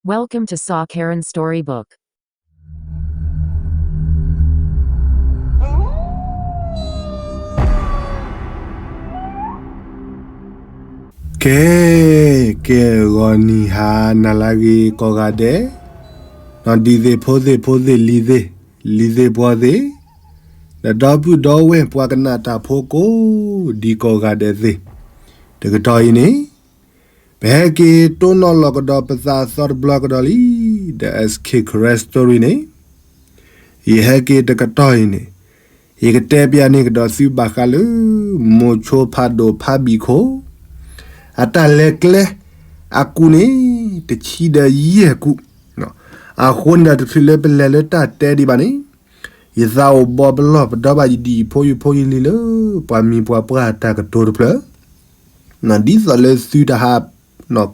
Welcome to Sa Karen Storybook. ကဲ, ကဲ ဂီၤနံၤဟါနၤလၢအဂ့ၤကိးဂၤဒဲး, နီၢ်ဒံသ့ၣ်ဖိသ့ၣ်ဖိသ့ၣ်လံၤသ့ၣ်, လံၤသ့ၣ်ပှီၤသ့ၣ်, ဒီးဒီပုၢ်ဒီဝဲၢ်ပှၤကနၣ်တၢ်ဖိကိးဒံကိးဂၤဒဲးသ့ၣ်, တကတီၢ်အံၤန့ၣ် ပဟဲက့ၤတိၢ်နီၣ်လီၤကဒီးပသးသီတဘျီကဒီးလံ, ဒီး S K Karen Story န့ၣ်, ယဟဲက့ၤတကတီၢ်အံၤန့ၣ်, ယကတဲပျးန့ၢ်ကဒီးသုဘၣ်ဃးလၢ မိၤဆိဖးဒိၣ်ဖးဘံၣ်ခိၣ် အတၢ်လဲၤကျဲအကူၣ်န့ၣ် တဆံဒီးယဲၢ်ကူၣ်, အဃိန့ၣ်ဒီးတချုးလၢပလဲၤလၢတၢ်တဲဒံးဘၣ်န့ၣ်, ယသးအိၣ်ဘီပလီၢ်ပဒီဘၣ်ယဒံၣ်ဖိယဖိယလံၤလၢ ပှၤမံၤပှၤပှၢ်တၢ်ကတိၤတဖျၢၣ်, ဒ်သိးလၢသုတဟး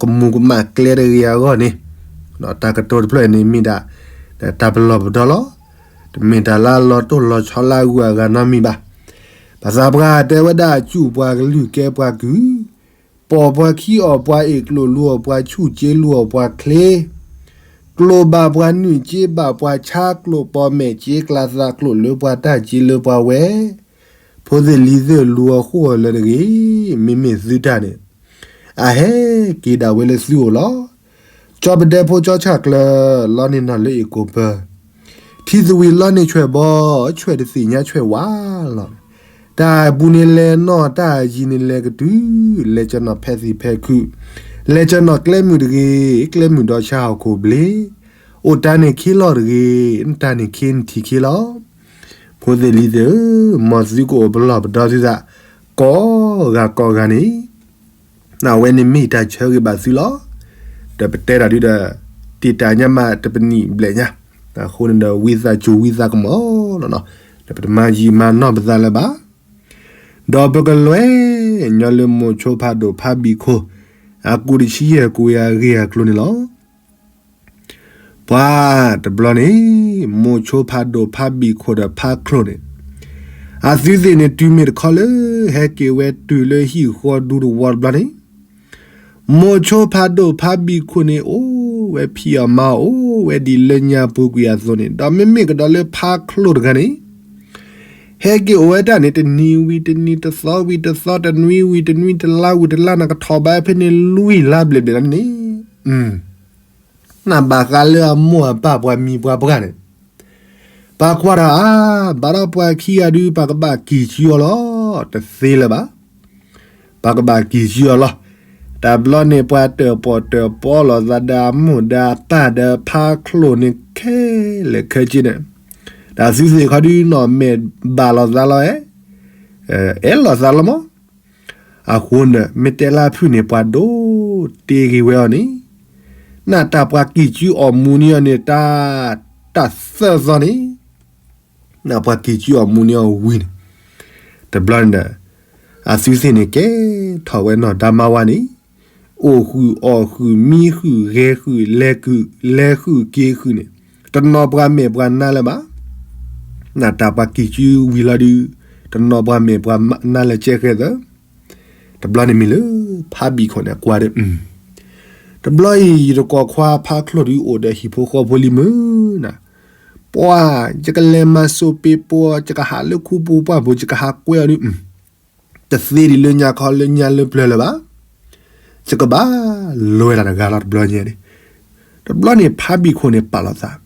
ကမူၤကမၣ်ကျဲတဂ့ၤအဂီၢ်န့ၣ်, တၢ်ကတိၤတဖျၢၣ်န့ၣ်မ့ၢ်ဒၣ် တၢ်ပလီၢ်ပဒီလီၤ. တမ့ၢ်တၢ်လၢအလီၤတိၢ်လီၤဆီလၢအဂုၤအဂၤနီတမံၤဘၣ်. ဘၣ်ဆၣ်ပှၤတဲဝဲဒၣ်အစူၢ်ပှၤကလုၢ်ကဲပှၤကုၢ်, ပိာ်ပှၤခံအီၣ်ပှၤအ့ၣ်ကျိၣ်လူအီၣ်ပှၤဆူၣ်စ့လူအီၣ်ပှၤချ့, ကျိၣ်ဘၣ်ပှၤနုာ်စ့ဘၣ်ပှၤဆါ ကျိၣ်ပိာ်မဲာ်စ့ကျါသးကျိၣ်လၢပှၤတၢ်စ့လၢပှၤဝဲၢ် ဖိသ့ၣ်လံၤသ့ၣ်လူၤအဃိာ်လၢတဂ့ၤ, မ့မ့ၢ်သုတၢ်န့ၣ် အဟဲက့ၤဒၣ်ဝဲလၢသုအိၣ်လီၤ. ကၠီပဒဲဖိကၠီဆၣ်ကျၢၤ လီန့ၢ်နီၢ်လၢအ့ၣ်ကိၣ်ပၢၤ, ထံသဝံၤလီန့ၢ်ဆွဲၣ်ဘီ, ဆွဲၣ်တသ့ၣ်ညါဆွဲၣ်ဝါလီၤ. တၢ်အပူၤန့ၣ်လဲၤနီၢ် တၢ်အယံၤန့ၣ်လဲၤကတုၤ, လဲၤကၢနီၢ်ဖဲသံၣ်ဖဲခု, လဲၤကၢနီၢ်ကျဲမုၢ်တဂ့ၤ, ကျဲမုၢ်ဒီးဆါဟီၣ်ခိၣ်ဘျ့, အိၣ်တၢ်န့ၣ်ခ့လီၤတဂ့ၤ, တၢ်န့ၣ်ခ့နထံၣ်ခ့လီၤ. ဖိသ့ၣ်လံၤသ့ၣ်ဧၢ, မ်သုကအိၣ်ပလီၢ်ပဒီသုသး ကိးဂၤကိးဂၤန့ၣ်, အဝဲန့ၣ်မ့ၢ်တၢ်ဆၢဂ့ၤဘၣ်သုလီၤ. ဒီးပတဲတၢ်ဒုဒီး တံာ်တာ်ညါမးတပနံၣ်ဘျဲၣ်ညါ, အဃိန့ၣ်ဒီးဝံသးစူၤဝံသးကမီၤလီၤ. ဒီးပတမၤယံာ်မၤနီၢ်ပသးလၢၤဘၣ်. ဒီးပကလဲၤညီလၢမိၤဆိဖးဒိၣ်ဖးဘံၣ်ခိၣ် အကူၣ်တဆံယဲၢ်ကူၣ်အဂ့ၢ်အကျိၤန့ၣ်လီၤ. ပှၤတဘျီန့ၣ် မိၤဆိဖးဒိၣ်ဖးဘံၣ်ခိၣ်ဒီးဖးချိၣ်န့ၣ်, အသုသ့ၣ်န့ၣ်တုၤမ့ၢ်တခီလၢ ဟဲက့ၤဝဲတုၤလၢဟံၣ်ဃီဒူတဝီတဘျီန့ၣ်, မိၤဆိဖးဒိၣ်ဖးဘံၣ်ခိၣ်န့ၣ် အိၣ်ဝဲဖံးအီၣ်မၤအီၣ် အိၣ်ဝဲဒ်လၢညါပူၤကွံာ်အသိးန့ၣ်, ဒီးမ့မ့ၢ်ကဒီးလၢဖးချိၣ်တဂၤန့ၣ် ဟဲက့ၤအိၣ်ဝဲတၢ်န့ၣ် တနံၤဝံၤတနံၤ တသီဝံၤတသီ တနွံဝံၤတနွံ တလါဝံၤတလါ နကထီၣ်ဘးဖဲန့ၣ်လွံၢ်လါဘျဲၣ်ဘျဲၣ်န့ၣ်, နဘၣ်ဃးလၢအမိၢ်အပၢ်ပှၤမံၤပှၤပှၢ်န့ၣ်, ပှၤကွၢ်တၢ်အါ, ဘၣ်ဒီးပှၤခံဂၤဒုး ပှၤကဘၣ်ကံၢ်ဆူအီၤလီၤ, တသ့လၢၤဘၣ်. ပှၤကဘၣ်ကံၢ်ဆူအီၤလီၤ. တဘျီန့ၣ် ပှၤတၢၣ်ပီၣ်တၢၣ်ပီလီၤသးဒီးအမိၢ်ဒီးအပၢ်ဒီးဖးချိၣ်န့ၣ်ခဲလၢာ်ခဲဆ့န့ၣ်, ဒီးသုသ့ၣ်ခီဒုနီၢ်မဲာ်ဘၣ်လီၤသးလီၤ, အဲၣ်လီၤသးလီၤမး. အဃိန့ၣ် မ့ၢ်တဲလၢဖုၣ်န့ၣ် ပှၤဒိးတ့ဂ့ၤဝဲအီၤန့ၣ်, နတၢ်ပှၤကံၢ်ဆူအီၣ်မူန့ၢ်အီၤန့ၣ် တၢ်, တၢ်သၢသီန့ၣ်, နပှၤကံၢ်ဆူအီၣ်မူန့ၢ်အီၤဝံၤန့ၣ်, တဘျီန့ၣ်ဒီး အသုသ့ၣ်န့ၣ်ကဲထီၣ်ဝဲနီၢ်ဒါမါဝါန့ၣ်, အိၣ်ဃုာ်အီၣ်ဃုာ်မံဃုာ်ဂဲၤဃုာ် လဲၤဃုာ်က့ၤဃုာ်န့ၣ်, တနီၤပှၤမဲာ်ပှၤနါလၢၤဘၣ်. နတၢ်ပှၤကံၢ်ဆူဝံၤလီၤဒုး, တနီၤပှၤမဲာ်ပှၤနါလၢၤကဲဃဲသၢ တဘျီန့ၣ်မ့ၢ်လၢ ဖးဘံၣ်ခိၣ်န့ၣ်ကွၢ်ဒီး, တဘျီအံၤ ယတကိးခွါဖးချိၣ်ဒုးအိၣ်ဒီးဟံၣ်ဖိဃီဖိလံမုၢ်နၤ, ပှၤ, ယကလဲၤမၤစိးပ့ၤပှၤ ယကဟးလၢခူပူၤပှၢ်ပူၤ ယကဟးကွဲအီၤဒုး, တသ့ဒံးလၢညါခီလၢညါလၢပျၢၤလၢၤဘၣ်. ယကဘၣ်လဲၤတၢ်တဂၤလီၤတဘျီညါန့ၣ်, တဘျီန့ၣ်ဖးဘံၣ်ခိၣ်န့ၣ်ပာ်လီၤသး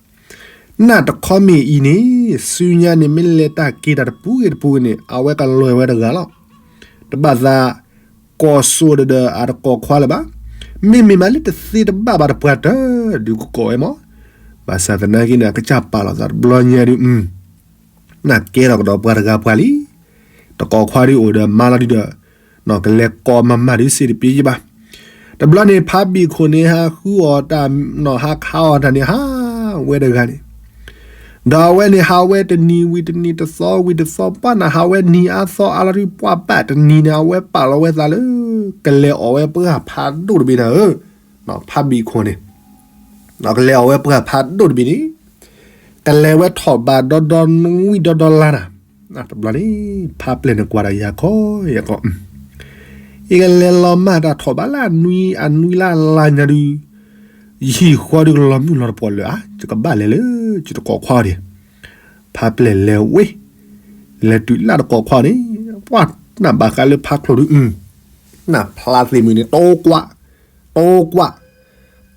နတခီမ့ၢ်အံၤန့ၣ်, ဆူညါန့ၣ် မ့ၢ်လဲၤတၢ်က့ၤတၢ်တပူၤဂ့ၤတပူၤဂ့ၤန့ၣ် အဝဲကလဲၤဝဲတဂၤလီၤ. တဘၣ်သး ကိးစိဒီးဒီးအတကိးခွါလၢၤဘၣ်. မ့မ့ၢ်မးလၢတသ့တဘၣ်ဘၣ်တပှၢ်တၢၢ်ဒုးကကိးဝဲမး. ဘၣ်ဆၣ်သနာ်က့န့ၣ် အကစၢ်ပာ်လီၤသးတဘျီညါဒုး, နကဲထီၣ်ကဒီးပှၤတဂၤပှၤလံ. တကိးခွါဒုးအိၣ်ဒီးမါလီၤဒုးဒီး နကလဲၤကိးမၤမၤဒုးစ့တပ့ၤယဘၣ်. တဘျီန့ၣ် ဖးဘံၣ်ခိၣ်န့ၣ် ဟးဃုအီၣ်တၢ်, နဟးခးအီၣ်တၢ်န့ၣ် ဟးဝဲတဂၤန့ၣ်, ဒီးအဝဲန့ၣ်ဟးဝဲတနံၤဝံၤတနံၤ တသီဝံၤတသီ ပှၢ်နၤဟးဝဲနံၤအါသီအါလီၤဒုး ပှၢ်ဘၣ်တနံၤန့ၣ် အဝဲပာ်လီၤဝဲသးလၢ ကလဲၤအီၣ်ဝဲပှၢ်ဖးဒိၣ်တဘ့ၣ်နၤဧၢ, ဖးဘံၣ်ခိၣ်န့ၣ် ကလဲၤအီၣ်ဝဲပှၢ်ဖးဒိၣ်တဘ့ၣ်န့ၣ်, ကလဲၤဝဲထီၣ်ဘးဒီဒီနွံဒီဒီလါနၤ, တဘျီန့ၣ် ဖးပျဲၢ်န့ၣ်ကွၢ်ဒီးယၤခီယၤခီ, ယကလဲၤလီၤမၢ်တၢ်ထီၣ်ဘးလၢအနွံအနွံလါလါညါဒုး, ယဟံၣ်ဃီဒုးကလီၤမုၢ်လီၤတပီၢ်လၢၤဧါ, ယကဘၣ်လဲၤလၢယတကိးခွါအီၤဒံး. ဖါပျဲၢ်လဲၤဝဲ, လဲၤတုၤလၢတကိးခွါန့ၣ်, ပှၢ်နဘၣ်ဃးလၢဖါချိၣ်ဒုး, နဖျါသ့ၣ်မုၣ်န့ၣ် တိကွၢ်, တိကွၢ်,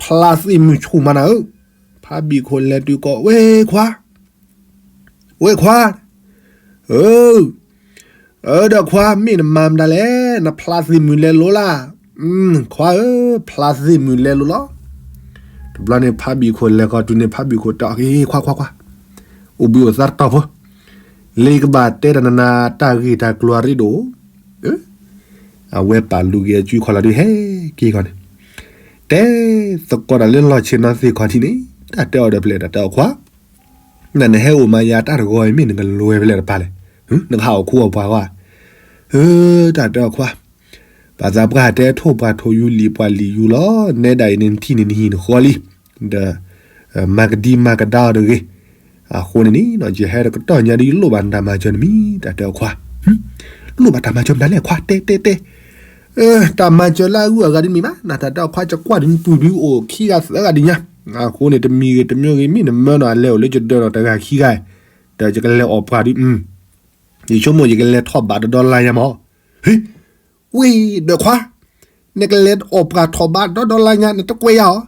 ဖျါသ့ၣ်မုၣ်ဆူၣ်မးနၤဧၢ. ဖါဘံၣ်ခိၣ်လဲၤတုၤကိး ဝဲခွါ, ဝဲခွါ, အၢ အၢ ဒီးခွါ မ့ၢ်နမၤမတၤလဲၣ်, နဖျါသ့ၣ်မုၣ်လဲၤလိၤလၢ်. ခွါဧၢ, ဖျါသ့ၣ်မုၣ်လဲၤလိၤလီၤ. တဘျီန့ၣ် ဖါဘံၣ်ခိၣ်လဲၤဃီၤတုၤန့ၣ် ဖါဘံၣ်ခိၣ်တဲအီၤ ခွါခွါခွါ, အိၣ်ဘှံးအိၣ်သါတတီၢ်ဖိ, လၢယကဘၣ်တဲတၢ်နၤနၤ တၢ်ဂ့ၢ်တၢ်ကျိၤအရ့ဒိၣ်, အဝဲပာ်လူၤက့ၤအစုခီၣ်လီၤဒုး ဟဲက့ၤခီန့ၣ်, တဲသကိးတၢ်လၢလီၢ်ဆ့ၣ်နီၤသ့ၣ်ခီၣ်ထံးန့ၣ်, တၢ်တဲအီၤဒီးဖဲလဲၣ် တၢ်တဲအီၤခွါ နနဟဲအိၣ်မၤယၤတၢ်တဂီၤအံၤ မ့ၢ်နကလဲၤဖဲလဲၣ်တပၤလဲၣ်, နကဟးအိၣ်ခူအိၣ်ပှၤဧါ. အၢ တၢ်တဲအီၤခွါ, ဘၣ်သးပှၢ်တဲထိၣ်ပှၢ်ထိၣ်ယူၤလံာ်ပှၢ်လံာ်ယူၤလီၤ, နဲဒၣ်အံၤန့ၣ် နထံၣ်န့ၣ်နဟံၣ်နဃီလံ, ဒီး မၤကဒံမၤကဒါအီၤတဂ့ၤ. အဃိန့ၣ်န့ၣ် ယဟဲတကတီၢ်ညါဒ်လိၣ်ဘၣ်နတၢ်မၤစၢၤနမံၤ တၢ်တဲအီၤခွါ, လိၣ်ဘၣ်တၢ်မၤစၢၤမတၤလဲၣ်ခွါ တဲတဲတဲ တၢ်မၤစၢၤလၢအဂုၤအဂၤဒ်မံၤဘၣ် နတၢ်တဲအီၤခွါ ယကွၢ်ဒ်နပုၢ်ဒုးအိၣ်ခံဂၤသၢဂၤဒ်ညါ, အဃိန့ၣ် တမံၤဂ့ၤတမံၤဂ့ၤ မ့ၢ်နမၢနီၤ အလဲၤအိၣ်လၢယဒၢးနီၤ တဂၤခံဂၤ, ဒီးယကလဲၤအီၣ်ပှၤဒုး, ယဆိကမိၣ်ယကလဲၤထီၣ်ဘးဒီဒီလါညါမး, ဟ့, ဝ့ၢ်ဒီးခွါ, နကလဲၤအီၣ်ပှၤထီၣ်ဘးဒီဒီလါညါ နတကွဲးယၤ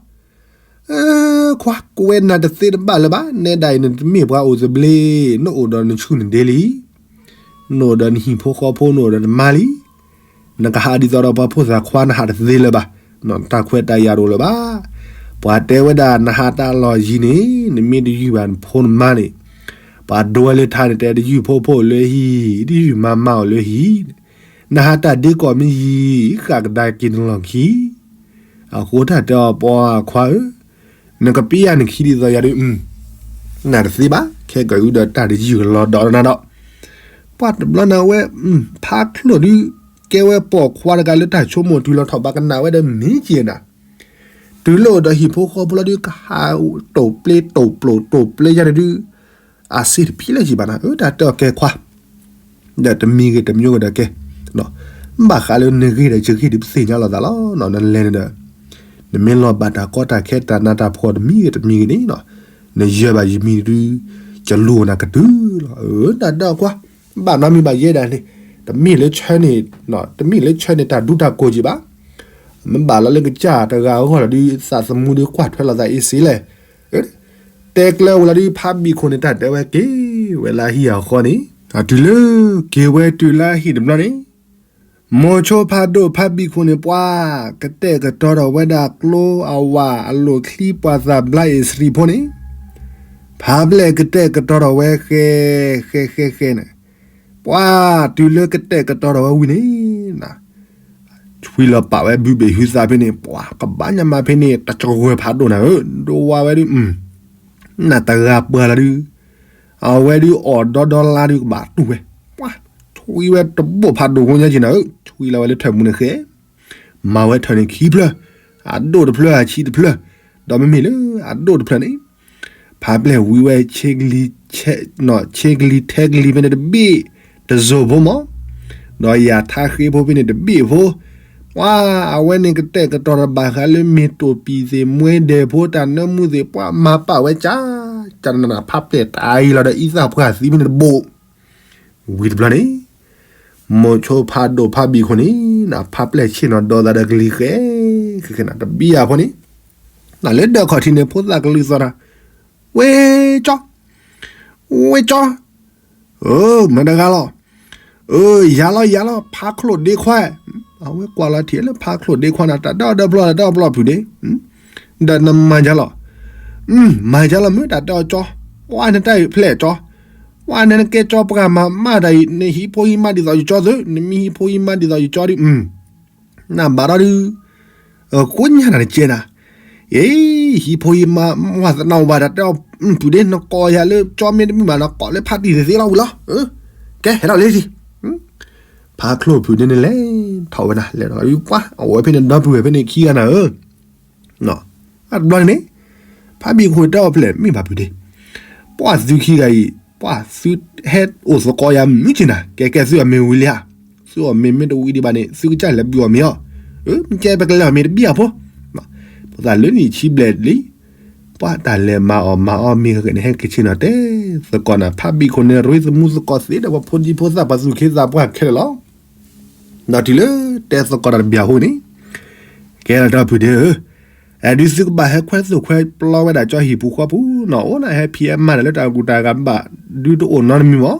အီၤ ခွါကွဲးနၤတသ့တဘၣ်လၢၤဘၣ်, နဲဒၣ်အံၤ နတမ့ၢ်ပှၤအိၣ်သဘျ့, နအိၣ်ဒီးနဆူၣ်နဒ့လံ, နအိၣ်ဒီးနဟံၣ်ဖိဃီဖိ နအိၣ်ဒီးနမါလံ, နကဟးဒ်သိးဒီးပှၤဖိသၣ်ခွါ နဟးတသ့လၢၤဘၣ်, နတၢ်ခွဲးတၢ်ယာ်တအိၣ်လၢၤဘၣ်. ပှၤတဲဝဲဒၣ် နဟးတၢ်လီၢ်ယံၤန့ၣ် နမ့ၢ်တယုၢ်ဘၣ်နဖိနမါန့ၣ်, ပှၤဒိဝဲလၢထါန့ၣ် တဲတယုၢ်ဖိဖိအိၣ်လၢဟံၣ်, တယုၢ်မါမါအိၣ်လၢဟံၣ်, နဟးတၢ်ဒ့ကီၢ်မ့ၢ်ယံၤ ဃၣ်ကဒါက့ၤနလီၢ်ခံ အဃိတၢ်တဲအီၤပှၤခွါဧၢ, နကပ့ယၤနခံဒ်သိးယၤဒုး, နတသ့ဘၣ်, ခဲကၢ်အုဒီးတၢ်တယုၢ်ကလီၤဒီးနၤဒီး, ပှၤတဘျီနၤဝဲ, ဖါချိၣ်ဒုး, ကဲဝဲပိာ်ခွါတဂၤလၢတၢ်ဆိကမိၣ်တုၤလီၤထီၣ်ဘးကနၣ်ဝဲဒီးမ့ၢ်က့ၤနၤ, တုၤလၢအိၣ်ဒီးဟံၣ်ဖိဃီဖိလီၤဒုး ကဟးတိာ်ပျ့တိာ်ပျိၤတိာ်ပျ့ယၤဒုး, အစ့တဖံးလၢယံၤဘၣ်နၤ, အၢ တၢ်တဲအီၤကဲခွါ ဒီးတမံၤဂ့ၤတမံၤဂ့ၤဒီးကဲ, ဘၣ်ဃးလၢနဂ့ၢ်ဒီးယဂ့ၢ်ဒုး ပသ့ၣ်ညါလိာ်သးလီၤ. နလဲၤန့ၣ်ဒီး နမ့ၢ်လီၤဘၣ်တၢ်ကီတၢ်ခဲတၢ်နးတၢ်ဖှီၣ်တမံၤဂ့ၤတမံၤဂ့ၤန့ၣ်, နယၢၤဘၣ်ယမံၤဒုး, ယလူၤနၤကတုၤလီၤ. အၢ တၢ်တဲအီၤကွၢ်, ဘၣ်နီတမံၤဘၣ်ယဲဒၣ်န့ၣ်, တမ့ၢ်လၢဆၢန့ၣ်, တမ့ၢ်လၢဆၢန့ၣ် တၢ်ဒူတၢ်ကိၢ်က့ၤဘၣ်. မ့ၢ်ဘၣ်လီၤလၢကစၢ်တဂၤအဂီၢ်လီၤဒုး သးသမူဒုးကွၢ်ထွဲလိာ်သးအ့စ့လဲၣ်. တဲကျၢၤဝဲလီၤဒုး ဖါဘံၣ်ခိၣ်န့ၣ် တၢ်တဲဝဲက့ၤဝဲလၢအဟံၣ်အဃီန့ၣ်, တုၤလၢက့ၤဝဲတုၤလၢအဟံၣ်တဘျီန့ၣ်, မိၤဆိဖးဒိၣ်ဖါဘံၣ်ခိၣ်န့ၣ် ပှၤကတဲာ်ကတီၤထီၣ်ဝဲဒၣ်ကျိအဝၤအလိာ်ချံပှၤသးဘျါအ့စရံဖိန့ၣ်, ဖါပျဲၢ်ကတဲာ်ကတီၤထီၣ်ဝဲဃဲ, ဃဲဃဲဃဲန့ၣ်, ပှၤတုၤလၢကတဲာ်ကတီၤထီၣ်ဝဲဝံၤန့ၣ် ထွံလီၤပာ်ဝဲဘုဘ့ၣ်ဟုသးဖဲန့ၣ် ပှၤကဘၣ်ညါမးဖဲန့ၣ် တကဝဲၤဖးဒိၣ်နၤဧၢ, ဒိဝါဝဲဒုး, နတဂၤပှၤလီၤဒုး, အဝဲဒုးအီၣ်ဒီဒီလါဒုးကဘၣ်တူၢ်ဝဲ, ပှၤထွံဝဲတဘိၣ်ဖးဒိၣ်ဖိညါက့ၤနၤဧၢ, ထွံလီၤဝဲလၢထၢၣ်မူန့ၣ်ဃဲ, မၤဝဲထၢၣ်န့ၣ်ခံဖျၢၣ်, အဒိၣ်တဖျၢၣ်အဆံးတဖျၢၣ်, ဒီးမ့မ့ၢ်လၢအဒိၣ်တဖျၢၣ်န့ၣ် ဖါပျဲၢ်ဝံဝဲ ဆ့ကလံၤထဲကလံၤဖဲန့ၣ်တဘ့ၣ်တစိၢ်ဖိမး, ဒီးယၤထါဃ့ဖိဖဲန့ၣ်တဘ့ၣ်ဖိ, ပှၤအဝဲန့ၣ်ကတဲာ်ကတီၤတဘၣ်ဃးလၢမ့ၢ်တိာ်ပံၤသ့ၣ် မွဲဒဲးဖိ တၢ်နၢမူသ့ၣ် ပှၤမၤပာ်ဝဲကၢ်, ကၢ်နန ဖါပျဲၢ်တၢ်အံၤလီၤဒီး အံသၣ်ပှၢ်သံဖဲန့ၣ်တဘိၣ် ဝံၤတဘျီန့ၣ်, မိၤဆိဖးဒိၣ်ဖါဘံၣ်ခိၣ်န့ၣ် နဖါပျဲၢ်ဆ့ၣ်နီၤဒီသးဒီးကလံၤဃဲ, ဃဲဃဲနၤ တဘံယၤဖိန့ၣ်, နလၢဒၢးခီၣ်ထံးန့ၣ် ဖိသၣ်ကလုၢ်သီၣ်နၤ, ဝဲကၠီ, ဝဲကၠီ, အၢ မတၤတဂၤလီၤ, အၢ ယၤလီၤယၤလီၤ ဖါချိၣ်ဒ့ခွါ, အဝဲကွၢ်လီၤထံးလၢဖါချိၣ်ဒ့ခွါနၤ တၢ်တဲအီၤဒီဖျီ တၢ်တဲအီၤဖျီဖုးဒ့, ဒီးနမၤယၤလီၤ မၤယၤလီၤမ့ၢ်တၢ်တဲအီၤကၠီ, ပှၤနတၢ်အုၣ်ဖျဲၣ်ကၠီ, ပှၤနနကဲကၠီပှၤမၤမးတၢ်အံၤ နဟံးဖိဟံးမါဒ်သိးယကၠီသု, နမ့ၢ်ဟံးဖိဟံးမါဒ်သိးယကၠီဒုး, နဘၣ်ဒီဒုး, ကိးညါနၤနကဲနၤ, အ့ ဟံးဖိဟံးမါ ဝါသနာဝဲတၢ်တဲအီၤဖုးဒ့ နကိးယၤလၢကၠီမ့ၢ်တမုာ်ဘၣ် နကိးလၢဖါတံၢ်သ့သ့လီၤဝံၤလီၤ, ကဲဟဲလီၤလံ, ဖါချိၣ်ဖုးဒ့န့ၣ်လဲၤထီၣ်ဝဲဒၣ် လဲၤထီၣ်ဝံၤပှၤ အဝဲဖဲန့ၣ်ဒီပုၢ်ဝဲၢ်ဖဲန့ၣ်ခံဂၤနၤဧၢ တဘျီန့ၣ်န့ၣ်, ဖါဘံၣ်ခိၣ်တဲအီၤဖဲလဲၣ် မ့ၢ်ဘၣ်ဖုးဒ့, ပှၤသုခံဂၤအံၤ ပှၤသုဟဲအိၣ်သကိးယၤမုၢ်က့ၤနၤ ကဲကဲသုအီၣ်မ့ၤဝံၤလံဧါ, သုအီၣ်မ့ၤမ့ၢ်တဝံၤဒံးဘၣ်န့ၣ် သုကစၢ်လဲၤဘုးအီၣ်မ့ၤအီၤ, မ့ၢ်ကဲပကလဲၤအီၣ်မ့ၤတဘံၣ်အဖိ, ပ သးလၢနံၣ်ဆံဘျဲၣ်လံ, ပှၤတၢ်လဲၤမၤအီၣ်မၤအီမ့ၢ်ဂ့ၤန့ၣ် ဟဲက့ၤဆ့ၣ်နီၤတဲသကိးနၤ ဖးဘံၣ်ခိၣ်န့ၣ် ရ့သမူသကိးသ့ဒီး ပှၤဖိဒံဖိသၣ်ပှၤသူၣ်က့သးပှၢ်ခဲလၢာ်လီၤ. ဒီးတုၤလၢတဲသကိးတၢ်တဘျီအဃိန့ၣ်, ကဲလီၤတၢ်ဖုဒဲဧၢ, အဲၣ်ဒုးသုကဘၣ်ဟဲခွဲသိၣ်ခွဲပျီဝဲဒၣ်ကၠီဟံၣ်ပူၤဃီပူၤနီၤ, အိၣ်လၢဟဲဖံးဟဲမၤတၢ်လၢတၢ်ကူၣ်တၢ်ဂၤဘၣ်ဒုးတအိၣ်နီတမံၤမီၢ်,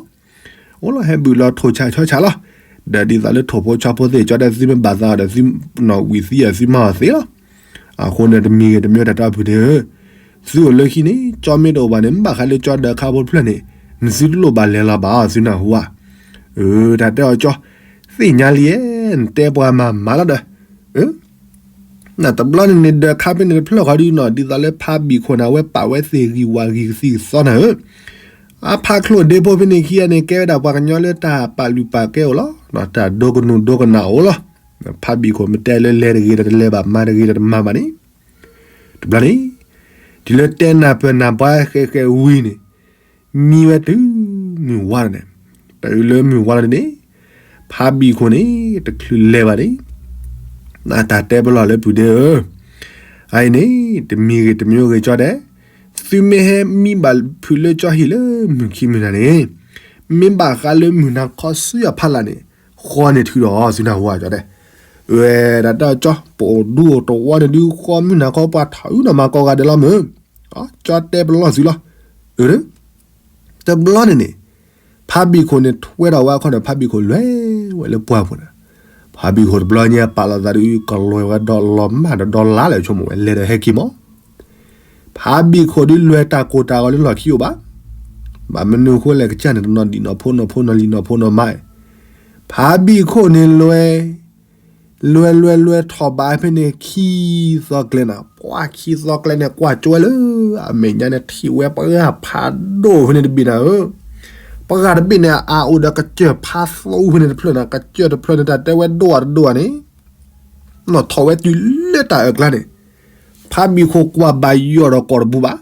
အိၣ်လီၤဟဲဘုၣ်လီၤထိၣ်ဆးဆီဆးလီၤ. ဒီးဒ်သိးလၢထိၣ်ဖိဆီဖိသ့ၣ်ကၠီဒီး သုမ့ၢ်ဘၣ်သးအီၤဒီး သုနီၣ်ဝံၤသံအီၤ သုမၤအီၤသ့လီၤ. အဃိန့ၣ်တမံၤဂ့ၤတမံၤတၢ်တၢ်ဖုဒဲဧၢ, သုအိၣ်လၢခံန့ၣ် ကၠီမ့ၢ်တအိၣ်ဘၣ်န့ၣ် မ့ၢ်ဘၣ်ဃးလၢကၠီဒၢးခါဖိတဖျၢၣ်န့ၣ် နသုတလိၣ်ဘၣ်လဲၤလီၤဘၣ်အီၤ သုနၢ်ဟူဧါ. အၢ တၢ်တဲအီၤကၠီ, သ့ၣ်ညါလံဧါ, နတဲပှၤမၤမၤလီၤဒီး, အၢ နတဘျီန့ၣ်န့ၣ် ဒၢးခါဖဲန့ၣ်တဖျၢၣ်ဃီဒုနီၤ ဒ်သိးလၢဖးဘံၣ်ခိၣ်န့ၣ် အဝဲပာ်ဝဲသ့ၣ်ဂံၢ်ဝၣ်ဂံၢ်ကသံၣ်ကသီနၤဧၢ, အဖးချိၣ်ဒ့ဖိဖဲန့ၣ်ခံဂၤန့ၣ် ကဲဝဲဒၣ်ပှၤကညီလၢတၢ်ပာ်လုၢ်ပာ်ကဲအိၣ်လီၤ, တၢ်ဒိကနူၤဒိကနၣ်အိၣ်လီၤ. ဖးဘံၣ်ခိၣ်မ့ၢ်တဲလၢလဲၤတဂ့ၤဒီးတလဲၤဘၣ် မၤတဂ့ၤဒီးတမၤဘၣ်န့ၣ်, တဘျီန့ၣ် တုၤလၢတဲနၢ်ပၢၢ်နၢ်ပှၤဃဲးဃဲးဝံၤန့ၣ် မံဝဲတုၤမုၢ်ဝါလီၤန့ၣ်, တုၤလၢမုၢ်ဝါလီၤန့ၣ် ဖးဘံၣ်ခိၣ်န့ၣ် တချုးလဲၤဘၣ်န့ၣ်, နတၢ်တဲပလီၢ်လၢဖုဒဲဧၢ, အအံၤန့ၣ် တမံၤဂ့ၤတမံၤဂ့ၤကၠီဒဲး, သုမ့ၢ်ဟဲမံဘၣ်ဖုးလၢကၠီဟံၣ်လၢမုၢ်ခံမုၢ်နၤန့ၣ်, မ့ၢ်ဘၣ်ဃးလၢမုၢ်နၤခီဆူယၤဖးလၢ်န့ၣ်, ဃီန့ၣ်ထုးဒီး သုနၢ်ဟူဧါကၠီဒဲး, ဝဲဒၣ်တၢ်ကၠီ ပအိၣ်ဒူအိၣ်တဝီန့ၣ်ဒုး ဃီမုၢ်နၤခီပှၤထီၣ်အုနီၢ်မၤကိးဂၤဒဲးလီၤမုၢ်, ကၠီတဲပလီၢ်သုလီၤ, အၢ တဘျီန့ၣ်န့ၣ် ဖးဘံၣ်ခိၣ်န့ၣ်ထွဲထီၣ်ဝဲအခီၣ်ဒီး ဖးဘံၣ်ခိၣ်လဲၤဝဲလၢပှၢ်ပူၤန့ၣ်, ဖးဘံၣ်ခိၣ်တဘျီညါပာ်လီၤသးဒုး ကလွဲၢ်ဝဲဒီးလီၤမၢ်ဒီးဒီလါလၢာ်ဆိကမိၣ်ဝဲ လဲၤဒီးဟဲက့ၤမီၢ်, ဖးဘံၣ်ခိၣ်ဒုးလဲၤတၢ်ကိၢ်တၢ်ဂီၤလၢလီၢ်ခံအိၣ်ဘၣ်, ဘၣ်မနုၤအဃိလဲၣ် ကစၢ်န့ၣ်တနီၤဒံၣ်နီၤဖိနီၤဖိနီၤလံၤနီၤဖိနီၤမါ, ဖးဘံၣ်ခိၣ်န့ၣ်လဲၤ လဲၤလဲၤလဲၤထီၣ်ဘးဖဲန့ၣ် ခံသီကျဲနၤ, ပှၤခံသီကျဲန့ၣ် ကွၢ်ကၠီဝဲလၢအမဲာ်ညါန့ၣ် ထံၣ်ဝဲပှၢ်ဖးဒိၣ်ဖဲန့ၣ်တဘ့ၣ်နၤဧၢ, ပှၢ်တဘ့ၣ်န့ၣ် အအိၣ်ဒီးကစၢၢ်ဖးသိဖဲန့ၣ်တဖျၢၣ်နၤ, ကစၢၢ်တဖျၢၣ်န့ၣ် တၢ်တဲဝဲဒိၣ်ဧါတဒိၣ်ဧါန့ၣ်, နီၣ်ထီၣ်ဝဲတုၤလၢတၢ်အၢၣ်ကျါန့ၣ်, ဖးဘံၣ်ခိၣ်ကွၢ်ဘၣ်ယိာ်ဒီးကိးတဘူဘၣ်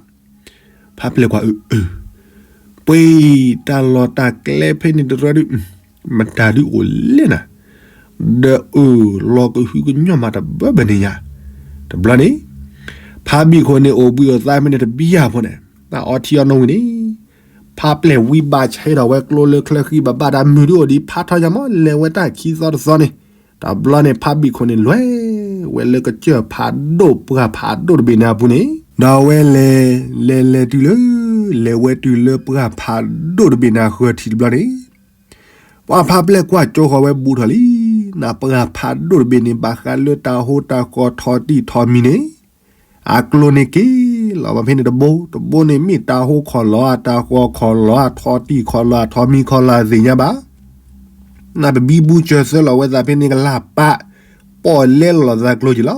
ဖးပျဲၢ်ကွၢ်အၢ အၢ, ပှ့ၤတၢ်လီၢ်တၢ်ကျဲဖဲန့ၣ်တရၢဒုး, မတၤဒုးအိၣ်လဲၣ်နၤ, ဒီးအၢၣ်လီၤကဟုကညီၢ်မးတဘၢဘၢန့ၣ်ယါ, တဘျီန့ၣ်, ဖးဘံၣ်ခိၣ်န့ၣ်အိၣ်ဘှံးအိၣ်သါဖဲန့ၣ်တဘံၣ်ယါဖိန့ၣ်, အီထံအီနိဝံၤန့ၣ်, ဖးပျဲၢ်ဝံဘၣ်ဆဲးထီၣ်ဝဲကျိလၢချၢဃံဘၣ်ဘၣ်ဒီးမုၢ်ဒုးအိၣ်ဒံးဖးထီယါမး လဲၤဝဲတၢ်ခံသီတသီန့ၣ်, တဘျီန့ၣ်ဖးဘံၣ်ခိၣ်န့ၣ်လဲၤဝဲလၢကစၢၢ်ဖးဒိၣ်ပှၢ်ဖးဒိၣ်တဘ့ၣ်န့ၣ်အပူၤန့ၣ်, ဒီးအဝဲလဲၤ လဲၤလဲၤတုၤလၢ လဲၤဝဲတုၤလၢပှၢ်ဖးဒိၣ်တဘ့ၣ်န့ၣ်အဃၢၤထံးတဘျီန့ၣ်, ပှၤဖးပျဲၢ်ကွၢ်ကၠီဃီၤဝဲဘူးထီၣ်လံ, နပှၢ်ဖးဒိၣ်တဘ့ၣ်န့ၣ် ဘၣ်ဃးလၢတၢ်ဟိတၢ်ဃီထီတံၢ်ထီမံၤန့ၣ်, အကျိၤန့ၣ်က့ၤလီၤဘၣ်ဖဲန့ၣ်တဘိ, တဘိန့ၣ်မ့ၢ်တၢ်ဟိခီၣ်လီၤဧါ တၢ်ဃီခီၣ်လီၤဧါ ထီတံၢ်ခီၣ်လီၤဧါ ထီမံၤခီၣ်လီၤဧါသ့ၣ်ညါဘၣ် နတဘံဘူစၢၤသၢလီၤဝဲသးဖဲန့ၣ်ကလၢ်ပာ်, ပီၣ်လဲလီၤသးကျိၤက့ၤလီၤ.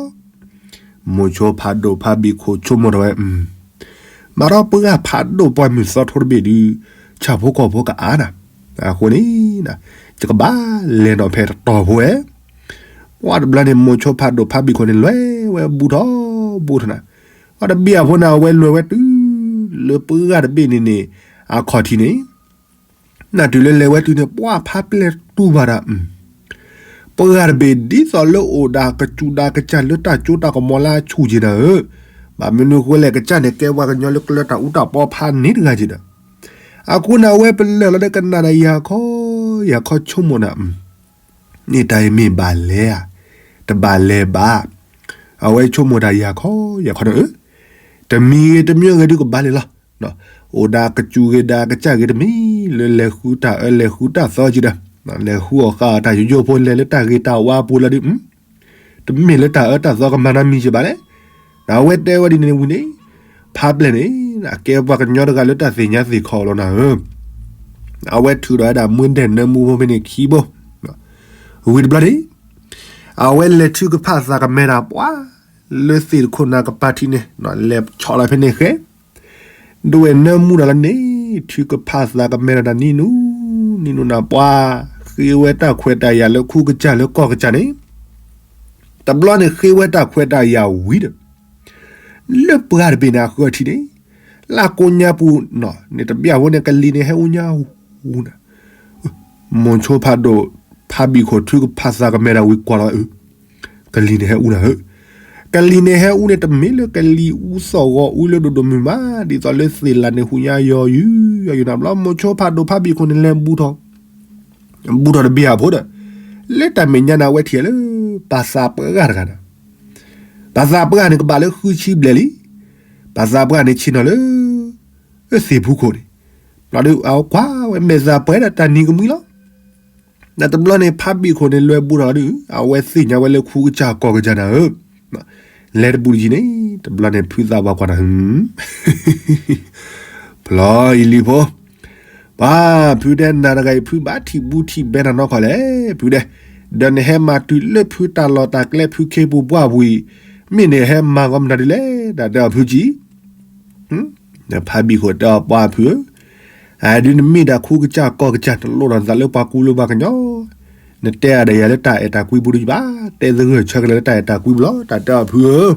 မိၤဆိဖးဒိၣ်ဖးဘံၣ်ခိၣ်ဆိကမိၣ်ထီၣ်ဝဲ, မၤထီၣ်ပှၢ်ဖးဒိၣ်ပှၢ်မုၢ်သီထိတဘ့ၣ်ဒုး, ဆၣ်ဖိကီၢ်ဖိကအါနၤ, အဃိန့ၣ်, ယကဘၣ်လဲၤနီၣ်ဖဲတတီၤဖိဝဲ, ပှၢ်တဘျီန့ၣ် မိၤဆိဖးဒိၣ်ဖးဘံၣ်ခိၣ်န့ၣ်လဲၤဝဲဘူးထီၣ်, ဘူးထီၣ်နၤ, ပှၢ်တဘ့ၣ်အဖိန့ၣ် အဝဲလဲၤဝဲတုၤ, လၢပှၢ်တဘ့ၣ်န့ၣ်န့ၣ်, အခီၣ်ထံးန့ၣ် နတုၤလၢလဲၤဝဲတုၤန့ၣ် ပှၢ်ဖးပျဲၢ်တူၢ်ဘၣ်ဒီး, ပှၢ်တဘ့ၣ်ဒ်သိးလၢအိၣ်ဒီးကစူးဒီးကစၢ်လၢတၢ်စိတၢ်ကမီၤလၢအဆူၣ်က့ၤနၤဧၢ, ဘၣ်မနုၤဃိလဲၣ် ကစၢ်န့ၣ်ကဲပှၤကညီလၢကျၢၤတၢ်အူတၢ်ပီဖးန့ၣ်တဂၤက့ၤဒီး, အဃိန့ၣ် အဝဲပလၢၢ်လီၤဒီးကနၣ်ဒီးယၤခီ, ယၤခီဆိကမိၣ်နၤ န့ၣ်တၢ်အံၤမ့ၢ်ဘၣ်လဲၤဧါ, တဘၣ်လဲၤဘၣ်, အဝဲဆိကမိၣ်တၢ်ယၤခီယၤခီန့ၣ်ဧၢ, တမံၤဂ့ၤတမံၤဂ့ၤဒုးကဘၣ်လဲၤလီၤ, အိၣ်ဒီးကစူးဂ့ၤဒီးကစၢ်ဂ့ၤတမံၤ လၢလဲၤဃုတၢ်အၢလဲၤဃုတၢ်သီက့ၤဒီး, လဲၤဃုအီၣ်ဃာ်အီၣ်တၢ်ယိယိဖိလဲၤလၢတၢ်ဂ့ၤတၢ်ဝါပူၤလီၤဒုး တမ့ၢ်လၢတၢ်အၢတၢ်သီကမၤနီတမံၤက့ၤဘၣ်လဲၣ်, အဝဲတဲဝဲဒ်န့ၣ်ဝံၤန့ၣ်, ဖးပျဲၢ်န့ၣ်, ကဲပှၤကညီတဂၤလၢတၢ်သ့ၣ်ညါသ့ၣ်ခီလီၤနၤဧၢ, အဝဲထုးဒီးဝဲဒၣ်မူဒဲးနၢမူဖိဖဲန့ၣ်ခံဘိ, ဝံၤတဘျီန့ၣ်, အဝဲလဲၤထုကဖၣ်သးကမဲဒၣ်ပှၤ, လၢသ့ၣ်တခိၣ်နၤကပၤထံးန့ၣ်, လဲၤဆီၣ်လီၤဖဲန့ၣ်ဃဲ ဒွဲၣ်နၢမူဒီးလီၤန့ၣ်, ထုကဖၣ်သးကမဲဒီးတၢ်နံၤနူ, နံၤနူနၤပှၢ်, ဃ့ဝဲတၢ်ခွဲးတၢ်ယာ်လၢခူကစၢ်လၢကီၢ်ကစၢ်န့ၣ်, တဘျီန့ၣ်ဃ့ဝဲတၢ်ခွဲးတၢ်ယာ်ဝံၤဒီး, လၢပှၢ်တဘ့ၣ်န့ၣ်အဃၢၤထံးန့ၣ်, လၢကိညါပူၤ, န့ၣ်တဘျီအဃိန့ၣ် ကလံၤန့ၣ်ဟဲအူညါအူနၤ မိၤဆိဖးဒိၣ်, ဖးဘံၣ်ခိၣ်ထုကဖၣ်သးကမဲဒီးဝံၤကွၢ်လီၤ, ကလံၤန့ၣ်ဟဲအူနၤဧၢ, ကလံၤန့ၣ်ဟဲအူန့ၣ် တမ့ၢ်လၢကလံၤအူသီၣ်ဂီၤအူလၢဒိၣ်ဒိၣ်မုၢ်မး ဒ်သိးလၢသ့ၣ်လၣ်န့ၣ် ဟူးညါယီၤယုာ်ယီၤယုာ်န့ၣ်ဘျီ မိၤဆိဖးဒိၣ်ဖးဘံၣ်ခိၣ်န့ၣ်လဲၤဘူၣ်ထီၣ် ဘူၣ်ထီၣ်တဘ့ၣ်အဖိဒီး လၢတၢ်မဲာ်ညါန့ၣ် အဝဲထံၣ်လၢ ပၢ်သးပှၢ်တဂၤဒီး ပၢ်သးပှၢ်န့ၣ် ကဘၣ်လၢဃုဆံဘျဲၣ်လံ. ပၢ်သးပှၢ်န့ၣ် ဆ့ၣ်နီၤလၢ သ့ၣ်ဖူခိၣ်န့ၣ် ဘျီဒီး အဝဲကွၢ်ဝဲမဲာ်သးပှဲၤဒီးတၢ်နံၤကမှံလီၤ. တဘျီန့ၣ် ဖးဘံၣ်ခိၣ်န့ၣ် လဲၤဘူၣ်ထီၣ်ဒီး အဝဲသ့ၣ်ညါဝဲလၢခူကစၢ်ကီၢ်ကစၢ်နၤဧၢ, လဲၤတဘူးတယံၤန့ၣ် တဘျီန့ၣ် ဖုသးပှၢ်ကွၢ်နၤ ဖျီအံၤလံဖိ, ပှၤဖုတဲနၤတဂၤအံၤ ဖုဘၣ်ထံၣ်ဘူးထံၣ်ဘဲနၤနီၢ်ခီလဲၣ် ဖုတဲ, ဒီးနဟဲမၤတုၤလၢဖုတၢ်လီၢ်တၢ်ကျဲ ဖုခ့ပူၤပှၢ်ပူၤအံၤ မ့ၢ်နဟဲမၤဂီၤမနုၤဒ်လဲၣ် တၢ်တဲအီၤဖုကံ ဖးဘံၣ်ခိၣ်တဲအီၤ ပှၤဖုဧၢ, အဒုနမ့ၢ်ဒၣ်ခူကစၢ်ကီၢ်ကစၢ် နလိၣ်ထီၣ်နသးလၢပှၤကူလၢပှၤကညီ, နတဲအါဒီးယၤလၢတၢ်အဲၣ်တၢ်ကွံပူၤဒုးဘၣ်, တဲသဂၢၢ်ဆၢကလဲၤလၢတၢ်အဲၣ်တၢ်ကွံပူၤလီၤ တၢ်တဲအီၤဖုဧၢ,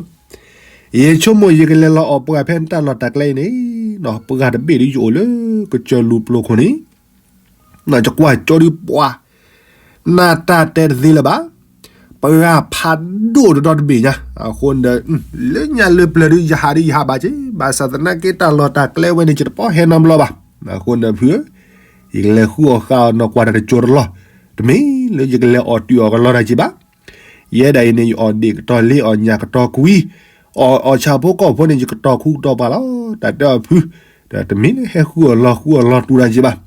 ယဆိကမိၣ်ယကလဲၤလီၤအီၣ်ပှၤဖဲနတၢ်လီၢ်တၢ်ကျဲအံၤန့ၣ်, ပှၤတဘ့ၣ်ဒုးယအိၣ်လၢကစၢၢ်လူၤပျိၤခိၣ်န့ၣ် ယကွၢ်ကၠီဒုးပှၤ နၢ်တၢ်တဲတသ့လၢၤဘၣ်, ပှၤဖးဒိၣ်တဒီတဘ့ၣ်ညါ, အဃိဒီး လၢညါလၢပျၢၤဒုးယဟးဒုးယဟးဘၣ်က့ၤ, ဘၣ်ဆၣ်သနာ်က့တၢ်လီၢ်တၢ်ကျဲဝဲန့ၣ် ယတပီၢ်ဟဲနီတဘျီဘၣ်. အဃိဒီးဖုဧၢ, ယကလဲၤဃုအီၣ်ဃုအီၣ်နီၢ်ကွၢ်တၢ်တစိၤတလီၢ်, တမ့ၢ်လၢယကလဲၤအီၣ်တုၤအီၣ်ကလီတၢ်က့ၤဘၣ်. ယဲဒၣ်အံၤန့ၣ် ယအီၣ်ဒ့ၣ်ကတီၤလ့အီၣ်ညၣ်ကတီၤကွံ, အီၣ်ဆၣ်ဖိကီၢ်ဖိန့ၣ် ယကတီၤခူကတီၤပှၤလီၤ တၢ်တဲအီၤဖု, ဒီးတမ့ၢ်လၢဟဲဃုအီၣ်လီၤဃုအီၣ်လီၤတူၢ်တၢ်က့ၤဘၣ်.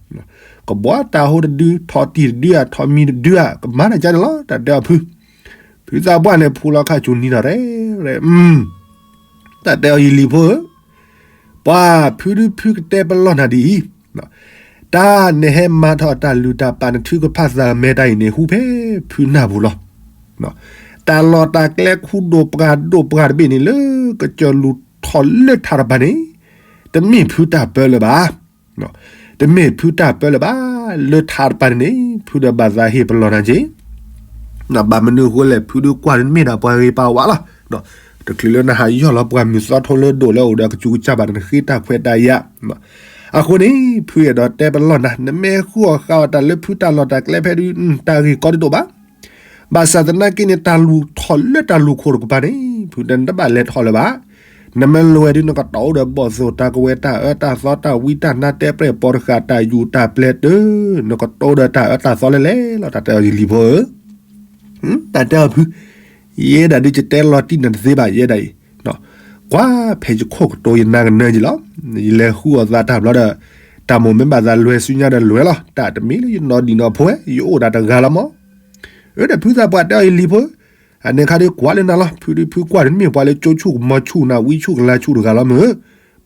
ကဘီတၢ်ဟိတဒု ထီၣ်တံၢ်တဒုဧါ ထီၣ်မံၤတဒုဧါ ကမၤတၢ်ကန့ၣ်လီၤ တၢ်တဲအီၤဖု, ဖုသးပှၢ်န့ၣ် ဖိလီၤခါဆူၣ်နံၤထီၣ်ရဲၣ်, တၢ်တဲအီၤယလံၤဖိဧၢ, ပှၤဖုဒုဖုကတဲပလီၢ်နၤဒ်အံၤ, တၢ်နဟဲမၤထီၣ်တၢ်လုၢ်တၢ်ပာ်နထုကဖၣ်သးမဲတၢ်အံၤန့ၣ် ဟူဖဲဖုနၢ်ပူၤလီၤ. တၢ်လီၢ်တၢ်ကျဲခူဒိၣ်ပှၢ်ဒိၣ်ပှၢ်တဘ့ၣ်န့ၣ် လၢကစၢၢ်လူၤထီၣ်လၢထးတပၤန့ၣ်, တမ့ၢ်ဖုတၢ်ပၢလၢၤဘၣ်. တမ့ၢ်ဖုတၢ်ပၢလၢၤဘၣ်. လၢထးတပၤန့ၣ်န့ၣ် ဖုဒီးဘၣ်သးဟ့ၣ်ပလီၢ်နၤက့ၤ ဘၣ်မနုၤအဃိလဲၣ် ဖုဒုးကွၢ်ဒုးမ့ၢ်ဒၣ်ပှၤဂ့ၤပှၤဝါလီၤ. တချုးလၢနဟးယီၢ်လီၤပှၤမုၢ်သီထိလၢဒိၣ်လၢအိၣ်ဒီးကစူးကစၢ်ဘၣ်ဒီး နဃ့တၢ်ခွဲးတၢ်ယာ်, အဃိန့ၣ် ဖုအဲၣ်ဒိးတဲပလီၢ်နၤ နမ့ၢ်ဃုအီၣ်ဃုအီၣ်တၢ်လၢဖုတၢ်လီၢ်တၢ်ကျဲဖဲဒုး တၢ်ဂ့ၢ်ကီဒ်သိးဘၣ်. ဘၣ်ဆၣ်သနာ်က့န့ၣ် တၢ်လူၤထီၣ်လၢတၢ်လူၤခိၣ်တကပၤန့ၣ် ဖုတဲနတဘၣ်လဲၤထီၣ်လၢၤဘၣ်. နမ့ၢ်လဲၤဒုး နကတီၢ်အိၣ်ဒီးဘီၣ်သိၣ်တၢ်ကဝဲၤ တၢ်အၢတၢ်သီ တၢ်ဝံတၢ်နါ တဲပျဲၢ်ပိာ်တဃာ် တၢ်ယူးတၢ်ပျဲၢ်တၢ် နကတီၢ်အိၣ်ဒီးတၢ်အၢတၢ်သီလဲၣ်လဲၣ်လီၤ တၢ်တဲအီၤယလံၤဖိဧၢ. တၢ်တဲအီၤဖု, ယဲဒၣ်ဒုးယတဲလီၤတံၢ်နၤတသ့ဘၣ် ယဲဒၣ်အံၤ, ကွၢ်ဖဲယခိၣ်ကတိၤယနါကနၢက့ၤလီၤ. ယလဲၤဃုအီၣ်သးတၢ်ဘျီဒီး တၢ်မိၣ်မ့ၢ်ဘၣ်သးလဲၤဆူညါဒီးလဲၤလီၤ. တၢ်တမ့ၢ်လၢယနီၢ်ဒံၣ်နီၢ်ဖိဝဲ ယအိၣ်ဒၣ်တဂၤလီၤမး. အၢ ဒီးဖုသးပှၢ်တဲအီၤယလံၤဖိဧၢ, အန့ၣ်ခါဒုးကွၢ်လၢနၤလီၤ. ဖုဒုးဖုကွၢ်ဒုးနမ့ၢ်ပှၤလၢကၠိဆူၣ်ကမီၤဆူၣ် နၢ်ဝံဆူၣ်ကလါဆူၣ်တဂၤလီၤမ့ၢ်ဧၢ.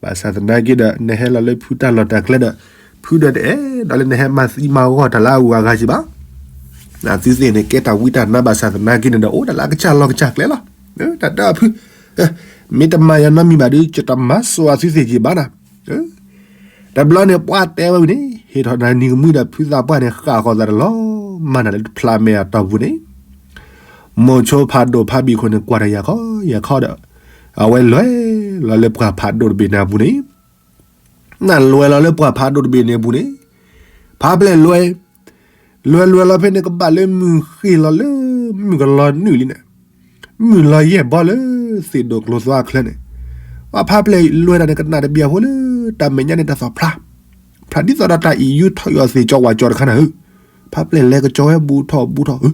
ဘၣ်ဆၣ်သနာ်က့ဒီး နဟဲလီၤလၢဖုတၢ်လီၢ်တၢ်ကျဲဒီး ဖုဒီးတအဲၣ်ဒိးလၢနဟဲမၤသံမၤဂီၢ်တၢ်လၢအဂုၤအဂၤက့ၤဘၣ်. သုသ့ၣ်န့ၣ် ကဲတၢ်ဝံတၢ်နါဘၣ်ဆၣ်သနာ်က့န့ၣ်ဒီး အိၣ်ဒၣ်လၢအကစၢ်လီၢ်ကစၢ်ကျဲလီၤ. တၢ်တဲအီၤဖု, မ့ၢ်တမၤယၤနီတမံၤဘၣ်ဒုး ယတမၤစိာ်အသုသ့ၣ်က့ၤဘၣ်နၤ. တဘျီန့ၣ် ပှၢ်တဲဝဲဝံၤန့ၣ် ဟ့ၣ်ထီၣ်နၤနံၤကမှံဒီး ဖုသးပှၢ်န့ၣ် ဃၣ်ဃီၤသးတလီၤမၢ်နၤလၢတဖျါမဲာ်အတီၢ်ပူၤန့ၣ် မိၤဆိဖးဒိၣ်ဖးဘံၣ်ခိၣ်န့ၣ် ကွၢ်တၢ်ယၤခီယၤခီဒီး အဝဲလဲၤလီၤလၢပှၢ်ဖးဒိၣ်တဘ့ၣ်န့ၣ်အပူၤန့ၣ်, နလဲၤလီၤလၢပှၢ်ဖးဒိၣ်တဘ့ၣ်န့ၣ်အပူၤန့ၣ်, ဖးပျဲၢ်လဲၤ, လဲၤလဲၤလီၤဖဲန့ၣ် ကဘၣ်လၢမုၢ်ဃ့ၢ်လီၤလၢ မုၢ်ကလီၤနုာ်လံန့ၣ်, မုၢ်လီၤယဲၢ်ဘီလၢ သ့ၣ်ဒိၣ်ကျိၤသွါချၢန့ၣ်, ပှၢ်ဖးပျဲၢ်လဲၤတၢ်န့ၣ် ကနၣ်တဘျီဖိလၢ တၢ်မဲာ်ညါန့ၣ်တၢ်သီၣ်ဖျါ, ဖျါဒ်သိးဒီးတၢ်အံၣ်ယူထီၣ်အီၤသ့ၣ်ကၠီဝးကၠီတခါနၤဧၢ, ဖးပျဲၢ်လဲၤကၠီဝဲဘူးထီၣ်ဘူးထီၣ်ဧၢ,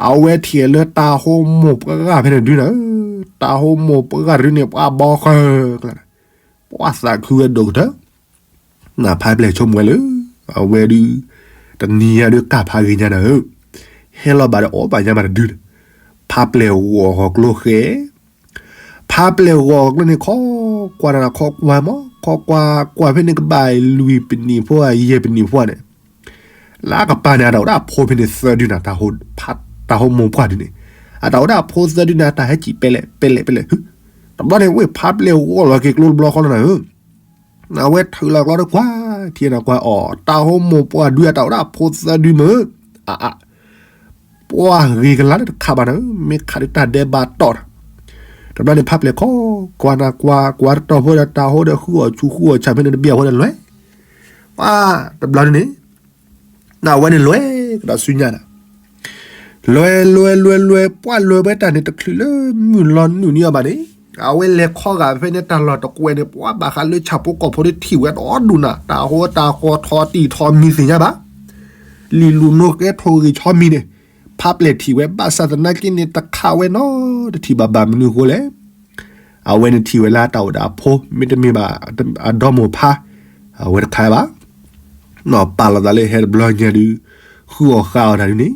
အဝဲထံၣ်လၢတၢ်ဟိမိၢ်ပှၢ်ဖဲန့ၣ်ဒုးနၤဧၢ, တၢ်ဟိမိၢ်ပှၢ်ဒုးန့ၣ် ပှၢ်ဘီဃၢကျါန့ၣ်, ပှၢ်သးခုဝဲဒိၣ်ကတၢၢ် နဖးပျဲၢ်ဆိကမိၣ်ဝဲလၢ အဝဲဒုး တနံၤညါဒုးကၢ်ဖးဂ့ၤညါနၤဧၢ, ဟဲလီၤဘၣ်ဒီးအီၣ်ဘၣ်ညါဘၣ်တဒု, ဖးပျဲၢ်ဂီၢ်ဂီၢ်ကျိဃဲ, ဖးပျဲၢ်ဂီၢ်ဂီၢ်ကျိန့ၣ် ခီကွၢ်နၤ ခီကွၢ်မး ခီကွၢ်ကွၢ်ဖဲန့ၣ်ကဘၣ်လွံၢ်ပနံၣ်ဖိဧါ ယဲၢ်ပနံၣ်ဖိဧါန့ၣ်, လၢအကပၤန့ၣ် အတၢ်အိၣ်ဒၣ်ဖိဖဲန့ၣ်သၢဒုနၤ, တၢ်ဟိမိၢ်ပှၢ်ဒုးန့ၣ်, အတၢ်အိၣ်ဒၣ်ဖိသၢဒုနၤ တၢ်ဟဲစံၣ်ပဲလဲၣ်ပဲလဲၣ်ပဲလဲၣ်, တဘျီန့ၣ် ဝ့ၢ်ဖးပျဲၢ်ဂီၢ်လီၤက့ၤကျိတဘျီဃီလီၤနၤဧၢ အဝဲထုးလီၤကျီဒီးကွၢ်ထံနၤကွၢ်အီၤ တၢ်ဟိမိၢ်ပှၢ်ဒုးအတၢ်အိၣ်ဒၣ်ဖိသၢဒုမ့ၢ်, အါအါ, ပှၢ်ဂ့ၤကလါလၢတခးဘၣ်နၤဧၢ, မ့ၢ်ခးဒုးတၢ်ဒဲးဘးတီၢ်နၤ, တဘျီန့ၣ် ဖးပျဲၢ်ခီကွၢ်နၤကွၢ်ကွၢ်တတီၢ်ဖိဒီး တၢ်ဟိဒီးဃုအီၣ်ဆူၣ်ဃုအီၣ်ဆၣ်ဖဲန့ၣ်တဘျီဖိဒီးလဲၤ, ပှၢ်တဘျီန့ၣ်န့ၣ် နဝဲန့ၣ်လဲၤကဒီးဆူညါနၤ, လဲၤလဲၤလဲၤလဲၤ ပှၢ်လဲၤဝဲတၢ်န့ၣ် တချုးလၢမုၢ်လီၤနုာ်န့ၢ်အီၤဘၣ်န့ၣ်, အဝဲလဲၤခီဂာ်ဖဲန့ၣ် တၢ်လီၢ်တကွဲးန့ၣ် ပှၢ်ဘၣ်ဃးလၢဆၣ်ဖိကီၢ်ဖိဒီးထံၣ်ဝဲဒီဒူၣ်နၤ, တၢ်ဟိတၢ်ဃီထီတံၢ်ထီမံၤသ့ၣ်ညါဘၣ်, လံာ်လူၤနိကဲထိၣ်ဂံၢ်ဆီမံၤန့ၣ် ဖးပျဲၢ်ထံၣ်ဝဲ ဘၣ်ဆၣ်သနာ်က့န့ၣ် တခးဝဲနီတထံၣ်ဘၣ်ဘၣ်. မနုၤအဃိလဲၣ်. အဝဲန့ၣ်ထံၣ်ဝဲလၢအတၢ်အိၣ်ဒီးအဖိ မ့တမ့ၢ်ဘၣ်အဒီမိၢ်ဖါ, အဝဲတခးဘၣ် ပာ်လီၤသးလၢဟဲတဘျီညါဒုး ဃုအီၣ်ဃုအီၣ်တၢ်ဒုးန့ၣ်,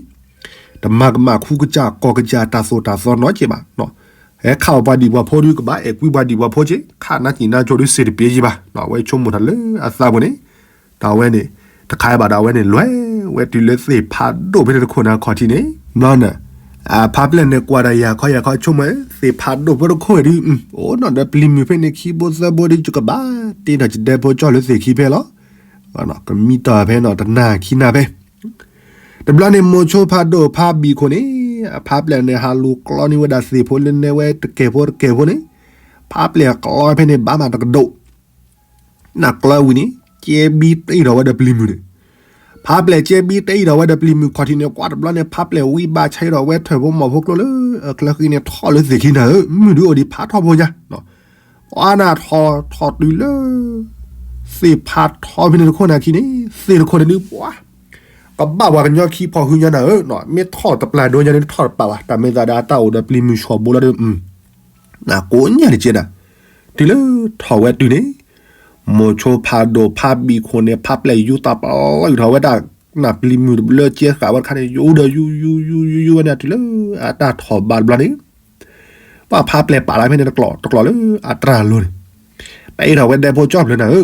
တမၤကမၣ်ခူကစၢ်ကီၢ်ကစၢ်တၢ်သိၣ်တၢ်သီနီတစဲးဘၣ်. ဟဲခးအီၣ်ပှၤဒံၣ်ပှၤဖိဒုး ကဘၣ်အဲၣ်ကွံပှၤဒံၣ်ပှၤဖိစ့ၢ်, ခးနါစံၣ်နါကၠိဒုးစ့ၢ်တပျ့ၤယံၤဘၣ်. အဝဲဆိကမိၣ်တၢ်လၢအသးပူၤန့ၣ်, တၢ်ဝဲန့ၣ် တခးဘၣ်ဒီး အဝဲန့ၣ်လဲၤဝဲတုၤလၢသ့ၣ်ဖးဒိၣ်ဖဲန့ၣ်တခိၣ်န့ၣ်အခီၣ်ထံးန့ၣ်, ဘျီန့ၣ် အဖးပျဲၢ်န့ၣ်ကွၢ်ဒီးယၤခီယၤခီဆိကမိၣ် သ့ၣ်ဖးဒိၣ်ဖိတခိၣ်ဒုး အိၣ်နီၢ်ဒီးပျံၤမုၢ်ဖဲန့ၣ်ခံဘိသၢဘိဒုး ယကဘၣ်တ့ထီၣ်ယဒဲဖိကၠီၣ်လၢသ့ၣ်ခံဖဲလီၤ. ကမံတီၢ်ဖဲနီၤ တနၤခံနၤဖဲ တဘျီန့ၣ် မိၤဆိဖးဒိၣ်ဖးဘံၣ်ခိၣ်န့ၣ် အဖးပျဲၢ်န့ၣ် ဟးလူၤကျီန့ၢ်ဝဲဒၣ်သ့ၣ်ဖိလၢနဲဝဲတကဲၢ်ဖိတကဲၢ်ဖိန့ၣ်, ဖးပျဲၢ်ကျီဖဲန့ၣ် ဘၣ်မးတကဒိၣ် နကျီဝံၤန့ၣ် ကဲဘံတအံၣ်ထီၣ်ဝဲဒီးပျံၤမုၢ်န့ၣ်, ဖးပျဲၢ်ကဲဘံတအံၣ်ထီၣ်ဝဲဒီးပျံၤမုၢ်ခီၣ်ထံးန့ၣ် ကွၢ်တဘျီန့ၣ် ဖးပျဲၢ်ဝံဘၣ်ဆဲးထီၣ်ဝဲထၢၣ်ဖိမီၢ်ဖိကျိလၢ အချၢဃံန့ၣ် ထီၣ်လၢသ့ၣ်ခံနၤဧၢ, မုၢ်ဒုးအိၣ်ဒံးဖးထီၣ်ဖိညါ, ပှၤနၢ်ထီၣ်ထီၣ်တုၤလၢ သ့ၣ်ဖးထီဖဲန့ၣ်တခိၣ်နၤခံန့ၣ် သ့ၣ်တခိၣ်န့ၣ်ဒုးပှၤ ကဘၣ်ပှၤကညီခံဖီၣ်ဃုညါနၤဧၢ, မ့ၢ်ထီၣ်တပျၢ်ဒိညါန့ၣ် ထီၣ်တပာ်ဘၣ်, တၢ်မ့ၢ်သးဒီးအတၢ်အိၣ်ဒီးပျံၤမုၢ်ဆီၣ်ဘိလီၤဒီး ကိးညါတကဲနၤ, တုၤလၢထီၣ်ဝဲတုၤန့ၣ်, မိၤဆိဖးဒိၣ်ဖးဘံၣ်ခိၣ်န့ၣ် ဖးပျဲၢ်ယူၤတၢ်ပျုၢ်ထီၣ်ဝဲဒၣ် နၢ်ပျံၤမုၢ်တဘျၢကဲဃာ်ဝဲတခါန့ၣ် ယူၤဒီးယူၤယူၤယူၤယူၤယူၤဝဲန့ၣ် တုၤလၢအတၢ်ထီၣ်ဘးတဘျီန့ၣ်, ပှၤဖးပျဲၢ်ပာ်လီၤဖဲန့ၣ်တကျိၤတကျိၤလၢအတြၢ်လိၤန့ၣ်, တအံၣ်ထီၣ်ဝဲဒဲဖိကၠီၣ်ဖျၢၣ်နၤဧ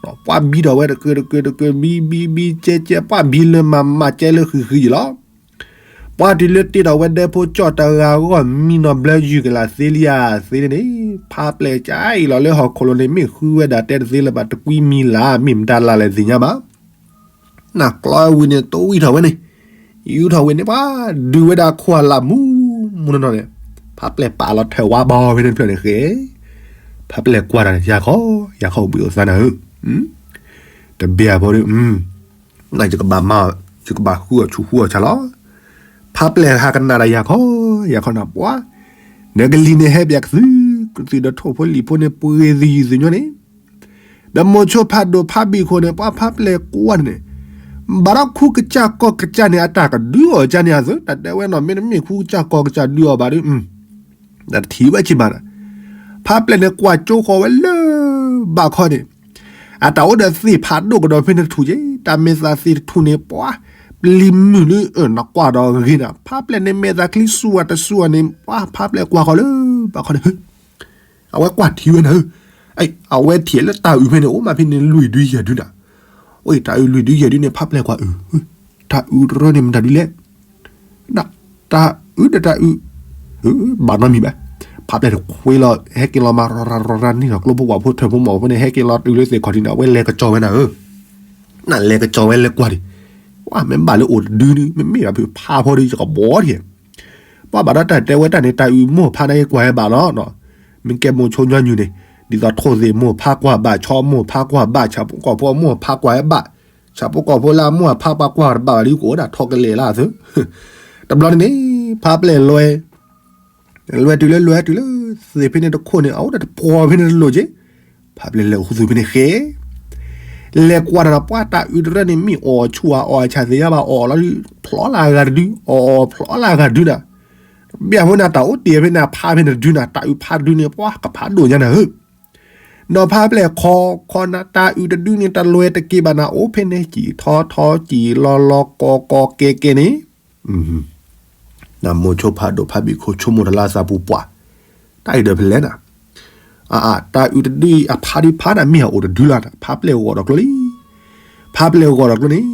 ၢ, ပှၤဘံထီၣ်ဝဲတကၢၢ်တကၢၢ်တကၢၢ် ဘံဘံဘံကဲကဲ ပှၤဘံလၢမၤမၤကဲလၢဃံဃံယံၤလီၤ. ပှၤတုၤလၢတ့ထီၣ်ဝဲဒဲဖိကၠီၣ်တဂၤအဂီၢ် မံနီၤဘျၢယုၢ်ကလာ်သ့လံဧါသ့န့ၣ်, ဖးပျဲၢ်ကအံၣ်လီၤလၢဟီၣ်ခိၣ်လိၤန့ၣ် မ့ၢ်ဃုဝဲဒၣ်တဲတသ့လၢၤဘၣ် တကွံမံၤလၢ် မ့ၢ်မတၤလၢ်လဲၣ်သ့ၣ်ညါဘၣ်. နကျီဝံၤန့ၣ် တဝံထီၣ်ဝဲန့ၣ်, ယူၤထီၣ်ဝဲန့ၣ် ပှၤဒုးဝဲဒၣ်ခိၣ်အလၢ်မူမူနီၢ်နီၢ်န့ၣ်, ဖးပျဲၢ်ပာ်လီၤထၢၣ်ဝါဘီဖဲန့ၣ်တဖျၢၣ်န့ၣ်ဃဲ, ဖးပျဲၢ်ကွၢ်တၢ်န့ၣ် ယၤခီ ယၤခီအိၣ်ဘှံးအိၣ်သါနၤဧၢ, တဘၣ်ဖိဒီး နယကဘၣ်မၤ, ယကဘၣ်ဃုအီၣ်ဆူၣ်ဃုအီၣ်ဆါလီၤ. ဖးပျဲၢ်ဟးကနၣ်ဒီးယၤခီ, ယၤခီနၢ်ပှၤ, နကလံၤန့ၣ်ဟဲပၠးကသုၣ်, ကသုၣ်ဒီးထိၣ်ဖိလံာ်ဖိန့ၣ် ပှ့ၤသယုၢ်သညိန့ၣ်, ဒီးမိၤဆိဖးဒိၣ်ဖးဘံၣ်ခိၣ်န့ၣ် ပှၤဖးပျဲၢ်ကွၢ်န့ၣ်, ဘၣ်ဒီးခူကစၢ်ကီၢ်ကစၢ်န့ၣ် အတၢ်ကဒုးအီၣ်ကန့ၣ်အသိး တၢ်တဲဝဲနီၤ မ့တမ့ၢ်ခူကစၢ်ကီၢ်ကစၢ်ဒုးအီၣ်ဘၣ်ဒီး တထံၣ်ဝဲက့ၤဘၣ်ဒီး, ဖးပျဲၢ်န့ၣ်ကွၢ်ကၠိဃီၤဝဲလၢ ဘၣ်ခီန့ၣ်, အတၢ်အိၣ်ဒီးသ့ၣ်ဖးဒိၣ်ကဒီးဖဲန့ၣ်တထူၣ်က့, တၢ်မ့ၢ်သးသ့ၣ်တထူၣ်န့ၣ် ပှၤ, ပျံၤမုၢ်လၢ နကွၢ်ဒီးဂ့ၤနၤ, ဖးပျဲၢ်န့ၣ်မဲာ်သးချံစူၣ်ဝဲတစူၣ်ဝဲန့ၣ် ပှၤဖးပျဲၢ်ကွၢ်ဃီၤလၢ ဘၣ်ခီန့ၣ်, အဝဲကွၢ်ထံၣ်ဝဲနၤဧၢ, အဝဲထံၣ်လၢတၢ်အုးဖဲန့ၣ် အိၣ်မးဖဲန့ၣ်လွံၢ်ဒုယဲၢ်ဒုနၤ, အိၣ်တၢ်အုးလွံၢ်ဒုယဲၢ်ဒုန့ၣ် ဖးပျဲၢ်ကွၢ်အုး, တၢ်အုးတရၢန့ၣ်မတၤဒုလဲၣ် တၢ်အုးဒီးတၢ်အုး, ဘၣ်နီတမံၤဘၣ်, ဖးပျဲၢ်တခွ့လီၤ ဟဲက့ၤလီၤမၤရၤရၤရၤရၤန့ၢ်ဒီးကျိဖိဝၣ်ဖိထၢၣ်ဖိမီၢ်ဖိန့ၣ် ဟဲက့ၤလီၤတုၤလၢသ့ၣ်ခီၣ်ထံးန့ၣ် အဝဲလဲၤကစီၤဝဲနၤဧၢ, နလဲၤကစီၤဝဲလဲၤကွၢ်ဒံး, ဝဲမ့ၢ်ဘၣ်လၢအိၣ်တဒုဒု မ့မ့ၢ်ဘၣ်ဖုးဖးဖိဒီး ယကဘီထံၣ် ပှၤဘၣ်ဒီးတၢ်တဲဝဲတၢ်န့ၣ် တၢ်အုးမိၢ်ဖးန့ၣ်ကွၢ်ဝဲဘၣ်လီၤ, မ့ၢ်ကဲမိၤဆိညီနုၢ်န့ၣ်, ဒ်သိးထိၣ်သ့ၣ်မိၢ်ဖးကွၢ်ဘၣ် ဆီမိၢ်ဖးကွၢ်ဘၣ် ဆၣ်ဖိကီၢ်ဖိအမိၢ်ဖးကွၢ်ဝဲဘၣ်, ဆၣ်ဖိကီၢ်ဖိလၢအမိၢ်အဖးပှၤကွၢ်တဘၣ်ဘၣ်ဒီး ကအိၣ်ဒၣ်ထီၣ်ကလဲာ်လၢအသၢ, တဘျီန့ၣ်န့ၣ်, ဖးပျဲၢ်လွဲ, လွဲတုၤလၢလွဲတုၤလၢ, သ့ၣ်ဖဲန့ၣ်တခိၣ်န့ၣ် အအိၣ်ဒၣ်တပှီၤဖဲန့ၣ်တလိၣ်က့ ဖးပျဲၢ်လဲၤအိၣ်ခူသူၣ်ဖဲန့ၣ်ဃဲ, လဲၤကွၢ်တၢ်ဒီးပှၤတၢ်အုးတရၢန့ၣ် မ့ၢ်အီၣ်ဆူၣ်အီၣ်ဆၣ်သ့ၣ်ညါဘၣ် အီၣ်လီၤဒုး ဖျီလၢအဂၤတဒု အီၣ်အီၣ်ဖျီလၢအဂၤတဒုနၤ, ဘၣ်ဖိန့ၣ် တၢ်အိၣ်တ့ၢ်ဖဲန့ၣ် ဖးဖဲန့ၣ်တဒုနၤ တၢ်အုးဖးတဒုန့ၣ် ပှၤကဖးဒိၣ်ညါနၤဧၢ, ဒီးဖးပျဲၢ်ခီခီနၤ တၢ်အုးတဒုန့ၣ် တလွဲတက့ၢ်ဘၣ်နၤ အိၣ်ဖဲန့ၣ် စံၣ်ထီထီစံၣ်လီၤလီၤကီကီကဲကဲန့ၣ် နမိၤဆိဖးဒိၣ်ဖးဘံၣ်ခိၣ်ဆိကမိၣ်တၢ်လၢအသးပူၤပှၢ်, တၢ်အုးဒီးဖဲလဲၣ်နၤ, အအ တၢ်အုးတဒုအံၤ အဖးဒုဖးနၤ မ့ၢ်အအိၣ်တဒုလီၤ ဖးပျဲၢ်ဂီၤဒီးကျိလံ, ဖးပျဲၢ်ဂီၤဒီးကျိန့ၣ်,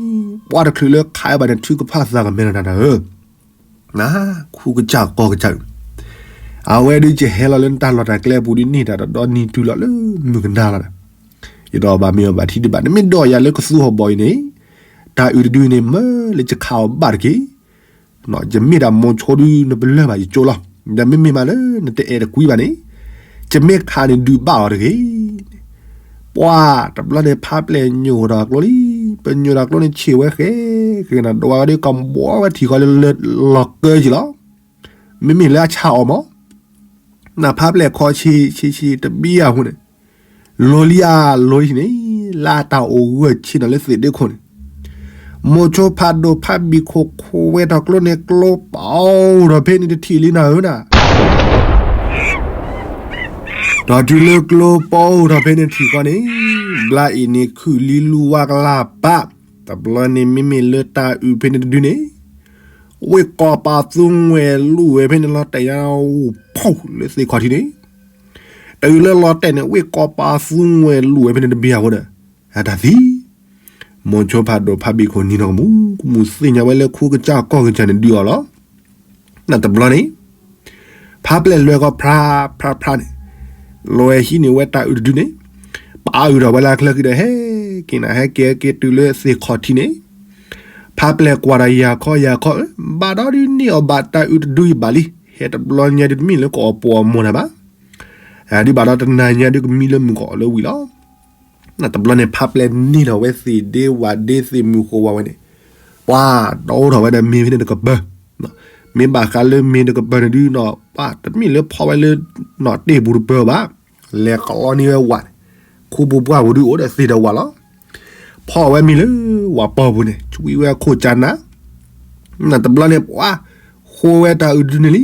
ပှၤတချုးလၢခးဘၣ်န့ၣ် ထုကဖၣ်သးကမဲနၤနၤဧၢ, နခူကစၢ်ကီၢ်ကစၢ်, အဝဲဒုးကဟဲလီၤလၢနတၢ်လီၢ်တၢ်ကျဲအပူၤဒုးန့ၢ်တၢ်တဒီနံၤတုၤလီၤလၢမုၢ်ကနၣ်လီၤ, ယဒီးဘၣ်မ့ၢ်အီၤဘၣ်ထံဒံးဘၣ် နမ့ၢ်ဒီးယၤလၢကသူဟီၣ်ဘီအံၤန့ၣ်, တၢ်အုးတဒုန့ၣ် မၢလၢယခးအီၤဘၣ်တက့ၢ် ယမ့ၢ်ဒၣ်မိၤဆိဒုး နပလၢၢ်ဘၣ်ယကၠိလီၤ, ဒီးမ့မ့ၢ်မးလၢနတအဲၣ်တကွံဘၣ်န့ၣ်, ယမ့ၢ်ခးန့ၣ်ဒုးဘၣ်အီၤတဂ့ၤ, ပှၤတဘျီန့ၣ်ဖးပျဲၢ်ညိၣ်ဒီးကျိလံ ပညိၣ်တၢ်ကျိန့ၣ်ဆံးဝဲဃဲ ဃဲနၤ ဒွးဝဲဒီးကဘှီဝဲထံၣ်ဃီလၢလၢလီၤကၢက့ၤလီၤ. မ့မ့ၢ်လၢအဆၣ်အီၤမး နဖးပျဲၢ်ခီဆံးဆံးဆံးတဘံယၤအဃိန့ၣ် လိၤလံဧါ လိၤလံန့ၣ် လၢအတၢ်အိၣ်ဂၢၢ်ဆံးနီၤလၢသ့ၣ်ဒ့ခိၣ်န့ၣ် မိၤဆိဖးဒိၣ်ဖးဘံၣ်ခိၣ်ခိးဝဲတၢ်ကျိန့ၣ် ကျိပအိၣ်ထီၣ်ဖဲန့ၣ်တထံၣ်လံနၤဧၢနၤ ဒီးတုၤလၢကျိပအိၣ်ထီၣ်ဖဲန့ၣ်ထံၣ်ဃီန့ၣ် ဘျါအံၤန့ၣ်ခုၣ်လံလူဝါကလၢ်ပာ် တဘျီန့ၣ်မ့မ့ၢ်လၢတၢ်အုၣ်ဖဲန့ၣ်တဒုန့ၣ် ဝ့ၢ်ကီၢ်ပာ်သူငွဲၣ်လူၣ်ဝဲဖဲန့ၣ်လီၤတဲာ်ညါ ဖီၣ်လၢသ့ၣ်ခီၣ်ထံးန့ၣ် တအုၣ်လၢလီၤတဲာ်န့ၣ် ဝ့ၢ်ကီၢ်ပာ်သူငွဲၣ်လူၣ်ဝဲဖဲန့ၣ်တဘံအဃိဒီး အတၢ်သံ မိၤဆိဖးဒိၣ်ဖးဘံၣ်ခိၣ်နံၤနီၢ်ကမူးကမူးသ့ၣ်ညါဝဲလၢခိကစၢ်ကီၢ်ကစၢ်န့ၣ်ဒုးအီၤလီၤ. နတဘျီန့ၣ် ဖးပျဲၢ်လွဲၢ်ကီၢ်ဖြါဖြါဖြါန့ၣ် လွဲၢ်ဟံးန့ၢ်ဝဲတၢ်အုၣ်တဒုန့ၣ် ပာ်အုၣ်ထီၣ်ဝဲလၢအချၢဃံဒီး ဟဲက့ၤနၤ ဟဲက့ၤဟဲက့ၤတုၤလၢသ့ၣ်ခီၣ်ထံးန့ၣ် ဖးပျဲၢ်ကွၢ်ဒီးယၤခီယၤခီဧၢ ဘၣ်ဒီးဒုးန့ၢ်အီၤဘၣ်တၢ်အုၣ်တဒုအံၤဘၣ်လံ ဟဲတဘျီညါဒုးတမ့ၢ်လၢကအီၣ်ပှီၢ်အီၣ်မီၢ်နၤဘၣ် ဒုးဘၣ်ဒီးတနၤညါဒုးကမံလၢမုၢ်ကအီၣ်လၢဝံၤလီၤ. နတဘျီန့ၣ် ဖးပျဲၢ်န့ၢ်ထီၣ်ဝဲသ့ၣ်ဒ့ဝၣ်ဒ့သ့ၣ်မုၢ်ဃိဝါဝဲန့ၣ် ပှၤတီအိၣ်ထီၣ်ဝဲဒီးမ့ၤဖဲန့ၣ်တကပၢၢ် မ့ၢ်ဘၣ်ဃးလၢမ့ၤတကပၢၢ်န့ၣ်ဒုးနီၤ ပှၤတမ့ၢ်လၢဖီၣ်ဝဲလၢနီၣ်တ့ၢ်ပူၤတပၢၢ်ဘၣ် လဲၤကလီန့ၢ်ဝဲဝၣ်န့ၣ် ခူပူၤပှၢ်ပူၤဒုးအိၣ်ဒီးသ့ၣ်ဒီးဝၣ်လီၤ. ဖီၣ်ဝဲမ့ၤလၢဝၣ်ပီၢ်ပူၤန့ၣ် ဆွံဝဲခိၣ်ကၢနၤ နတဘျီန့ၣ် ပှၤဃိဝဲတၢ်အုၣ်တဒုန့ၣ်လံ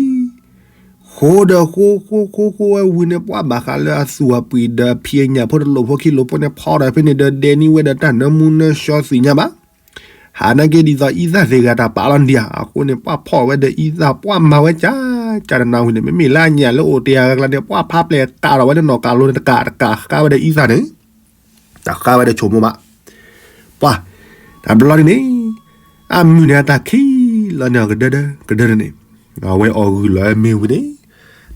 ဃိဒီးဃိဃိဃိဃိဝဲဝံၤန့ၣ် ပှၤဘၣ်ဃးလၢအသူၣ်အပှံၤဒီးဖံးအညၣ်ဖိတလိၣ်ဖိခံလိၣ်ဖိန့ၣ် ဖီၣ်ဒီးဖဲန့ၣ်ဒီးဒဲနံၣ်ဝဲဒီးတၢ်နၢမူနၢဆှီသ့ၣ်ညါဘၣ် ဟးနာ်က့ဒ်သိးအံသၣ်သ့ၣ်ဂၤတၢ်ပာ်လီၤဒံးဧါ အဃိန့ၣ် ပှၤဖီၣ်ဝဲဒီးအံသၣ် ပှၤမၤဝဲကၢကၢနနၤဝံၤန့ၣ် မ့မ့ၢ်လၢအညၣ်လၢအိၣ်တ့ၢ်အဂၤကျါန့ၣ် ပှၤဖးပျဲၢ်ကးထီၣ်ဝဲလၢနီၢ်ကးလိၤန့ၣ် တကးတကးဃါဝဲဒီးအံသၣ်န့ၣ် တဃါဝဲဒီးဆိမိၣ်ဘၣ် ပှၤ တဘျီန့ၣ်န့ၣ် အမုၢ်န့ၣ်အတၢ်ခံးလီၤန့ၢ်အီၤကဒၢဒၢကဒၢဒၢန့ၣ် အဝဲအီၣ်ဂုၢ်လီၤဝဲမ့ၤဝံၤန့ၣ်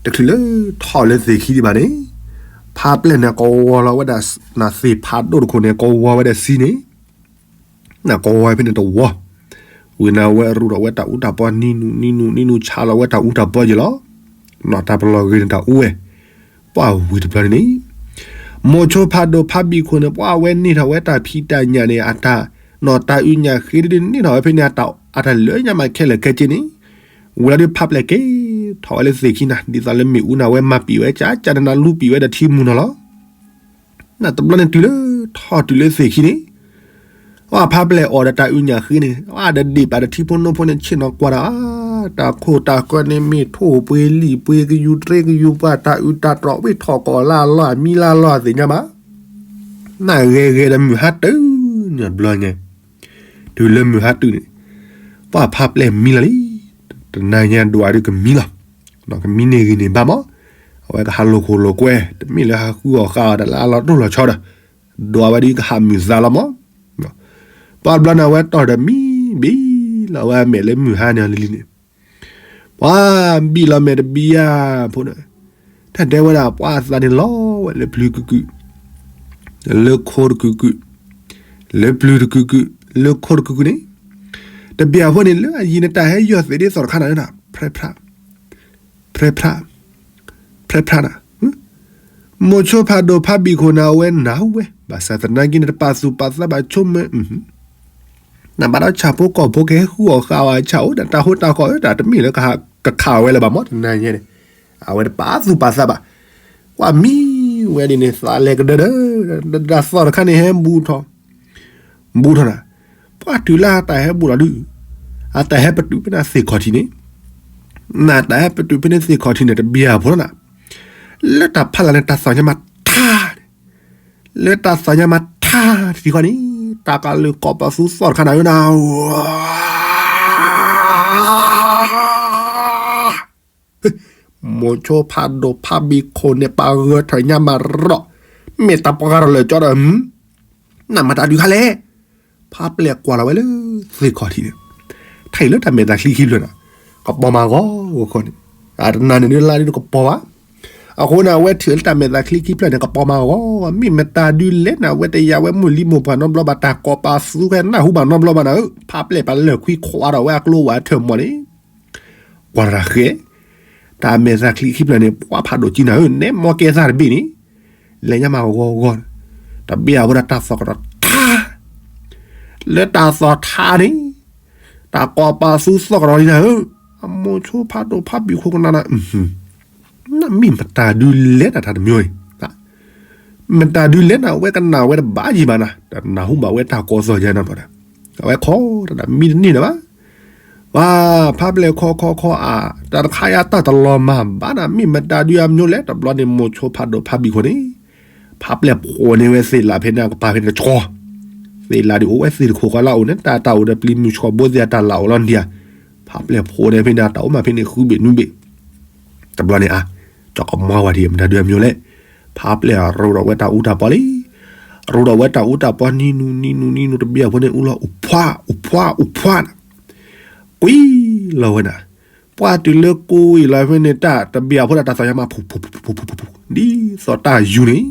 တချုးလၢထီၣ်လၢသ့ၣ်ခံဒံးဘၣ်န့ၣ် ဖးပျဲၢ်န့ၣ်ကဝီၤလီၤဝဲဒၣ် နသ့ၣ်ဖးဒိၣ်တခိၣ်န့ၣ် ကဝီၤဝဲဒၣ်စံန့ၣ် နကဝီၤဝဲဖဲန့ၣ်တဝီ ဝံၤန့ၣ်ဝဲရူၢ်ထီၣ်ဝဲတၢ်အူတၢ်ပီ နံၤနူၤနံၤနူၤနံၤနူၤ ဆးလီၤဝဲတၢ်အူတၢ်ပီယဲလီၤ နီၢ်တၢ်ပလီၢ်ဂ့ၤန့ၣ်တၢ်အူဝဲ ပှၤဝံၤတဘျီန့ၣ်န့ၣ် မိၤဆိဖးဒိၣ်ဖးဘံၣ်ခိၣ်န့ၣ် ပှၤဝဲန့ၢ်ထီၣ်ဝဲတၢ်ဖံးတၢ်ညၣ်န့ၣ် အတၢ် နီၢ်တၢ်အုၣ်ညၣ်ဃ့ဒုးန့ၢ်ထီၣ်ဝဲဖဲန့ၣ် အတၢ်လၢညါမးခဲလၢာ်ခဲဆ့န့ၣ် ဝံၤလီၤဒုးဖးပျဲၢ်က့ၤထီၣ်ဝဲလၢသ့ၣ်ခံနၤ ဒ်သိးလၢမ့ၣ်အူန့ၣ် အဝဲမၤပံာ်ဝဲကၢကၢနနၤ လူပံာ်ဝဲဒီးထံမူၤနီၤလီၤ နတဘျီန့ၣ်တုၤလၢ ထီၣ်တုၤလၢသ့ၣ်ခံန့ၣ် ပှၤဖးပျဲၢ်အီၣ်ဒီးတၢ်အုၣ်ညၣ်ဃ့န့ၣ် အဝဲဒီးဒ့ၣ်ပာ်ဒီးထံဖိနိဖိန့ၣ် ဆ့ၣ်နီၤကွၢ်ဒီး တၢ်ခိၣ်တၢ်ကၢန့ၣ် မ့ၢ်ထိၣ်ပှ့ၤလံၣ်ပှ့ၤ ကယူၤတြ့ကယူၤပှၢ် တၢ်အုၣ်တၢ်တီၣ် ဝ့ၢ်ထီၣ်ကီၢ်လၢအလီၢ် အမံလၢအလီၢ်သ့ၣ်ညါဘၣ် နဂဲၤဂဲၤဒီးမုၢ်ဟါတုၤန့ၣ်တဘျီညါ တုၤလၢမုၢ်ဟါတုၤန့ၣ် ပှၤဖးပျဲၢ်မံလီၤလံ တနၤညါဒွးဒုးကမံလီၤ ကမံန့ၢ်ဂ့ၤန့ၢ်ဘၣ်မး အဝဲကဟးလိာ်ခိၣ်လိာ်ကွဲ တမ့ၢ်လၢဟးဃုအီၣ်ဃုအီတၢ်လၢအလီၤတိၢ်လီၤဆီဒီး ဒွးဝဲဒုးကဟးမုာ်သးလီၤမး ပှၤဘျီန့ၣ် အဝဲတီၢ်ဒီးမံဘ့ၣ်လီၤဝဲအမဲာ်လၢမုၢ်ဟါန့ၣ်လံလံန့ၣ် ပှၤဘံၣ်လီၤမဲာ်တဘံၣ်ဧါဖိန့ၣ် တၢ်တဲဝဲဒၣ်ပှၤအသးန့ၣ်လီၤဝဲလၢပျုၤကုၢ်ကုၢ် လၢခိတကုၢ်ကုၢ် လၢပျုၤတကုၢ်ကုၢ် လၢခိတကုၢ်ကုၢ်န့ၣ် တဘၣ်အဃိန့ၣ် လၢအယံၤန့ၣ်တၢ်ဟဲယီၢ်သ့ၣ်ဒ်သိးတခါနၤလၢနၤ ဖြဲဖြး ဖြဲဖြး ဖြဲဖြးနၤ မိၤဆိဖးဒိၣ်ဖးဘံၣ်ခိၣ်န့ၣ် အဝဲနၢ်ဟူဝဲ ဘၣ်ဆၣ်သနာ်က့န့ၣ် တပာ်သူၣ်ပာ်သးဘၣ်ဆိကမိၣ် နဘၣ်ဒီးဆၣ်ဖိကီၢ်ဖိကဟဲဃုအီၣ်ဃုအီတၢ်အိၣ်ဒီးတၢ်ဟိတၢ်ဃီ တၢ်တမ့ၢ်လၢကခးဝဲလၢၤဘၣ်မး တနၤညါန့ၣ် အဝဲတပာ်သူၣ်ပာ်သးဘၣ် ကွၢ်မံဝဲဒ်န့ၣ် သးလဲၤကဒၢဒၢ တၢ်သီၣ်တခါန့ၣ်ဟဲဘူးထီၣ် ဘူးထီၣ်နၤ ပှၤတုၤလၢအတၢ်ဟဲဘူးထီၣ်ဒုး အတၢ်ဟဲပတုာ်ဖဲန့ၣ်သ့ၣ်ခီၣ်ထံးန့ၣ် နတၢ်ဟဲပတုာ်ဖဲန့ၣ်သ့ၣ်ခီၣ်ထံးန့ၣ် တဘၣ်အဃိလီၤနၤ လၢတၢ်ဖးလၢ်န့ၣ် တၢ်သီၣ်ညါမးထါန့ၣ် လၢတၢ်သီၣ်ညါမးထါတထံၣ်ဃီန့ၣ် တၢ်ကလုၢ်ကီၢ်ပသူသီၣ်တခါနၤဧၢနၤ မိၤဆိဖးဒိၣ်ဖးဘံၣ်ခိၣ်န့ၣ် ပာ်ဂၢၢ်ထၢၣ်ညါမးရီၣ် မ့ၢ်တၢ်ပှၤဂၤထီၣ်လၢာ်ကၠီဒီး နမၤတၢ်ဒုးခါလဲၣ် ဖးပျဲၢ်ကွၢ်လီၤဝဲလၢသ့ၣ်ခီၣ်ထံးန့ၣ် ထံၣ်လၢတၢ်မဲာ်သးချံခံဖျၢၣ်န့ၣ် ကပီၤမးဂီၤဂီၤခီန့ၣ် အတနၤန့ၣ်ဒုးလါဒုးကပီၤဘၣ် အဃိန့ၣ် အဝဲထံၣ်လၢတၢ်မဲာ်သးချံခံဖျၢၣ်န့ၣ် ကပီၤမးဂီၤဂီၤ မ့ၢ်မတၤဒုးလဲၣ်နၤ အဝဲတယာ်ဝဲမိၢ်လံမိၢ်ပှၢ်နီတဘျီဘၣ် တၢ်ကီၢ်ပာ်သူခဲနၢ်ဟူဘၣ်နီတဘျီဘၣ်နၤဧၢ ဖးပျဲၢ်ပာ်လၢာ်ခွံခွါဒီးဝဲအကျိဝဲအထၢၣ်မီၢ်န့ၣ် ကွၢ်တၢ်ဃဲ တၢ်မဲာ်သးချံခံဖျၢၣ်န့ၣ် ပှၤဖးဒိၣ်ကံနၤဧၢ နဲမီၢ်ကဲသၣ်တဘ့ၣ်န့ၣ် လဲၤညါမးဂီၤဂီၤ တဘၣ်အဃိဒီးတၢ်သီၣ်ကဒီးထါ လၢတၢ်သီၣ်ထါန့ၣ်, တၢ်ကိးပာ်သူသီၣ်ကဒီးလံနၤဧၢ, အမိၤဆိဖးဒိၣ်ဖးဘံၣ်ခိၣ်ကနၣ်နၤ, နမ့ၢ်မတၤဒုလဲၣ်နၤတၢ်တမံၤအံၤ, မတၤဒုလဲၣ်နၤ အဝဲကနၣ်ဝဲတဘၣ်ယံၤဘၣ်နၤ, တနၢ်ဟူဘၣ်ဝဲတၢ်ကိးသီၣ်ညါနီတဘျီဒီး, အဝဲခိးတၢ်မံတန့ၢ်နၤဘၣ်. ဝါ, ဖးပျဲၢ်ခီခီခီအါ, တၢ်တခါယါတၢ်တလီၤမၢ်ဘၣ်နၤ, မ့ၢ်မတၤဒုအမံၤလဲၣ်, တဘျီန့ၣ်မိၤဆိဖးဒိၣ်ဖးဘံၣ်ခိၣ်န့ၣ် ဖးပျဲၢ်ဖိးန့ၢ်ဝဲသ့ၣ်လးဖဲန့ၣ်အကပၤဖဲန့ၣ်တကီ, သ့ၣ်လးဒုးအိၣ်ဝဲသ့ၣ်တခိၣ်ဃီလၢအအိၣ်န့ၣ် တၢ်တၢ်အိၣ်ဒီးပျံၤမုၢ်ဆှီဘိသ့ၣ်အတၢ်လၢ်အိၣ်လီၤဒံးဧါ, ဖးပျဲၢ်ဖိးန့ၢ်ဖဲန့ၣ် တၢ်အိၣ်မးဖဲန့ၣ်ဃုဘ့ၣ်နွံဘ့ၣ်, တဘျီန့ၣ်အါ, ကၠီကမါဝၤထံး မတၤဒုအမံၤလဲၣ်, ဖးပျဲၢ်ရိးဒီးဝဲတၢ်အူတၢ်ပီလံ, ရိးဒီးဝဲတၢ်အူတၢ်ပီနံၤနူနံၤနူနံၤနူတဘ့ၣ်အဖိန့ၣ် အူလီၤအိၣ်ဖှါအိၣ်ဖှါအိၣ်ဖှါနၤ ကွံာ်လီၤဝဲဒၣ်, ပှၤတုၤလၢကိးအံၤလီၤဖဲန့ၣ် တၢ်တဘ့ၣ်အဖိဒၣ်တၢ်သီၣ်ညါမး ဖူဖူဖူဖူဖူဖူဖူဖူ, ဒ်သိးတၢ်ယူၤန့ၣ်,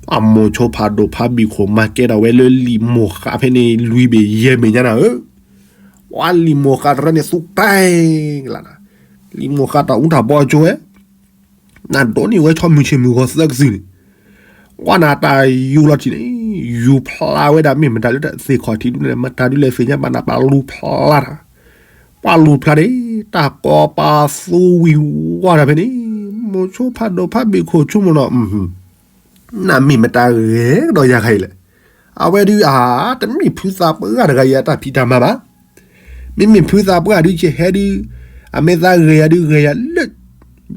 ပှၤမိၤဆိဖးဒိၣ်ဖးဘံၣ်ခိၣ်မၤကဲထီၣ်ဝဲလၢလံာ်မိၢ်ဃးဖဲန့ၣ် လွံၢ်ဘ့ၣ်ယဲၢ်ဘ့ၣ်ညါနၤဧၢ, ပှၤလံာ်မိၢ်ဃးတရၢန့ၣ်သူကဲကလးနၤ, လံာ်မိၢ်ဃးတၢ်အူတၢ်ပီအကၠိဝဲ နဒိးန့ၢ်ဝဲဆီမုၢ်ဆ့ၣ်မုၢ်ဂီၤသၢကသုၣ်န့ၣ်, ကွၢ်နၤတၢ်ယူၤလီၤထံၣ်န့ၣ်, ယူၤဖျါဝဲဒၣ်မ့ၢ်မတၤလၢသ့ၣ်ခီၣ်ထံးဒုန့ၣ် မတၤဒုလဲၣ်သ့ၣ်ညါဘၣ်နၤ ပှၤလူၤဖျါတၢ်, ပှၤလူၤဖျါန့ၣ်, တၢ်ကိးပာ်သူဝံၤဝါဒီးဖဲန့ၣ်, မိၤဆိဖးဒိၣ်ဖးဘံၣ်ခိၣ်ဆိကမိၣ်နီၤ နမ့ၢ်မတၤဂဲၤကဒီးယၤခါအံၤလဲၣ်. အဝဲဒုးအါ တမ့ၢ်ဖုသးပှၢ်တဂၤအံၤအတၢ်ဖံးတၢ်မၤဘၣ်. မ့မ့ၢ်ဖုသးပှၢ်ဒုး ယဟဲဒုး အမဲာ်သၣ်ဂဲၤယၤဒုး ဂဲၤယၤလၢ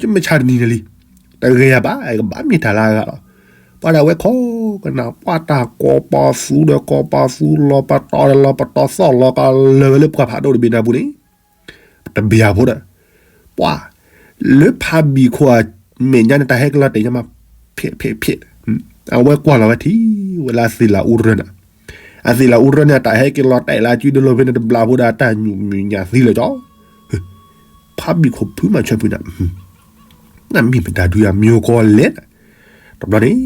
ယမုၢ်ဆါတနံၤန့ၣ်လံ. တဂဲၤယၤဘၣ် ကဘၣ်မ့ၢ်တၢ်လၢအဂၤလီၤ. ပှၤဒၣ်ဝဲခိးကနၣ် ပှၤတၢ်ကိးပီသူဒီးကိးပီသူ လီၤပတီၢ်ဒီးလီၤပတီၢ် သီၣ်လီၤကလၢာ်ဝဲလၢပှၤဖးဒိၣ်တဘ့ၣ်နၢ်ပူၤန့ၣ် တဘ့ၣ်အဖိဒီး ပှၤ လၢဖးဘံၣ်ခိၣ်အမဲာ်ညါန့ၣ် တၢ်ဟဲက့ၤလီၤတဲာ်ညါမး ဖျဲးဖျဲးဖျဲး, အဝဲကွၢ်လီၤဝဲထံၣ်ဝဲလၢအသ့ၣ်လးအူရၢန့ၣ်, အသ့ၣ်လးအူရၢန့ၣ် အတၢ်ဟဲက့ၤလီၤတဲာ်လၢအစုဒၢလိာ်ဖဲန့ၣ် တဘျီဖိဒီး အတၢ်ညူးမုာ်ညၣ်သံလၢာ်ကၠီ ဖးဘံၣ်ခိၣ်ဖုမၤဆၢဖုနၤ, နမ့ၢ်မတၤဒုးအမံၤကီလဲၣ်. တဘျီန့ၣ်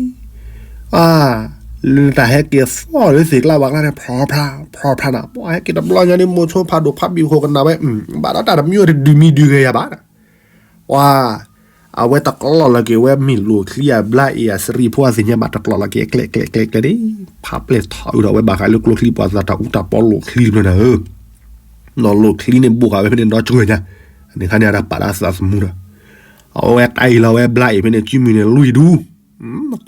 လၢတၢ်ဟဲက့ၤသီၣ်လၢသ့ၣ်ကျါဝၣ်ကျါန့ၣ် ဖျီဖျါ ဖျီဖျါနၤ, ပှၤဟဲက့ၤတဘျီညါန့ၣ် မိၤဆိဖးဒိၣ်ဖးဘံၣ်ခိၣ်ကနၣ်ဝဲ ဘၣ်ဒီးတၢ်တမံၤအံၤတဒုးမံဒုးဂဲၤယၤဘၣ်. ပှၤ အဝဲတကျီၢ်လီၤက့ၤဝဲမ့ၢ်လိာ်ချံအဘျါအ့ၣ်အစရံဖိအသ့ၣ်ညါဘၣ် တကျီၢ်လီၤက့ၤအကျဲကျဲကျဲကျဲန့ၣ်, ဖးပျဲၢ်ထီၣ်အုးဒီးဝဲဘၣ်ဃးလၢကျိချံပှၤသးတၢ်အူတၢ်ပီလိာ်ချံတဖျၢၣ်နၤဧၢ, နီၢ်လိာ်ချံန့ၣ်ဘိးဃာ်ဝဲဖဲန့ၣ်ဒီကၢၢ်ညါ, န့ၣ်ခါန့ၣ်အတၢ်ပာ်လၢအသးသမူဒီး အဝဲတၢ်အ့ၣ်လီၤဝဲဘျါအ့ၣ်ဖဲန့ၣ် စုမုၢ်န့ၣ်လွံၢ်ဒူ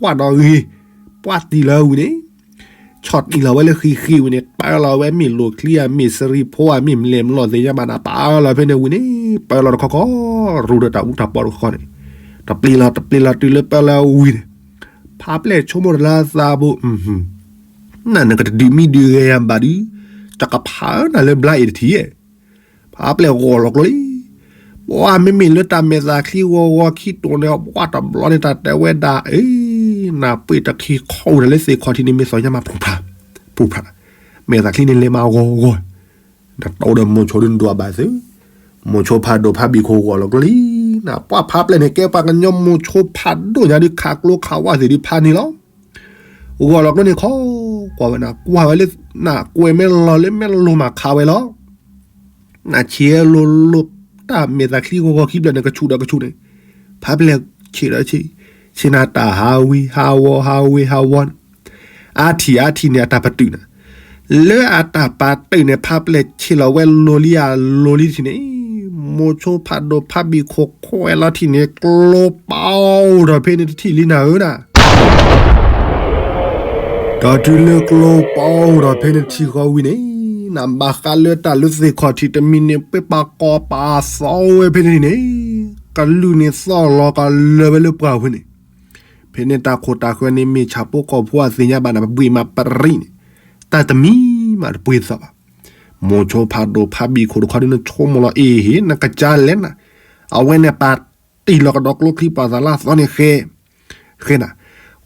ကွၢ်ဒီးဂ့ၤ, ပှၢ်တံၢ်လီၤဝံၤန့ၣ်, ဆီၣ်တံၢ်လီၤဝဲလၢဃံဃံဝံၤန့ၣ် ပၢလီၤဝဲမ့ၢ်လိာ်ချံဧါ မ့ၢ်စရံဖိဧါ မ့ၢ်မလဲၣ်မလီၢ်သ့ၣ်ညါဘၣ်နၤ ပၢလီၤဖဲန့ၣ်ဝံၤန့ၣ်, ပၢလီၤတခီခီ, ရူဒီးတၢ်အူတၢ်ပီတခီခီန့ၣ်, တပျ့ၤလီၤတပျ့ၤလီၤတုၤလၢပၢလီၤဝံၤန့ၣ်, ဖးပျဲၢ်ဆိကမိၣ်တၢ်လၢအသးဘိ, နနကတဒုးမံဒုးဂဲၤယၤဘၣ်ဒုး, တကဖးနၤလၢဘျါအ့ၣ်တထံၣ်ဧါ ဖးပျဲၢ်ဂီၤလီၤကျိလံ. ပှၤမ့မ့ၢ်လၢတၢ်မဲာ်သၣ်ချံဂီၤဂီၤခံတိာ်န့ၣ် ပှၤတဘျီန့ၣ် တၢ်တဲဝဲဒၣ် အ့, နၢ်ပှ့ၤတခံခီဝဲဒၣ်လၢသ့ၣ်ခီၣ်ထံးန့ၣ် မ့ၢ်သီၣ်ညါမး ဖျိဖျါ, ဖျိဖျါ, မဲာ်သၣ်ချံန့ၣ်လဲၤမးဂီၤဂီၤ, နတီဒီးမိၤဆိဒုးနဒွးဘၣ်သု, မိၤဆိဖးဒိၣ်ဖးဘံၣ်ခိၣ်ဂီၤလီၤကျိလံ. နပှၤဖးပျဲၢ်န့ၣ် ကဲပှၤကညီမိၤဆိဖးဒိၣ်ညါဒုး ခးကျိခးဝါသ့ၣ်ဒုးဖးန့ၣ်လီၤ. ဂီၤလီၤကျိန့ၣ်ခီ, ကွၢ်ဝဲနၤ ကွၢ်ဝဲလၢ နကွဲးမဲလီၤလၢမဲလိၤမးခးဝဲလီၤ. နဆံးလိၤလိၤ တၢ်မဲာ်သၣ်ချံဂီၤဂီၤခံဖျၢၣ်န့ၣ် ကဆူၣ်ဒီးကဆူၣ်န့ၣ်, ဖးပျဲၢ်ဆံးဒီးဆံး, ဆံးနၤတၢ်ဟးဝံၤဟးဝီၤ ဟးဝံၤဟးဝီၤန့ၣ်, အါထံၣ်အါထံၣ်န့ၣ် အတၢ်ပတုာ်နၤ, လၢအတၢ်ပာ်တုာ်န့ၣ် ဖးပျဲၢ်ဆံးလီၤဝဲလိၤလံဧါ လိၤလံတထံၣ်န့ၣ်, မိၤဆိဖးဒိၣ်ဖးဘံၣ်ခိၣ်ခွဲးလီၤထံၣ်န့ၣ် ကျိပာ်အိၣ်ဒီးဖဲန့ၣ်တထံၣ်လံနၤဧၢနၤ ဒီးတုၤလၢကျိပာ်အိၣ်ဒီးဖဲန့ၣ်တထံၣ်ဃီဝံၤန့ၣ်, နဘၣ်ဃးလၢတၢ်လၢသ့ၣ်ခီၣ်ထံးတမံၤန့ၣ် ပှၤပာ်ကီၤပာ်သီဝဲဖဲန့ၣ်န့ၣ်, ကလုၢ်န့ၣ်သီၣ်လီၤကလၢာ်ဝဲလၢပှၢ်ဝဲန့ၣ်, ဖဲန့ၣ်တၢ်ခိၣ်တၢ်ဃၢၤန့ၣ် မ့ၢ်ဆၣ်ဖိကီၢ်ဖိအသ့ၣ်ညါဘၣ်နၤ ပဘှံးမးပရံၣ်န့ၣ်, တၢ်တမံၤမးတပှ့ၤသီၣ်ဘၣ်. မိၤဆိဖးဒိၣ်ဖးဘံၣ်ခိၣ်တခီဒုးနဆိကမိၣ်လီၤ အ့ဟ့ၣ် နကစၢ်လဲၣ်နၤ, အဝဲန့ၣ်ပာ်တ့ၢ်လီၤကဒီးကျိချံပှၤသးလၢအသီန့ၣ်ဃဲ ဃဲနၤ,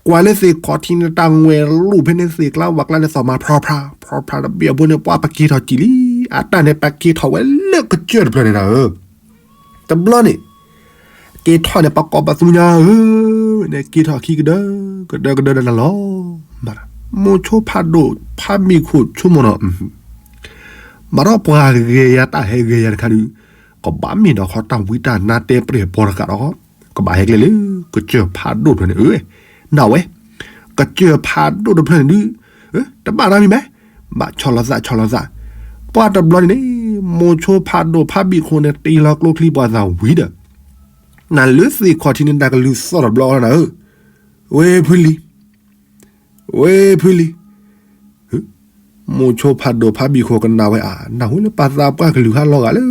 ကွၢ်လၢသ့ၣ်ခီၣ်ထံးန့ၣ် တၢ်ငွဲၣ်လူၢ်ဖဲန့ၣ်သ့ၣ်ကျါဝၣ်ကျါန့ၣ် သီၣ်မးဖျီဖျါ ဖျီဖျါတဘ့ၣ်အဘိန့ၣ် ပှၤပက့ၤထီၣ်ကံၣ်လံ, အတၢ်န့ၣ် ပက့ၤထီၣ်ဝဲလၢကစၢၢ်တဖျၢၣ်န့ၣ်နၤဧၢ, တဘျီန့ၣ် က့ၤထီၣ်န့ၣ် ပှၤကိးပသူညါဧၢ, န့ၣ်က့ၤထီၣ်ခံကဒၢ ကဒၢကဒၢဒၣ်နၤလီၤ. မိၤဆိဖးဒိၣ်ဖးဘံၣ်ခိၣ်ဆိကမိၣ်နီၤ ဘၣ်ဒီးပှၤဂဲၤယၤတၢ်ဟဲဂဲၤယၤတခါဒုး ကဘၣ်မ့ၢ်ဒီးခီတၢ်ဝံတၢ်နါတဲပြဲၢ်ပီတဂၤဒီး ကဘၣ်ဟဲကျဲလၢ ကစၢၢ်ဖးဒိၣ်တဖျၢၣ်န့ၣ်ဧၢ, နဝဲ ကစၢၢ်ဖးဒိၣ်တဖျၢၣ်န့ၣ်ဒုး တဘၣ်နီတမံၤဘၣ်, ဘၣ်ဆီလီၤသးဆီလီၤသး, ပှၢ်တဘျီန့ၣ်န့ၣ် မိၤဆိဖးဒိၣ်ဖးဘံၣ်ခိၣ်န့ၣ် တ့လီၤကျိချံပှၤသးဝံၤဒီး နၤလၢသ့ၣ်ခီၣ်ထံးန့ၣ် တၢ်ကလုၢ်သီၣ်တဘျီအီၤနၤဧၢ, ဝ့ၢ်ဖုလံၤ, ဝ့ၢ်ဖုလံၤ, မိၤဆိဖးဒိၣ်ဖးဘံၣ်ခိၣ်ကနၣ်ဝဲအါ, နၢ်ဟူလၢပှၤသးပှၢ်ကလုၢ်ဟးလီၤဂာ်လၢ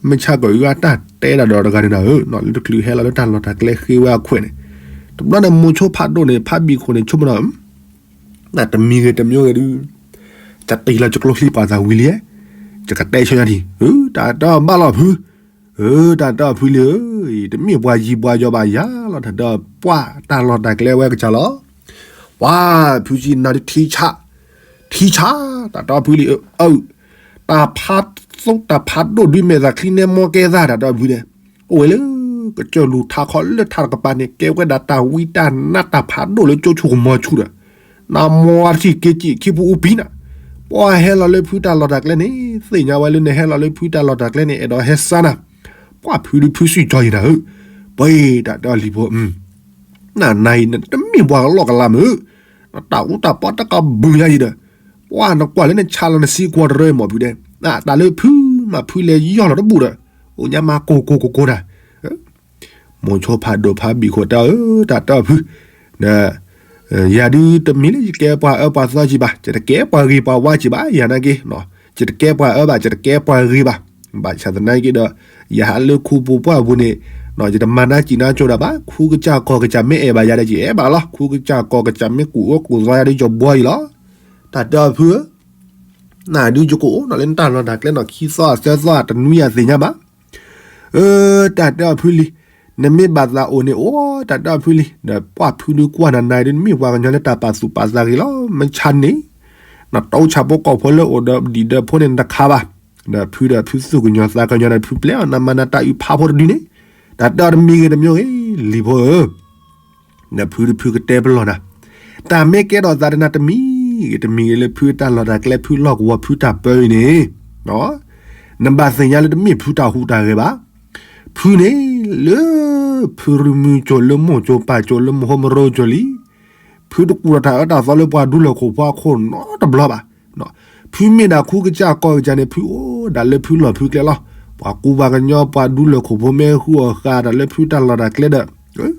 မ့ၢ်ဆါကီၢ်အုၣ်အတၢ်တဲဒၣ်ဒီးတဂၤန့ၣ်နၤဧၢ, လၢတချုးဟဲလီၤလၢတၢ်လီၢ်တၢ်ကျဲဃ့ဝဲအခွဲးန့ၣ်, တဘျီန့ၣ် မိၤဆိဖးဒိၣ်န့ၣ် ဖးဘံၣ်ခိၣ်န့ၣ် ဆိကမိၣ်ဒီး နတမံၤဂ့ၤတမံၤဂ့ၤဒုး, တတ့လီၤကကျိချံပှၤသးဝံၤလံ, ယကတဲဆၢညါထံး, တၢ်တၢ်ဘၣ်လီၤဖု, တၢ်တၢ်ဖုလံဧၢ, တမ့ၢ်ပှၤယံၤပှၤယီၤဘၣ်ယၤလီၤ, တၢ်တၢ်ပှၢ်တၢ်လီၢ်တၢ်ကျဲဝဲကစၢ်လီၤ, ပှၤဖုကံနၤဒုးထံဆး, ထံဆး, တၢ်တၢ်ဖုလံဧၢ, တၢ်ဖးသိတၢ်ဖးဒိၣ်ဒုး မဲာ်သးချံန့ၣ်မီကဲသး တၢ်တၢ်ဖုန့ၣ်, အိၣ်ဝဲလၢ ကစၢၢ်လူၤထးခီလၢထးတကပၤန့ၣ် ကဲဝဲဒၣ်တၢ်ဝံတၢ်နါတၢ်ဖးဒိၣ်လၢကၠိဆူၣ်ကမီၤဆူၣ်ဒီး နမီထံၣ်က့ၤကံၣ်ခံဖုအူပံၤနၤ, ပှၤဟဲလီၤလၢဖုတၢ်လီၢ်တၢ်ကျဲန့ၣ် သ့ၣ်ညါဝဲလၢနဟဲလီၤလၢဖုတၢ်လီၢ်တၢ်ကျဲန့ၣ် အဲၣ်ဒိးဟဲစါနၤ, ပှၢ်ဖုဒုးဖုစံၣ်ကၠီယံၤနၤဧၢ, ပှၤတၢ်တဲအီၤလံၤဖိ, နနၤအံၤနတမ့ၢ်ပှၤကလီၢ်ကလးမုၢ်, နတၢ်အူတၢ်ပီတကးဘုးညါယံၤဒီး, ပှၢ်နကွၢ်လၢနဆါလီၤနစံကွီၤတရၢမီၢ်ဖုဒဲး, တၢ်လၢဖုမၤဖုလဲၤယီၢ်လီၤတဘူၣ်ဒီး, အိၣ်ညါမၤကိၢ်ကိၢ်ကိၢ်ကိၢ်တၢ် မိၤဆိဖးဒိၣ်ဖးဘံၣ်ခိၣ်တဲအီၤဧၢ, တၢ်တၢ်ဖု, ယၤဒုးတမ့ၢ်လၢယကဲပှၤအၢပှၤသီကံးဘၣ်, ယတကဲပှၤဂ့ၤပှၤဝါကံးဘၣ်, ယၤနာ်က့, ယတကဲပှၤအၢဘၣ်, ယတကဲပှၤဂ့ၤဘၣ်, ဘၣ်ဆၣ်သနာ်က့ဒီး, ယဟးလၢခူပူၤပှၢ်ပူၤန့ၣ်, ယတမၤနၢ်စံးနၢ်ကၠိတၢ်ဘၣ်, ခူကစၢ်ကီၢ်ကစၢ်မ့ၢ်အဲၣ်ဘၣ်ယၤဒီး ယအဲၣ်ဘၣ်လီၤ, ခူကစၢ်ကီၢ်ကစၢ်မ့ၢ်ကူၣ်အၢကူၣ်သီယၤဒီး ယဘှီအံၤလီၤ, တၢ်တၢ်ဖုဧၢ နဒုးယကအိၣ်နီၤလၢနတၢ်လီၢ်တၢ်ကျဲနီၤ ခံသီသၢသီတနွံအသ့ၣ်ညါဘၣ်, တၢ်တၢ်ဖုလံၤ, နမ့ၢ်ဘၣ်သးအိၣ်န့ၣ်အိၣ် တၢ်တၢ်ဖုလံၤ, ဒီးပှၢ်ဖုဒုးကွၢ်နၤနၤဒုး နမ့ၢ်ပှၤကညီလၢတၢ်ပာ်သူၣ်ပာ်သးဂ့ၤလီၤ, မ့ၢ်ဆါန့ၣ်, နတီဆၣ်ဖိကီၢ်ဖိလၢအိၣ်ဒီးဒံၣ်ဒီးဖိန့ၣ်နတခါဘၣ်, ဒီးဖုဒီးဖုသူၣ်ကညီၤသးကညီၤဒီးဖုပျဲအီၤ နမၤနၤတၢ်အုးဖးဖိတဒုန့ၣ်, တၢ်တၢ်တမံၤဂ့ၤတမံၤဂ့ၤ, လံၤဖိဧၢ ဒီးဖုတဖုကတဲပလီၢ်နၤ, တၢ်မ့ၢ်ကဲထီၣ်သးဒီးနၤတမံၤဂ့ၤတမံၤဂ့ၤလၢဖုတၢ်လီၢ်တၢ်ကျဲဖုလီၢ်ကဝီၤဖုတၢ်ပၢအံၤန့ၣ်, နဘၣ်သ့ၣ်ညါလၢတမ့ၢ်ဖုတၢ်ဟူးတၢ်ဂဲၤဘၣ်, ဖုန့ၣ်လၢ ဖုရမုၢ်ကၠိလၢမိၢ်ကၠိပၢ်ကၠိလၢမဟိမရိကၠိလံ, ဖုတကူၣ်ထီၣ်တၢ်အၢတၢ်သီလၢပှၤဒူလၢၢ်ခိၣ်ဖိအခိၣ်နီတဘျီဘၣ် ဖုမ့ၢ်ဒၣ်ခူကစၢ်ကီၢ်ကစၢ်န့ၣ် ဖုအိၣ်ဒၣ်လၢဖုလီၢ်ဖုကျဲလီၤ. ပှၤကူပှၤကညီပှၤဒူလၢၢ်ခိၣ်ဖိမ့ၢ်ဟူအီၣ်ဃာ်တၢ်လၢဖုတၢ်လီၢ်တၢ်ကျဲဒီး,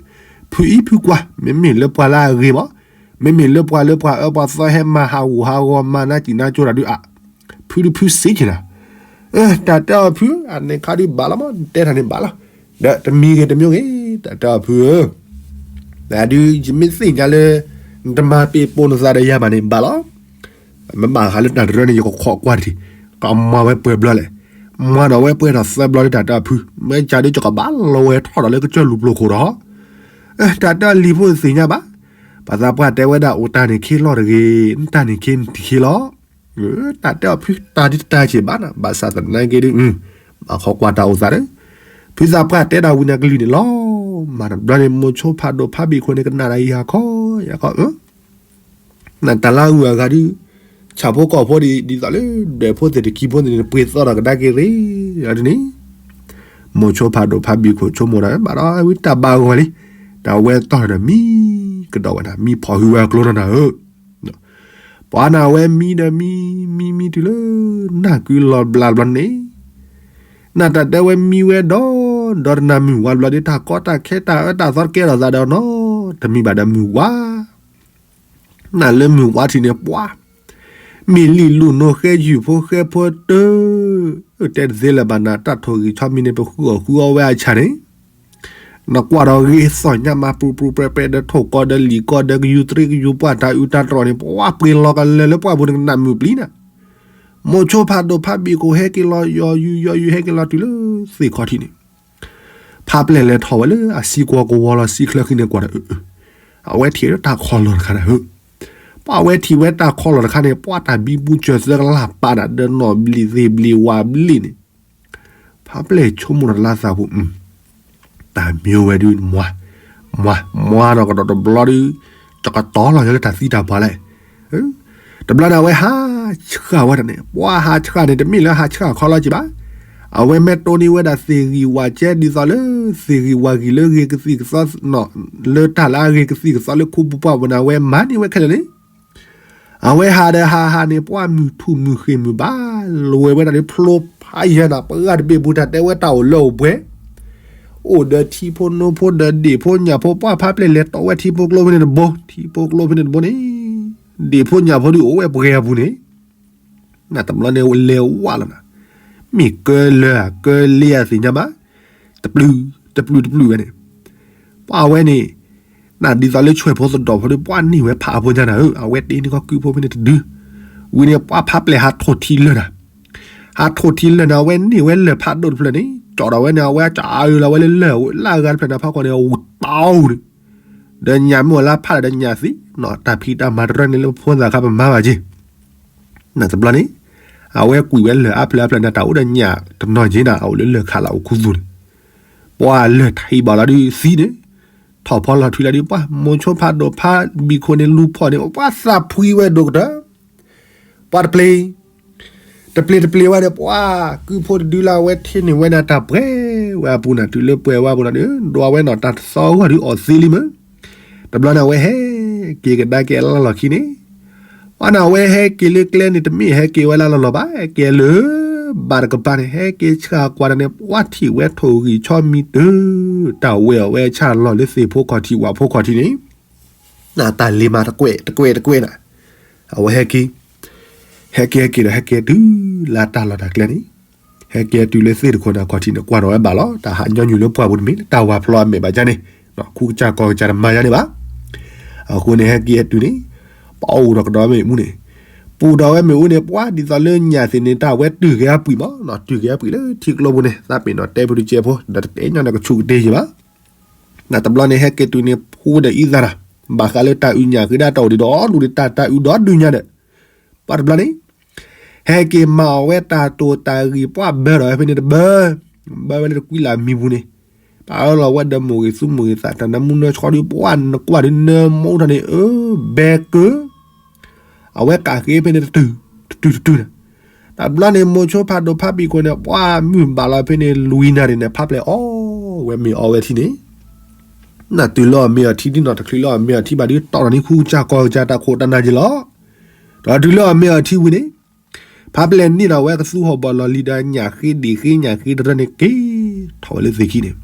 ဖုအံၤဖုကွၢ် မ့မ့ၢ်လၢပှၤလၢအဂ့ၤမး, မ့မ့ၢ်လၢပှၤလၢပှၤအၢပှၤသီဟဲမၤဟးဂူာ်ဟးဂီၤမၤနါစံၣ်နါကၠိတၢ်ဒုးအါ, ဖုဒုးဖုစ့ၢ်ကီးနၤ တၢ်တဲအီၤဖု, အန့ၣ်ခါဒုးဘၣ်လီၤမး နတဲတၢ်န့ၣ်ဘၣ်လီၤ. ဒီးတမံၤဂ့ၤတမံၤဂ့ၤ တၢ်တဲအီၤဖုဧၢ, ဒုးယမ့ၢ်သ့ၣ်ညါလၢ နတမၤပ့းပိာ်နသးဒီးယၤဘၣ်န့ၣ်ဘၣ်လီၤ. မ့ၢ်ဘၣ်ဃးလၢတၢ်တရၢန့ၣ် ယကခိးကွၢ်တထံၣ်, ကမၤဝဲပှဲၤဘျီလဲၣ်, မၤဒီးဝဲပှဲၤထီၣ်သၢဘျီလၢတၢ်တဲအီၤဖု, မ့ၢ်ကဒီးကဘၣ်လီၤဝဲထီၣ်ဒီးလၢကစၢၢ်လူၤပျိၤခိၣ်ဒီး တၢ်တဲအီၤလံၤဖိသ့ၣ်ညါဘၣ်. ပှၤသးပှၢ်တဲဝဲဒၣ်အိၣ်တၢ်န့ၣ်ခ့လီၤတဂ့ၤ, တၢ်န့ၣ်ခ့နထံၣ်ခ့လီၤ. တၢ်တဲအီၤဖုတၢ်ဒုးတၢ်ဆံးဘၣ်နၤ, ဘၣ်ဆၣ်သနာ်က့ဒုး, ဘၣ်ခိးကွၢ်တၢ်အိၣ်သးဒီး, ဖုသးပှၢ်တဲဒၣ်ဝံၤန့ၣ်ကလုၢ်န့ၣ်လီၤ. မၤတဘျီန့ၣ် မိၤဆိဖးဒိၣ်ဖးဘံၣ်ခိၣ်န့ၣ် ကနၣ်ဒၣ်ယၤခီယၤခီ နတၢ်လၢအဂုၤအဂၤဒုး, ဆၣ်ဖိကီၢ်ဖိဒ်သိးလၢ ဒွဲၣ်ဖိသ့ၣ်တခံဖိသ့ၣ်န့ၣ် ပှ့ၤသီဒီးကဒါက့ၤရ့ၣ်, ဒ်န့ၣ်, မိၤဆိဖးဒိၣ်ဖးဘံၣ်ခိၣ်ဆိကမိၣ်ဒီး ဘၣ်ဒီးဝံတၢ်ဘၣ်ဂီၤလံ, တၢ်ဝဲတီၢ်ဒီးမံ, ကဒီးဝဲဒၣ်မံဖီၣ်ဟုဝဲအကျိနီၢ်နၤဧၢ, ပှၤနၢ်ဝဲမံဒီးမံ, မံမံတုၤလၢ နၢ်ကုလီၤဘျးဘျီန့ၣ်, နၢ်တၢ်တဲဝဲမံဝဲဒီး, ဒီးတနၢ်မုၢ်ဝါဘျီဒီး တၢ်ကီတၢ်ခဲတၢ်အၢတၢ်သီတကဲထီၣ်သးဒီးနီတမံၤဘၣ်ဒီးမုၢ်ဝါ နၢ်လၢမုၢ်ဝါထံးန့ၣ်ပှၤ, မ့ၢ်လံာ်လူၢ်နိဃဲယုၢ်ဖိဃဲဖိတၢၢ်, တဲတသ့လၢၤဘၣ်နၤ တၢ်ထိၣ်ဂံၢ်ဆီမံၤန့ၣ် ပဃုအီၣ်ဃုအီဝဲအဆၣ်န့ၣ်, နကွၢ်ဒီးဂ့ၤသီၣ်ညါမး ပြူပြူပြဲပြဲဒီးထိၣ်ကီဒီးလံာ်ကီဒီးကယူၤသရံးကယူၤပှၢ်တၢ်အုးတၢ်တြီၢ်န့ၣ် ပှၤပှ့ၤလီၤကလၢာ်လၢပှၢ်ပူၤန့ၣ် ကနၣ်မုာ်ပျံၤနၤ, မိၤဆိဖးဒိၣ်ဖးဘံၣ်ခိၣ်ဟဲက့ၤလီၤယီၤယုာ်ယီၤယုာ်ဟဲက့ၤလီၤတုၤလၢ သ့ၣ်ခီၣ်ထံးန့ၣ် ဖးပျဲၢ်လဲၤထီၣ်ဝဲလၢအစံကွီၤကဝီၤလီၤ စံချၢဃံန့ၣ်ကွၢ်ဒီး, အဝဲထံၣ်လၢတၢ်ခီၣ်လီၢ်တခါန့ၣ်ဧၢ, ပှၤဝဲထံၣ်ဝဲတၢ်ခီၣ်လီၢ်တခါန့ၣ် ပှၤတၢ်ဘံဘူစၢၤသၢကလးပာ်နၤ ဒီးနီၣ်ဘျံးသ့ၣ်ဘျံးဝၣ်ဘျံးန့ၣ်, ဖးပျဲၢ်ဆိကမိၣ်ဒီးလါသးပူၤ, တၢ်မံဝဲဒုး မွါ, မွါ, မွါနီၢ်ကဒီးတဘျီဒုး, တကတီၤလီၤလၢတၢ်သံတၢ်ပှၢ်လဲၣ် တဘျီန့ၣ် အဝဲဟးဆှၣ်ဝဲဒၣ်န့ၣ် ပှၤဟးဆှၣ်န့ၣ် တမ့ၢ်လၢဟးဆှၣ်ခီလီၤက့ၤဘၣ်, အဝဲမ့ၢ်တိၢ်န့ၢ်ဝဲဒၣ်သ့ၣ်ဂံၢ်ဝၣ်ကဲဒ်သိးလၢ သ့ၣ်ဂံၢ်ဝၣ်ဂံၢ်လၢဂ့ၤကသံၣ်ကသီ, လၢတၢ်လၢအဂ့ၤကသံၣ်ကသီလၢခူပူၤပှၢ်ပူၤန့ၣ် အဝဲမၤန့ၢ်ဝဲခဲလၢာ်န့ၣ်, အဝဲဟးဒီးဟးဟးန့ၣ် ပှၢ်မုၢ်ထူၣ်မုၢ်ဃ့ၢ်မုၢ်ဘါ လီၤဝဲဒၣ်ဒီးဖျိဖးယဲၢ်နၤ ပှၤတဘ့ၣ်ပူၤ တၢ်တဲဝဲတၢ်အိၣ်လၢအိၣ်ပှဲၤ အိၣ်ဒီးထံဖိနိဖိဒီးဒ့ၣ်ဖိညၣ်ဖိ ပှၢ်ဖးပျဲၢ်လဲၤတီဝဲထံဖိကျိဖဲန့ၣ်တဘိ ထံဖိကျိဖဲန့ၣ်တဘိန့ၣ် ဒ့ၣ်ဖိညၣ်ဖိဒုးအိၣ်ဝဲပှဲၤအပူၤန့ၣ် နတဘျီန့ၣ်လဲၤဝးလီၤနၤ မ့ၢ်ကၢလၢာ်ကၢလ့အသ့ၣ်ညါဘၣ် တပျုၢ်တပျုၢ်တပျုၢ်ဝဲန့ၣ် ပှၢ်ဝဲန့ၣ် နဒ်သိးလၢဆွဲၣ်ဖိသဒီၣ်ဖိဒီး ပှၢ်န့ၢ်ဝဲဖးအဖိညါနၤဧၢ အဝဲတ့န့ၢ်ကီၢ်ကုၢ်ဖိဖဲန့ၣ်တဒု ဝံၤန့ၣ် ပှၢ်ဖးပျဲၢ်ဟးထိၣ်ထံလၢာ်နၤ ဟးထိၣ်ထံလၢာ်န့ၣ် အဝဲန့ၢ်ဝဲလၢၢ်ဖးဒိၣ်တဖျၢၣ်န့ၣ် ကၠီၣ်ဒီးဝဲန့ၣ် အဝဲကၠီၣ်အုးလီၤဝဲလၢလၢၢ်လၢအဂၤတဖျၢၣ်န့ၣ် ဖးခီန့ၣ် အဝံၣ်တီန့ၣ် ဒီးညၣ်မ့ၢ်အိၣ်လၢဖးဒီးညၣ်သံ တၢ်ဖံးတၢ်မၤတရၢန့ၣ်လၢဖိသၣ်ခါပမၤဘၣ်က့ၤ နတဘျီန့ၣ် အဝဲကွံာ်ဝဲလၢၢ်အါဖျၢၣ်အါဖျၢၣ်န့ၣ် တၢ်အိၣ်ဒီးညၣ်တနီၤက့ၤနၤ အအိၣ်လၢလၢၢ်ခးလၢအအိၣ်ခူသူၣ်န့ၣ် ပှၢ်လၢၢ်ထံဘၣ်လီၤဒုးသံန့ၣ် ထီၣ်ဖီလီၤထွံလီၤဒုး ပှၢ်မိၤဆိဖးဒိၣ်ဖးဘံၣ်ခိၣ်န့ၣ် လူၤဖီၣ်န့ၣ် ပှၢ်သးဖှံဝဲဒိၣ်ကတၢၢ် ပှၢ်တပျ့ၤ တပျ့ၤတပျ့ၤဝဲဒီး ပှၢ်ကုၢ်ဖိတဒုလၢအဝဲထံၣ်န့ၢ်ဝဲန့ၣ် တၢ်ပှဲၤဝဲအပူၤန့ၣ် တုၤလၢပှဲၤဝဲအပူၤန့ၣ်ဒီး ဒွးဝဲန့ၣ်တၢ်တသီဂီၢ်ဒုးအီၣ်သ့လံမ့ၢ် တဘျီန့ၣ် အဝဲဟဲက့ၤကဒါက့ၤအလီၢ်လီၢ်ခံန့ၣ် ပှၢ်န့ၣ် အဝဲဟဲက့ၤလၢကျဲန့ၣ် တမ့ၢ်ဟဲက့ၤဝဲလၢလီၢ်လီၢ်ဘၣ် ဟဲက့ၤလၢဘၣ်တကပၤန့ၣ် ဟဲက့ၤဆှၣ်ကွၢ်တၢ်န့ၣ် ပှၢ်ထံၣ်ဝဲထိၣ်ဂံၢ်ဆီမံၤတုၤ တၢ်ဝဲအီၤဝဲဆၣ်လီၢ်လၢသ့ၣ်ဖိခီၣ်ထံးဝၣ်ဖိခီၣ်ထံးန့ၣ် နတၢ်လ့ၤမၤတကွဲးတကွဲးတကွဲးနၤ အဝဲဟဲက့ၤ ဟဲက့ၤဟဲက့ၤဒီး ဟဲက့ၤတုၤလၢတၢ်လီၢ်တၢ်ကျဲန့ၣ် ဟဲက့ၤတုၤလၢသ့ၣ်တခိၣ်န့ၣ် အခီၣ်ထံးန့ၣ် ကွၢ်ထီၣ်ဝဲဘၣ်လီၤ တၢ်ဟးညီနုၢ်လၢပှၢ်ပူၤတမ့ၢ် တၢ်ဝၤဖျီအမဲာ်ဘၣ်ကန့ၣ် ခူကစၢ်ကီၢ်ကစၢ်တမၤယါန့ၣ်ဘၣ် အဃိန့ၣ် ဟဲက့ၤဟဲတုၤန့ၣ် ပအိၣ်ဒီးကဒီးမ့ၣ်အူန့ၣ် ပူၤဒီးဝဲမ့ၣ်အူန့ၣ် ပှၢ်ဒ်သိးလၢညၣ်သ့ၣ်န့ၣ် တၢ်ဝဲတုၤက့ၤအပှံာ်မး တုၤက့ၤအပှံာ်လၢထံကျိပူၤန့ၣ် သးပ့ၤနီၣ်တဲဖုတကဲဖိ ဒီးတတဲညီနုၢ်ကဆူးကတ့ၢ်ယံၤဘၣ် နတဘျီန့ၣ် ဟဲက့ၤတုၤန့ၣ် ဖှူဝဲဒီးအံသးတၢ် ဘၣ်ဃးလၢတၢ်အုးညၣ်ဃ့ဒၣ်တၢ်အိၣ်ဒံးဒီးဒူၣ်န့ၣ် တၢ်တၢ်အုးဒီးဒူၣ်ညါဒီး ပှၢ်တဘျီန့ၣ် ဟဲက့ၤမၤအီၣ်ဝဲတၢ်တိာ်တၢ်ဂံၢ် ပှၢ်ဘၢဒီးဝဲဖဲန့ၣ်တဘၢ ဘၢဝဲလၢတကွံလၢ်မံပူၤန့ၣ် ပာ်အၢလီၤဝဲဒီးမိၢ်ဂ့ၤသူမိၢ်ဂ့ၤသး တၢ်နၢမူနၢဆှီဒုး ပှၢ်နကွၢ်ဒုးနၢမူထီၣ်န့ၣ် အၢ ဘဲကၢ အဝဲကးဃ့ဖဲန့ၣ်တတုၤ တတုၤတတုၤန့ၣ် တဘျီန့ၣ် မိၤဆိဖးဒိၣ်ဖးဘံၣ်ခိၣ်န့ၣ် ပှၢ်မုၢ်ဘၣ်လီၤဖဲန့ၣ် လွံၢ်နၣ်ရံၣ်န့ၣ် ဖးပျဲၢ်အီၣ်ဝဲမ့ၤအီဝဲထံန့ၣ် နတုၤလၢအီၣ်မ့ၤအီထံဒ်နီၢ်တချုးလၢအီၣ်မ့ၤအီထံဘၣ်ဒုး တီၢ်ထီၣ်န့ၢ်ခူကစၢ်ကီၢ်ကစၢ်တၢ်ခိၣ်တၢ်နၢ်က့ၤလီၤ. ဒီးတုၤလၢအီၣ်မ့ၤအီထံဝံၤန့ၣ် ဖးပျဲၢ်န့ၣ်ဒီး အဝဲကသူဟီၣ်ဘီၣ်လီၤလံဒီးညၣ်ဃ့ဒံၣ်ဃ့ညၣ်ဃ့တရၢန့ၣ်က့ၤထီၣ်ဝဲလၢသ့ၣ်ခံန့ၣ်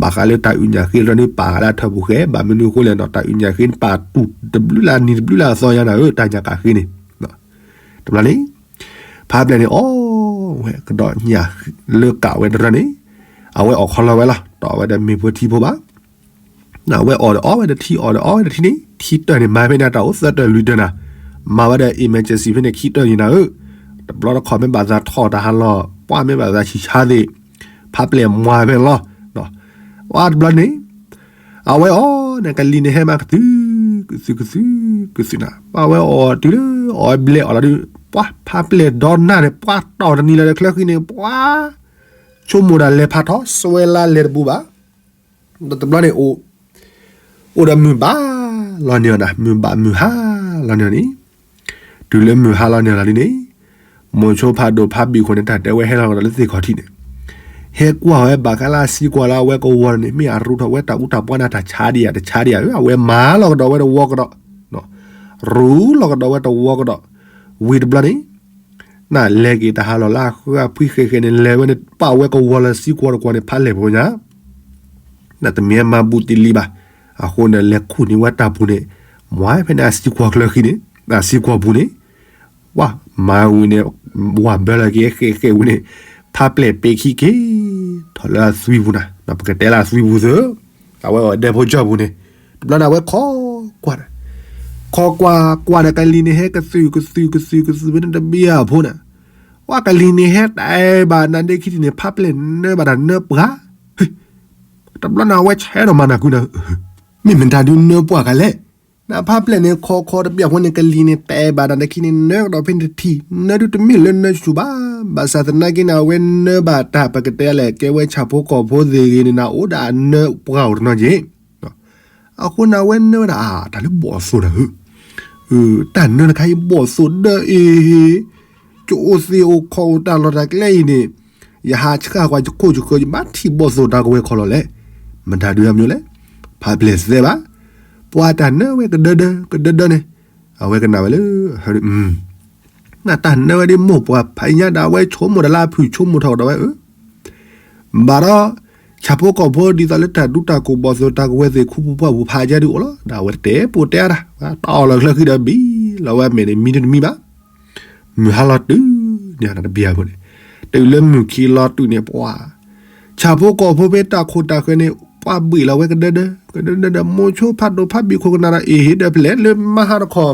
ဘၣ်ဃးလၢတၢ်အုးညၣ်ဃ့တရၢန့ၣ် ပာ်ဃာ်လၢအထၢၣ်ပူၤဃဲ ဘၣ်မနုၤအဃိလဲၣ်နီၤ တၢ်အုးညၣ်ဃ့န့ၣ် ပာ်တူၢ်တဘျုးလၢအနံၤတဘျုးလၢအသီညါနၤဧၢ တၢ်ညၣ်ကးဃ့န့ၣ် တဘျီန့ၣ် ဖးပျဲၢ်န့ၣ်အီၣ်ဝဲကဒီးညၣ်လၢကးဝဲတရၢန့ၣ် အဝဲအီၣ်ခီလီၤဝဲလီၤ တအီၣ်ဝဲဒီးမ့ၤဖိထံဖိဘၣ် အဝဲအီၣ်ဒီးအီဝဲဒီးထံ အီၣ်ဒီးအီဝဲဒီးထံန့ၣ် ထံတၢၢ်န့ၣ် မၤဖဲန့ၣ်တၢ်အိၣ်သၢတၢၢ်လွံၢ်တၢၢ်နၤ မၤဝဲဒီး emergency ဖဲန့ၣ်ခံတၢၢ်ယံၤနၤဧၢ တဘျီတခီၣ်မ့ၢ်ဘၣ်သးထီၣ်တၢ်ဟးလီၤ ပှၢ်မ့ၢ်ဘၣ်သးဆံးဆါသ့ၣ် ဖးပျဲၢ်မွၤဖဲန့ၣ်လီၤ ဝဲတဘျီန့ၣ် အဝဲအီၣ်န့ၣ် ကလံၤန့ၣ်ဟဲမးကသု ကသု ကသု ကသုနၤ ပှၢ်ဝဲအီၣ်တုၤလၢအီၣ်ဝဲဘျဲးအီၣ်လီၤဒုး ပှၢ်ဖးပျဲၢ်ဒီနၢ်န့ၣ် ပှၢ်တီၢ်တနံၤလီၤဒီးချၢဃံန့ၣ် ပှၢ် ဆိကမိၣ်ဒၣ်လဲၤဖးထီၣ် စွဲလၢလဲၤတဘူးဘၣ် ဒီးတဘျီန့ၣ်အိၣ် အိၣ်ဒီးမုၢ်ဘၣ်လီၤန့ၢ်အီၤနၤ မုၢ်ဘၣ်မုၢ်ဟါလီၤန့ၢ်အီၤန့ၣ် တုၤလၢမုၢ်ဟါလီၤန့ၢ်အီၤလီၤဒ်န့ၣ် မိၤဆိဖးဒိၣ်ဖးဘံၣ်ခိၣ်န့ၣ် တၢ်တဲဝဲဟဲလီၤကဒီးလၢသ့ၣ်ခီၣ်ထံးန့ၣ် ဟဲကွၢ်ဝဲဘၣ်ဃးလၢအစံးကွၢ်လၢအဝဲကဝီၤန့ၣ် မ့ၢ်အရူထီၣ်ဝဲတၢ်အူတၢ်ပှၢ်နၤတၢ်ဆါဒံးဧါ တဆါဒံးဧါ အဝဲမၤလီၤကဒီးဝဲတဝီကဒီး ရူလီၤကဒီးဝဲတဝီကဒီး ဝံၤတဘျီန့ၣ် နလဲၤက့ၤတၢ်ဟးလီၤလၢအဃၢအဖှံဃဲၤဃဲၤန့ၣ် လဲၤဝဲန့ၣ် ပာ်ဝဲကဝီၤလၢစံးကွၢ်တကွၢ်န့ၣ် ဖးလဲၢ်ဖိညါ နတမ့ၢ်မၤဘူးတ့ၢ်လံဘၣ်. အဃိန့ၣ် လဲၤခူၣ်န့ၢ်ဝဲတၢ်ပူၤန့ၣ် မွၤဖဲန့ၣ်အစံးကွၢ်ချၢဃံန့ၣ် အစံးကွၢ်ပူၤန့ၣ် ဝဲမၤဝံၤန့ၣ် ဝဲဘၢလီၤက့ၤဃဲၤဃဲၤဝံၤန့ၣ် ဖးပျဲၢ်ပ့ၤခံက့ၤ ထီၣ်လၢအသွံပူၤနၤ ပကတဲလၢအသွံပူၤသၢ အဝဲအီၤဒဲဖိကၠီပူၤန့ၣ် တဘျီန့ၣ် အဝဲခိးကွၢ်န့ၣ် ခိးကွၢ်ကွၢ်ဒီးကလံၤန့ၣ် ဟဲကသုၣ်ကသုၣ်ကသုၣ်ကသုၣ်ဖဲန့ၣ်တဘျီအဖိန့ၣ် ပှၤကလံၤန့ၣ်ဟဲတဲဘၣ်နၤဒ့ခံထံၣ်န့ၣ် ဖးပျဲၢ်နၢဘၣ်တၢ်နၢပှၢ် တဘျီန့ၣ် အဝဲဆဲးထီၣ်မၤနၢ်ကွံာ်နၤ မ့ၢ်မတၤဒုးနၢပှၢ်ကလဲၣ် နဖးပျဲၢ်န့ၣ် ခိးခိးတဘျီအဖိန့ၣ် ကလံၤန့ၣ်တဲဘၣ်နၤဒ့ခံန့ၣ် နၢကဒီးဖဲန့ၣ်တထံၣ် နၢဒုးတမ့ၢ်လၢနၢဆူၣ်ဆူၣ်ဘၣ် ဘၣ်ဆၣ်သနာ်က့န့ၣ် အဝဲနၢဘၣ်တၢ်ပကတဲလဲၣ် ကဲဝဲဆၣ်ဖိကီၢ်ဖိသ့ၣ်ဂ့ၤန့ၣ် နအိၣ်ဒၣ်အနၢပှၢ်အိၣ်တနီၤက့ၤ အဃိန့ၣ် အဝဲနၢဝဲဒၣ် တၢ်လၢဘီၣ်သိၣ်နၤဧၢ, တၢ်နၢတခါအံၤဘီၣ်သိၣ်ဒၢအ့ၤ, ကအိၣ်သ့ၣ်အိၣ်ခီၣ်အိၣ်တၢ်လီၢ်တၢ်ကျဲအံၤန့ၣ်, ယဟးဆှၣ်ကွၢ်ယခိၣ်ယဃၢၤ ယဘၣ်ထံၣ်ဘီၣ်သိၣ်တၢ်ကဝဲၤခီၣ်လီၤလဲၣ်, မတၤဒုးအမျိုးလဲၣ်, ဖးပျဲၢ်သဲဘၣ်, ပှၤတၢ်နၢဝဲကဒၢဒၢ ကဒၢဒၢန့ၣ် အဝဲကနၣ်ဝဲလၢ နတၢ်နၢဝဲဒ်မိၢ်ပှၢ်ဖးညါဒီး အဝဲဆိကမိၣ်ဒီးလၢအဖုၣ်ဆိကမိၣ်ထီၣ်ကဒီးဝဲဧၢ, ဘၣ်ဒီး ဆၣ်ဖိကီၢ်ဖိဒ်သိးလၢတၢ်ဒူတၢ်ကိၢ်ဘီၣ်သိၣ်တၢ်ကဝဲၤသ့ၣ်ခူပူၤပှၢ်ပူၤဖးယါဒုးအိၣ်လီၤ, ဒီးအဝဲတတဲပူၤတဲအါတၢ်, တၢ်အီၣ်လီၤချၢဃံဒီးဘံၣ်လီၤဝဲအမဲာ်န့ၣ် မံတမံဘၣ်. မုၢ်ဟါလီၤတုၤ န့ၣ်တဘံၣ်အဖိန့ၣ်, တုၤလၢမုၢ်ခံလီၤတုၤန့ၣ် ပှၤ ဆၣ်ဖိကီၢ်ဖိဖဲတၢ်ခိၣ်တၢ်ဃၢၤန့ၣ် ပှၤဘှံးလီၤဝဲကဒၢဒၢ ကဒၢဒၢဒီး မိၤဆိဖးဒိၣ်ဖးဘံၣ်ခိၣ်ကနၣ်ဒီး အ့ၣ်ဟ့ဒီးဖျဲၣ်လၢမါဟါတခီ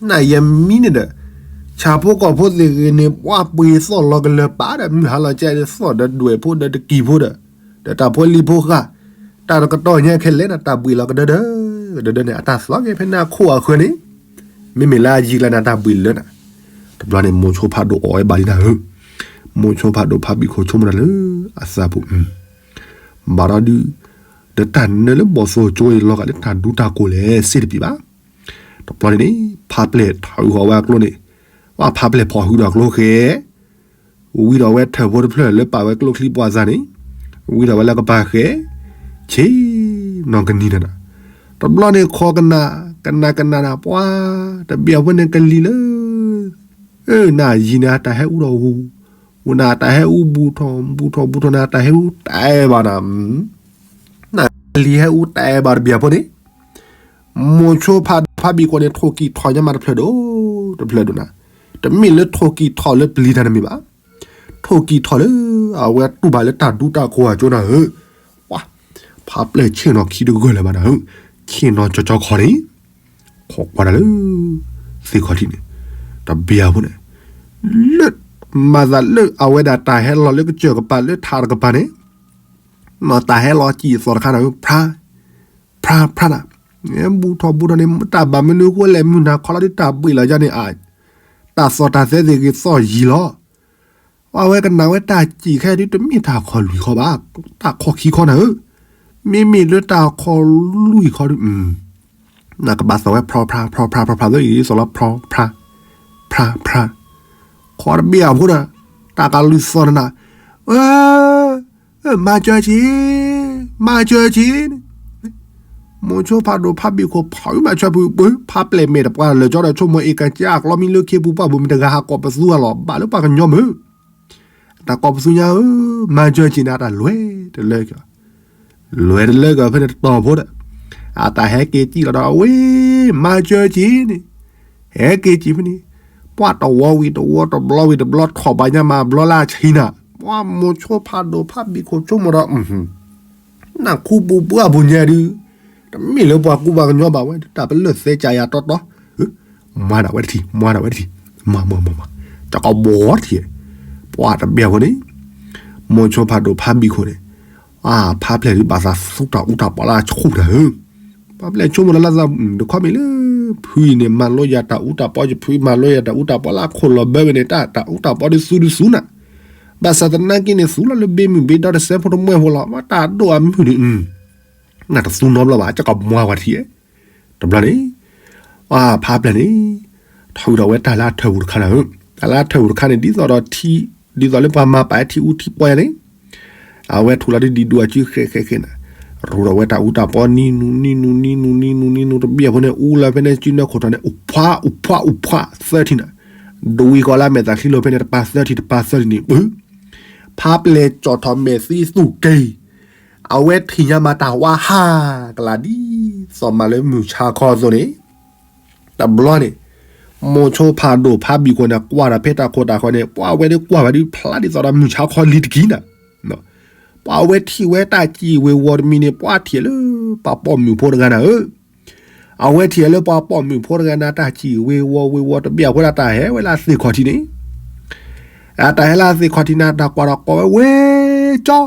နယမံန့ၣ်ဒီး ဆၣ်ဖိကီၢ်ဖိသ့ၣ်ဂ့ၤန့ၣ် ပှၤပှ့ၤသီၣ်လီၤကလၢၤပာ်ဒီး မုၢ်ဟါလီၤကဲသီၣ်ဒီးဒွဲၣ်ဖိဒီးတကံၢ်ဖိဒီး ဒီးတၢ်ဖိလံၤဖိဃာ် တၢ်တကတီၢ်ညါခဲလၢာ်န့ၣ် တၢ်ဘှံးလီၤကဒၢဒၢ ကဒၢဒၢန့ၣ် အတၢ်သီက့ၤဖဲန့ၣ်အခိၣ်အဃၢၤန့ၣ်, မ့မ့ၢ်လၢအယံၤကျါန့ၣ် တၢ်ဘှံးလၢာ်န့ၣ်, တဘျီန့ၣ် မိၤဆိဖးဒိၣ်အီၣ်ဝဲဘၣ်လံနၤဧၢ, မိၤဆိဖးဒိၣ်ဖးဘံၣ်ခိၣ်ဆိကမိၣ်တၢ်လၢ အသးပူၤ ဘၣ်ဒီးဒုး ဒီးတၢ်နၢလၢဘီၣ်သိၣ်ကၠိအံၤလီၤဂာ်လၢတၢ်ဒူတၢ်ကိၢ်လဲၣ် စ့တပံၤဘၣ်. တဘျီန့ၣ်န့ၣ် ဖးပျဲၢ်ထီၣ်ဃီၤဝဲအကျိန့ၣ်, ဝဲဖးပျဲၢ်ဖီၣ်ဟုဒီးကျိဃဲ, ဝံၤဒီးဝဲထၢၣ်ဖိတဖျၢၣ်လၢပာ်ဝဲကျိချံပှာ်သၣ်န့ၣ်, ဝံၤဒီးဝဲလၢကပၤဃဲ, ဆ့ၣ်နီၤကနံၤနၤ, တဘျီန့ၣ်ခီကနၣ်, ကနၣ်ကနၣ်နၤပှၤ, တဘ့ၣ်အဝဲန့ၣ်ကလံၤလၢ နၤယံၤန့ၣ်အတၢ်ဟဲအူထီၣ်ဟူ, ဝံၤနၤအတၢ်ဟဲအူဘူးထီၣ်ဘူးထီၣ်နၤအတၢ်ဟဲအူတအဲၣ်ဘၣ်နၤ, နၤလံၤဟဲအူတအဲၣ်ဘၣ်တဘ့ၣ်အဖိန့ၣ်, မိၤဆိဖးဒိၣ်ဖးဘံၣ်ခိၣ်န့ၣ် ထိၣ်ကံၢ်ထီၣ်ညါမးတဖျၢၣ်ဒိၣ်, တဖျၢၣ်ဒိၣ်နၤ, တမ့ၢ်လၢထိၣ်ကံၢ်ထီၣ်လၢပျံၤတၢ်တမ့ၢ်ဘၣ်, ထိၣ်ကံၢ်ထီၣ်လၢ အဝဲတူၢ်ဘၣ်လၢတၢ်ဒူတၢ်ကိၢ်အကၠိနၤဧၢ, ပှၤ, ဖးပျဲၢ်ဆ့ၣ်နီၤခံတဂၢၢ်လၢၤဘၣ်နၤဧၢ, ဆ့ၣ်နီၤကၠီကၠီခီန့ၣ် ခိးကွၢ်တၢ်လၢ သ့ၣ်ခီၣ်ထံးန့ၣ်, တဘ့ၣ်အဖိန့ၣ်, လၢ မၤသးလၢအဝဲဒၣ်တၢ်ဟဲလီၤလၢကစၢၢ်ကပၤလၢထးတကပၤန့ၣ်, နီၢ်တၢ်ဟဲလီၤစံၣ်အသီတခါနၤဧၢ, ဖြါ, ဖြါ, ဖြါနၤ, ဘူးထီၣ်ဘူးထီၣ်န့ၣ် တၢ်ဘၣ်မနုၤဃိလဲၣ် မုၢ်နၤခီလီၤဒုးတၢ်ဘှံးလီၤယါန့ၣ်, တၢ်သီၣ်တၢ်သဲသ့ၣ်ဂ့ၤသီၣ်ယံၤလီၤ အဝဲကနၣ်ဝဲတၢ်စံၣ်ခဲဒုးတမ့ၢ်တၢ်ခီၣ်လွံၢ်ခီဘၣ်, တၢ်ခီၣ်ခံခီနၤဧၢ, မ့မ့ၢ်လၢတၢ်ခီၣ်လွံၢ်ခီဒုး, နကဘၣ်သီၣ်ဝဲဖြါ ဖြါ ဖြါ ဖြါ ဖြါ သီၣ်အံၤသီၣ်လီၤဖြါ ဖြါ ဖြါ ဖြါ, ခီတဘ့ၣ်အဖိဒီး, တၢ်ကလုၢ်သီၣ်နၤ, မၤစၢၤက့ၤ, မၤစၢၤက့ၤန့ၣ် မိၤဆိဖးဒိၣ်ဖးဘံၣ်ခိၣ်ဖီၣ်မၤစၢၤဖုးပှၢ် ဖးပျဲၢ်မဲာ်တပှၢ်လၢာ်ကၠီဒီးဆိကမိၣ်အ့ၣ်ကစၢ်အကျီမံလၢခ့ပူၤပှၢ်ပူၤမ့ၢ်တဂၤဟးကိးပသူအလီၢ် ဘၣ်လၢပှၤကညီမုၢ်, တၢ်ကိးပသူညါဧၢ, မၤစၢၤက့ၤန့ၣ် တၢ်လွဲၢ်တလၢကီး, လွဲၢ်တလၢကီးဖဲန့ၣ်တတီၤဖိဒီး, အတၢ်ဟဲက့ၤစံၣ်လီၤဒီး အဝဲ မၤစၢၤက့ၤန့ၣ် ဟဲက့ၤစံၣ်ဖဲန့ၣ်, ပှၤတဝီဝံၤတဝီ တဘျီဝံၤတဘျီထီၣ်ဘၣ်ညါမးဘျီလၢအဆံနၤ, ပှၤမိၤဆိဖးဒိၣ်ဖးဘံၣ်ခိၣ်ဆိကမိၣ်ဒီး, နၢ်ခူပူၤပှၢ်ပူၤညါဒုး, တမ့ၢ်လၢပှၤကူပှၤကညီဘၣ်ဝဲ တၢ်ပလၢၢ်သဲကၢ်ယၤတီတီ, မၤဒၣ်ဝဲတထံၣ် မၤဒၣ်ဝဲတထံၣ်, မၤမၤမၤမၤ, တၢ်ကဘီတထံၣ်, ပှၤတဘ့ၣ်အဖိန့ၣ်, မိၤဆိဖးဒိၣ်ဖးဘံၣ်ခိၣ်န့ၣ်, ဖးပျဲၢ်ဒုးဘၣ်သးသူတၢ်အူတၢ်ပီလၢအဆူၣ်တၢ်ဧၢ, ဖးပျဲၢ်ဆိကမိၣ်လၢလၢသး တခီမ့ၢ်လၢ ဖုအံၤန့ၣ် မၤလိယၤတၢ်အူတၢ်ပီ ယဖုမၤလိယၤတၢ်အူတၢ်ပီလၢအခိၣ်လီၤဘၢဝဲန့ၣ် တၢ် တၢ်အူတၢ်ပီဒုးသူဒုးသူနၤ, ဘၣ်ဆၣ်သနာ်က့န့ၣ် သူလီၤလၢဘ့မုၢ်ဘ့ဒီတစဲးဖိတမှဲၢ်ဖိလီၤ မ့ၢ်တၢ်ဒိၣ်အမုၢ်န့ၣ်, နတသူနီတဘျီဘၣ် ကကမွၤဝဲထံၣ်, တဘျီန့ၣ်, ဖးပျဲၢ်န့ၣ်, ထီၣ်ဝံၤဒီးဝဲတၢ်လၢအထၢၣ်ပူၤတခါနၤဧၢ, တၢ်လၢအထၢၣ်ပူၤတခါန့ၣ် ဒ်သိးဒီးထံ, ဒ်သိးလၢပှၤမၤပာ်ထံအူထံပီယါန့ၣ် အဝဲထူလီၤဒ်ဒံးဒူအစုဃဲးဃဲးဃဲးနၤ, ရူဒီးဝဲတၢ်အူတၢ်ပီနံၤနူၤနံၤနူၤနံၤနူၤနံၤနူၤတဘ့ၣ်အဖိန့ၣ် အူလၢဖဲန့ၣ်စုနဲၣ်ခိၣ်ထီၣ်န့ၣ် အိၣ်ဖှါအိၣ်ဖှါအိၣ်ဖှါသၢထံၣ်နၤ, ဒဝံကီၤလၢမဲာ်သၣ်ချံလိၤဖဲန့ၣ်တပၤသၢထံၣ်တပၤသၢထံၣ်န့ၣ်ပၢ, ဖးပျဲၢ်ကၠီၣ်ထီၣ်မဲာ်သံသူၣ်က့ၤ, အဝဲထံၣ်ညါမးတၢ်ဝါဟးကလာ်ဒ်သိးမးလၢမုၢ်ဆါခီအသိးန့ၣ် တဘျီန့ၣ်, မိၤဆိဖးဒိၣ်ဖးဘံၣ်ခိၣ်န့ၣ် ကွၢ်ဒီးဖဲတၢ်ခိၣ်တၢ်ဃၢၤန့ၣ် ပှၤဝဲဒၣ်ကွၢ်ဝဲဒၣ်ဖျါဒ်သိးဒီးမုၢ်ဆါခီလံၤတက့ၢ်နၤ, ပှၤဝဲထံၣ်ဝဲတၢ်စံၣ်ဝ့ၤဝီၤတမံၤန့ၣ် ပှၤထံၣ်လၢပှၤပိာ်မုၣ်ဖိတဂၤနၤဧၢ, အဝဲထံၣ်လၢပှၤပိာ်မုၣ်ဖိတဂၤနၤ တၢ်စံၣ်ဝ့ၤဝီၤဝ့ၤဝီၤတဘ့ၣ်အဃိဒၣ်တၢ်ဟဲဝဲလၢသ့ၣ်ခီၣ်ထံးန့ၣ်, အတၢ်ဟဲလၢသ့ၣ်ခီၣ်ထံးနၤ တၢ်ကွၢ်ဒီးကိးဝဲ ဝ့ကၠီ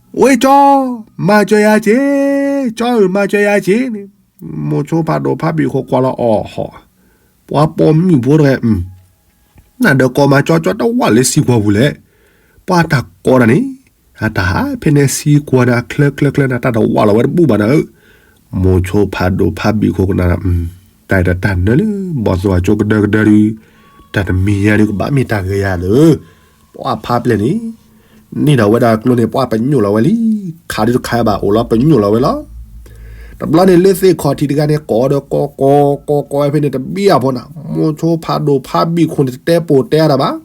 ဝ့ကၠီ, မၤစၢၤယၤက့ၤ, ကၠီဧၢ မၤစၢၤယၤက့ၤန့ၣ်, မိၤဆိဖးဒိၣ်ဖးဘံၣ်ခိၣ်ကွၢ်လီၤအီၤဟီၣ်, ပှၤပိာ်မုၣ်ဖိတဂၤ, နဒီးကိးမးကၠီကၠီတဝၣ်လၢစံကွီၤပူၤလဲၣ်, ပှၤတၢ်ကိးတၢ်န့ၣ်, အတၢ်ဟးဖဲန့ၣ်စံကွီၤန့ၣ် အချၢချၢချၢန့ၣ် တၢ်တဝၣ်လီၤဝဲတဘူၣ်ဘၣ်နၤဧၢ, မိၤဆိဖးဒိၣ်ဖးဘံၣ်ခိၣ်ကနၣ်, တၢ်အံၤဒီးတၢ်နၢလၢ ဘီၣ်သိၣ်အကၠိကဒၢကဒၢဒုး, တၢ်တမံၤညါဒုးကဘၣ်မ့ၢ်တၢ်ဂ့ၤယၤလၢ ပှၤဖးပျဲၢ်န့ၣ်, န့ၢ်ဒီးဝဲဒၣ်ကျိန့ၣ် ပှၤပညိၣ်လီၤဝဲလံ, ခးဒုးတခးဘၣ်အိၣ်လီၤပညိၣ်လီၤဝဲလီၤ. တဘျီန့ၣ်လၢသ့ၣ်ခီၣ်ထံးတဂၤန့ၣ် ကိးဒီးကိးကိးကိးကိးဝဲဖဲန့ၣ်တဘျီအဖိန့ၣ် မိၤဆိဖးဒိၣ်ဖးဘံၣ်ခိၣ်န့ၣ် တတဲပိာ်တဲအါတၢ်ဘၣ်.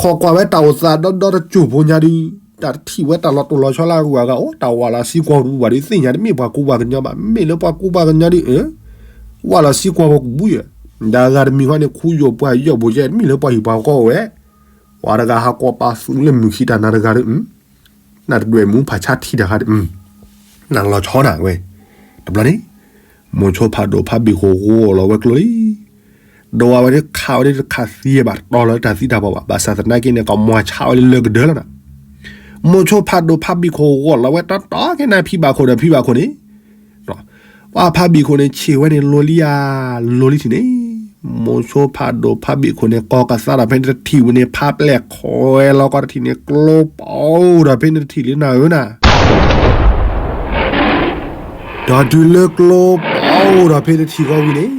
ခိးကွၢ်ဝဲတၢ်အိၣ်သးဒီဒီတစိၢ်ဖိညါဒုး တၢ်တထံၣ်ဝဲတၢ်လီၤတိၢ်လီၤဆီလၢအဂုၤအဂၤအိၣ် တၢ်ဝးလီၤဆံကွီၤပူၤဘၣ်ဒုး သ့ၣ်ညါတမ့ၢ်ပှၤကူပှၤကညီဘၣ် မ့ၢ်လၢပှၤကူပှၤကညီဒုး ဝးလီၤဆံကွီၤဖိကဘူးယဲၢ် ဒီးအဂၤတမံၤဃီန့ၣ် ခူယိာ်ပှၤယိာ်ဘိယဲၢ် တမ့ၢ်လၢပှၤဟံၣ်ပှၤဃီအိၣ်ဝဲ ပှၤတဂၤဟးကိးပာ်သူလၢမုၢ်ခံတၢ်နၤတဂၤဒီး နတဒွဲၣ်မူဖးဆါထံတၢ်ခါဒီး နလီၤဆီနၤဝဲ တဘျီန့ၣ် မိၤဆိဖးဒိၣ်ဖးဘံၣ်ခိၣ်ဂီၤလီၤဝဲကျိလံ ဒီးဝဲဒၣ်ခးဝဲဒၣ်တခးသံဘၣ် တီလီၤတၢ်သံတၢ်ပှၢ်ဘၣ် ဘၣ်ဆၣ်သနာ်က့န့ၣ် ကမွၤဆါဝဲလၢလၢကဒၢလီၤနၤ မိၤဆိဖးဒိၣ်ဖးဘံၣ်ခိၣ်ဂီၤလီၤဝဲတီတီက့ၤနၤဖံဘၣ်ခိၣ်ဒီးဖံဘၣ်ခိၣ်န့ၣ် ပှၤဖးဘံၣ်ခိၣ်န့ၣ် ဆံးဝဲန့ၣ်လိၤလံဧါ လိၤလံထံၣ်န့ၣ် မိၤဆိဖးဒိၣ်ဖးဘံၣ်ခိၣ်န့ၣ် ကိးကသါဒီးဖဲန့ၣ်တထံၣ်ဝံၤန့ၣ် ဖးပျဲၢ်ခွဲးလီၤကီးတထံၣ်န့ၣ် ကျိပီဒီးဖဲန့ၣ်တထံၣ်လံနၤဧၢနၤ ဒီးတုၤလၢကျိပီဒီးဖဲန့ၣ်တထံၣ်ဃီဝံၤန့ၣ်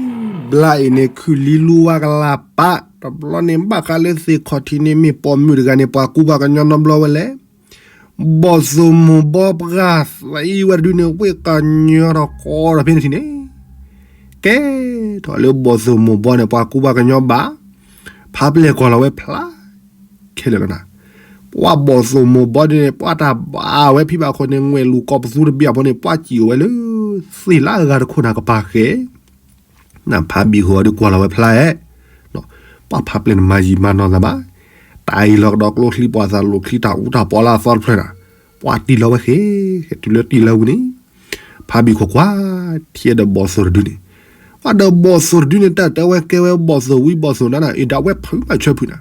ဘျါအံၤန့ၣ် ခုၣ်လံလူဝါကလၤပး တဘျီန့ၣ် ဘၣ်ဃးလၢသ့ၣ်ခီၣ်ထံးန့ၣ် မ့ၢ်ပိာ်မုၣ်တဂၤန့ၣ် ပှၤကူပှၤကညီနီတဘျီဝဲလဲၣ် ဘီၣ်သိၣ်မိၢ်ဘီပှၢ်သံဝဲတဒုန့ၣ် ဝ့ၢ်ကညီထီၣ်ကီဒီးဖဲန့ၣ်ထံၣ်န့ၣ် ကဲထီၣ်လၢဘီၣ်သိၣ်မိၢ်ဘီန့ၣ် ပှၤကူပှၤကညီဘၣ် ဖးပျဲၢ်ကွၢ်လီၤဝဲဖျါ ခဲလၢာ်လီၤနၤ ပှၤဘီၣ်သိၣ်မိၢ်ဘီဒ်န့ၣ် ပှၤတၢ်ဘၣ်ဝဲဖံဘၣ်ခိၣ်န့ၣ် ငွဲၣ်လူၤကိးပသူတဘ့ၣ်အဖိန့ၣ် ပှၤစံၣ်အိၣ်ဝဲလၢ သ့ၣ်လၢအဂၤတခိၣ်နၤကပၤဃဲ နဖးဘံၣ်ဃိဒီးကွၢ်လီၤဝဲဖျါဧဲ ပှၤဖးပျဲၢ်န့ၣ်မၤယံာ်မၤနီၢ်သးဘၣ် တၢ်အံၤလီၤကဒီးကျိချံပှၤသးလိာ်ချံတၢ်အူတၢ်ပီလၢအသီတဖျၢၣ်နၤ ပှၤတံၢ်လီၤဝဲဃဲ တုၤလၢတံၢ်လီၤဝံၤန့ၣ် ဖးဘံၣ်ခိၣ်ကွၢ် ထံၣ်ဒီးဘီၣ်သိၣ်တဒုန့ၣ် ပှၤဒီးဘီၣ်သိၣ်တဒုန့ၣ် တၢ်တဲဝဲကဲဝဲဘီၣ်သိၣ်ဝံဘီၣ်သိၣ်နၤနၤ အ့ၣ်ဒၣ်ဝဲဖုးမးဆၢဖုးနၤ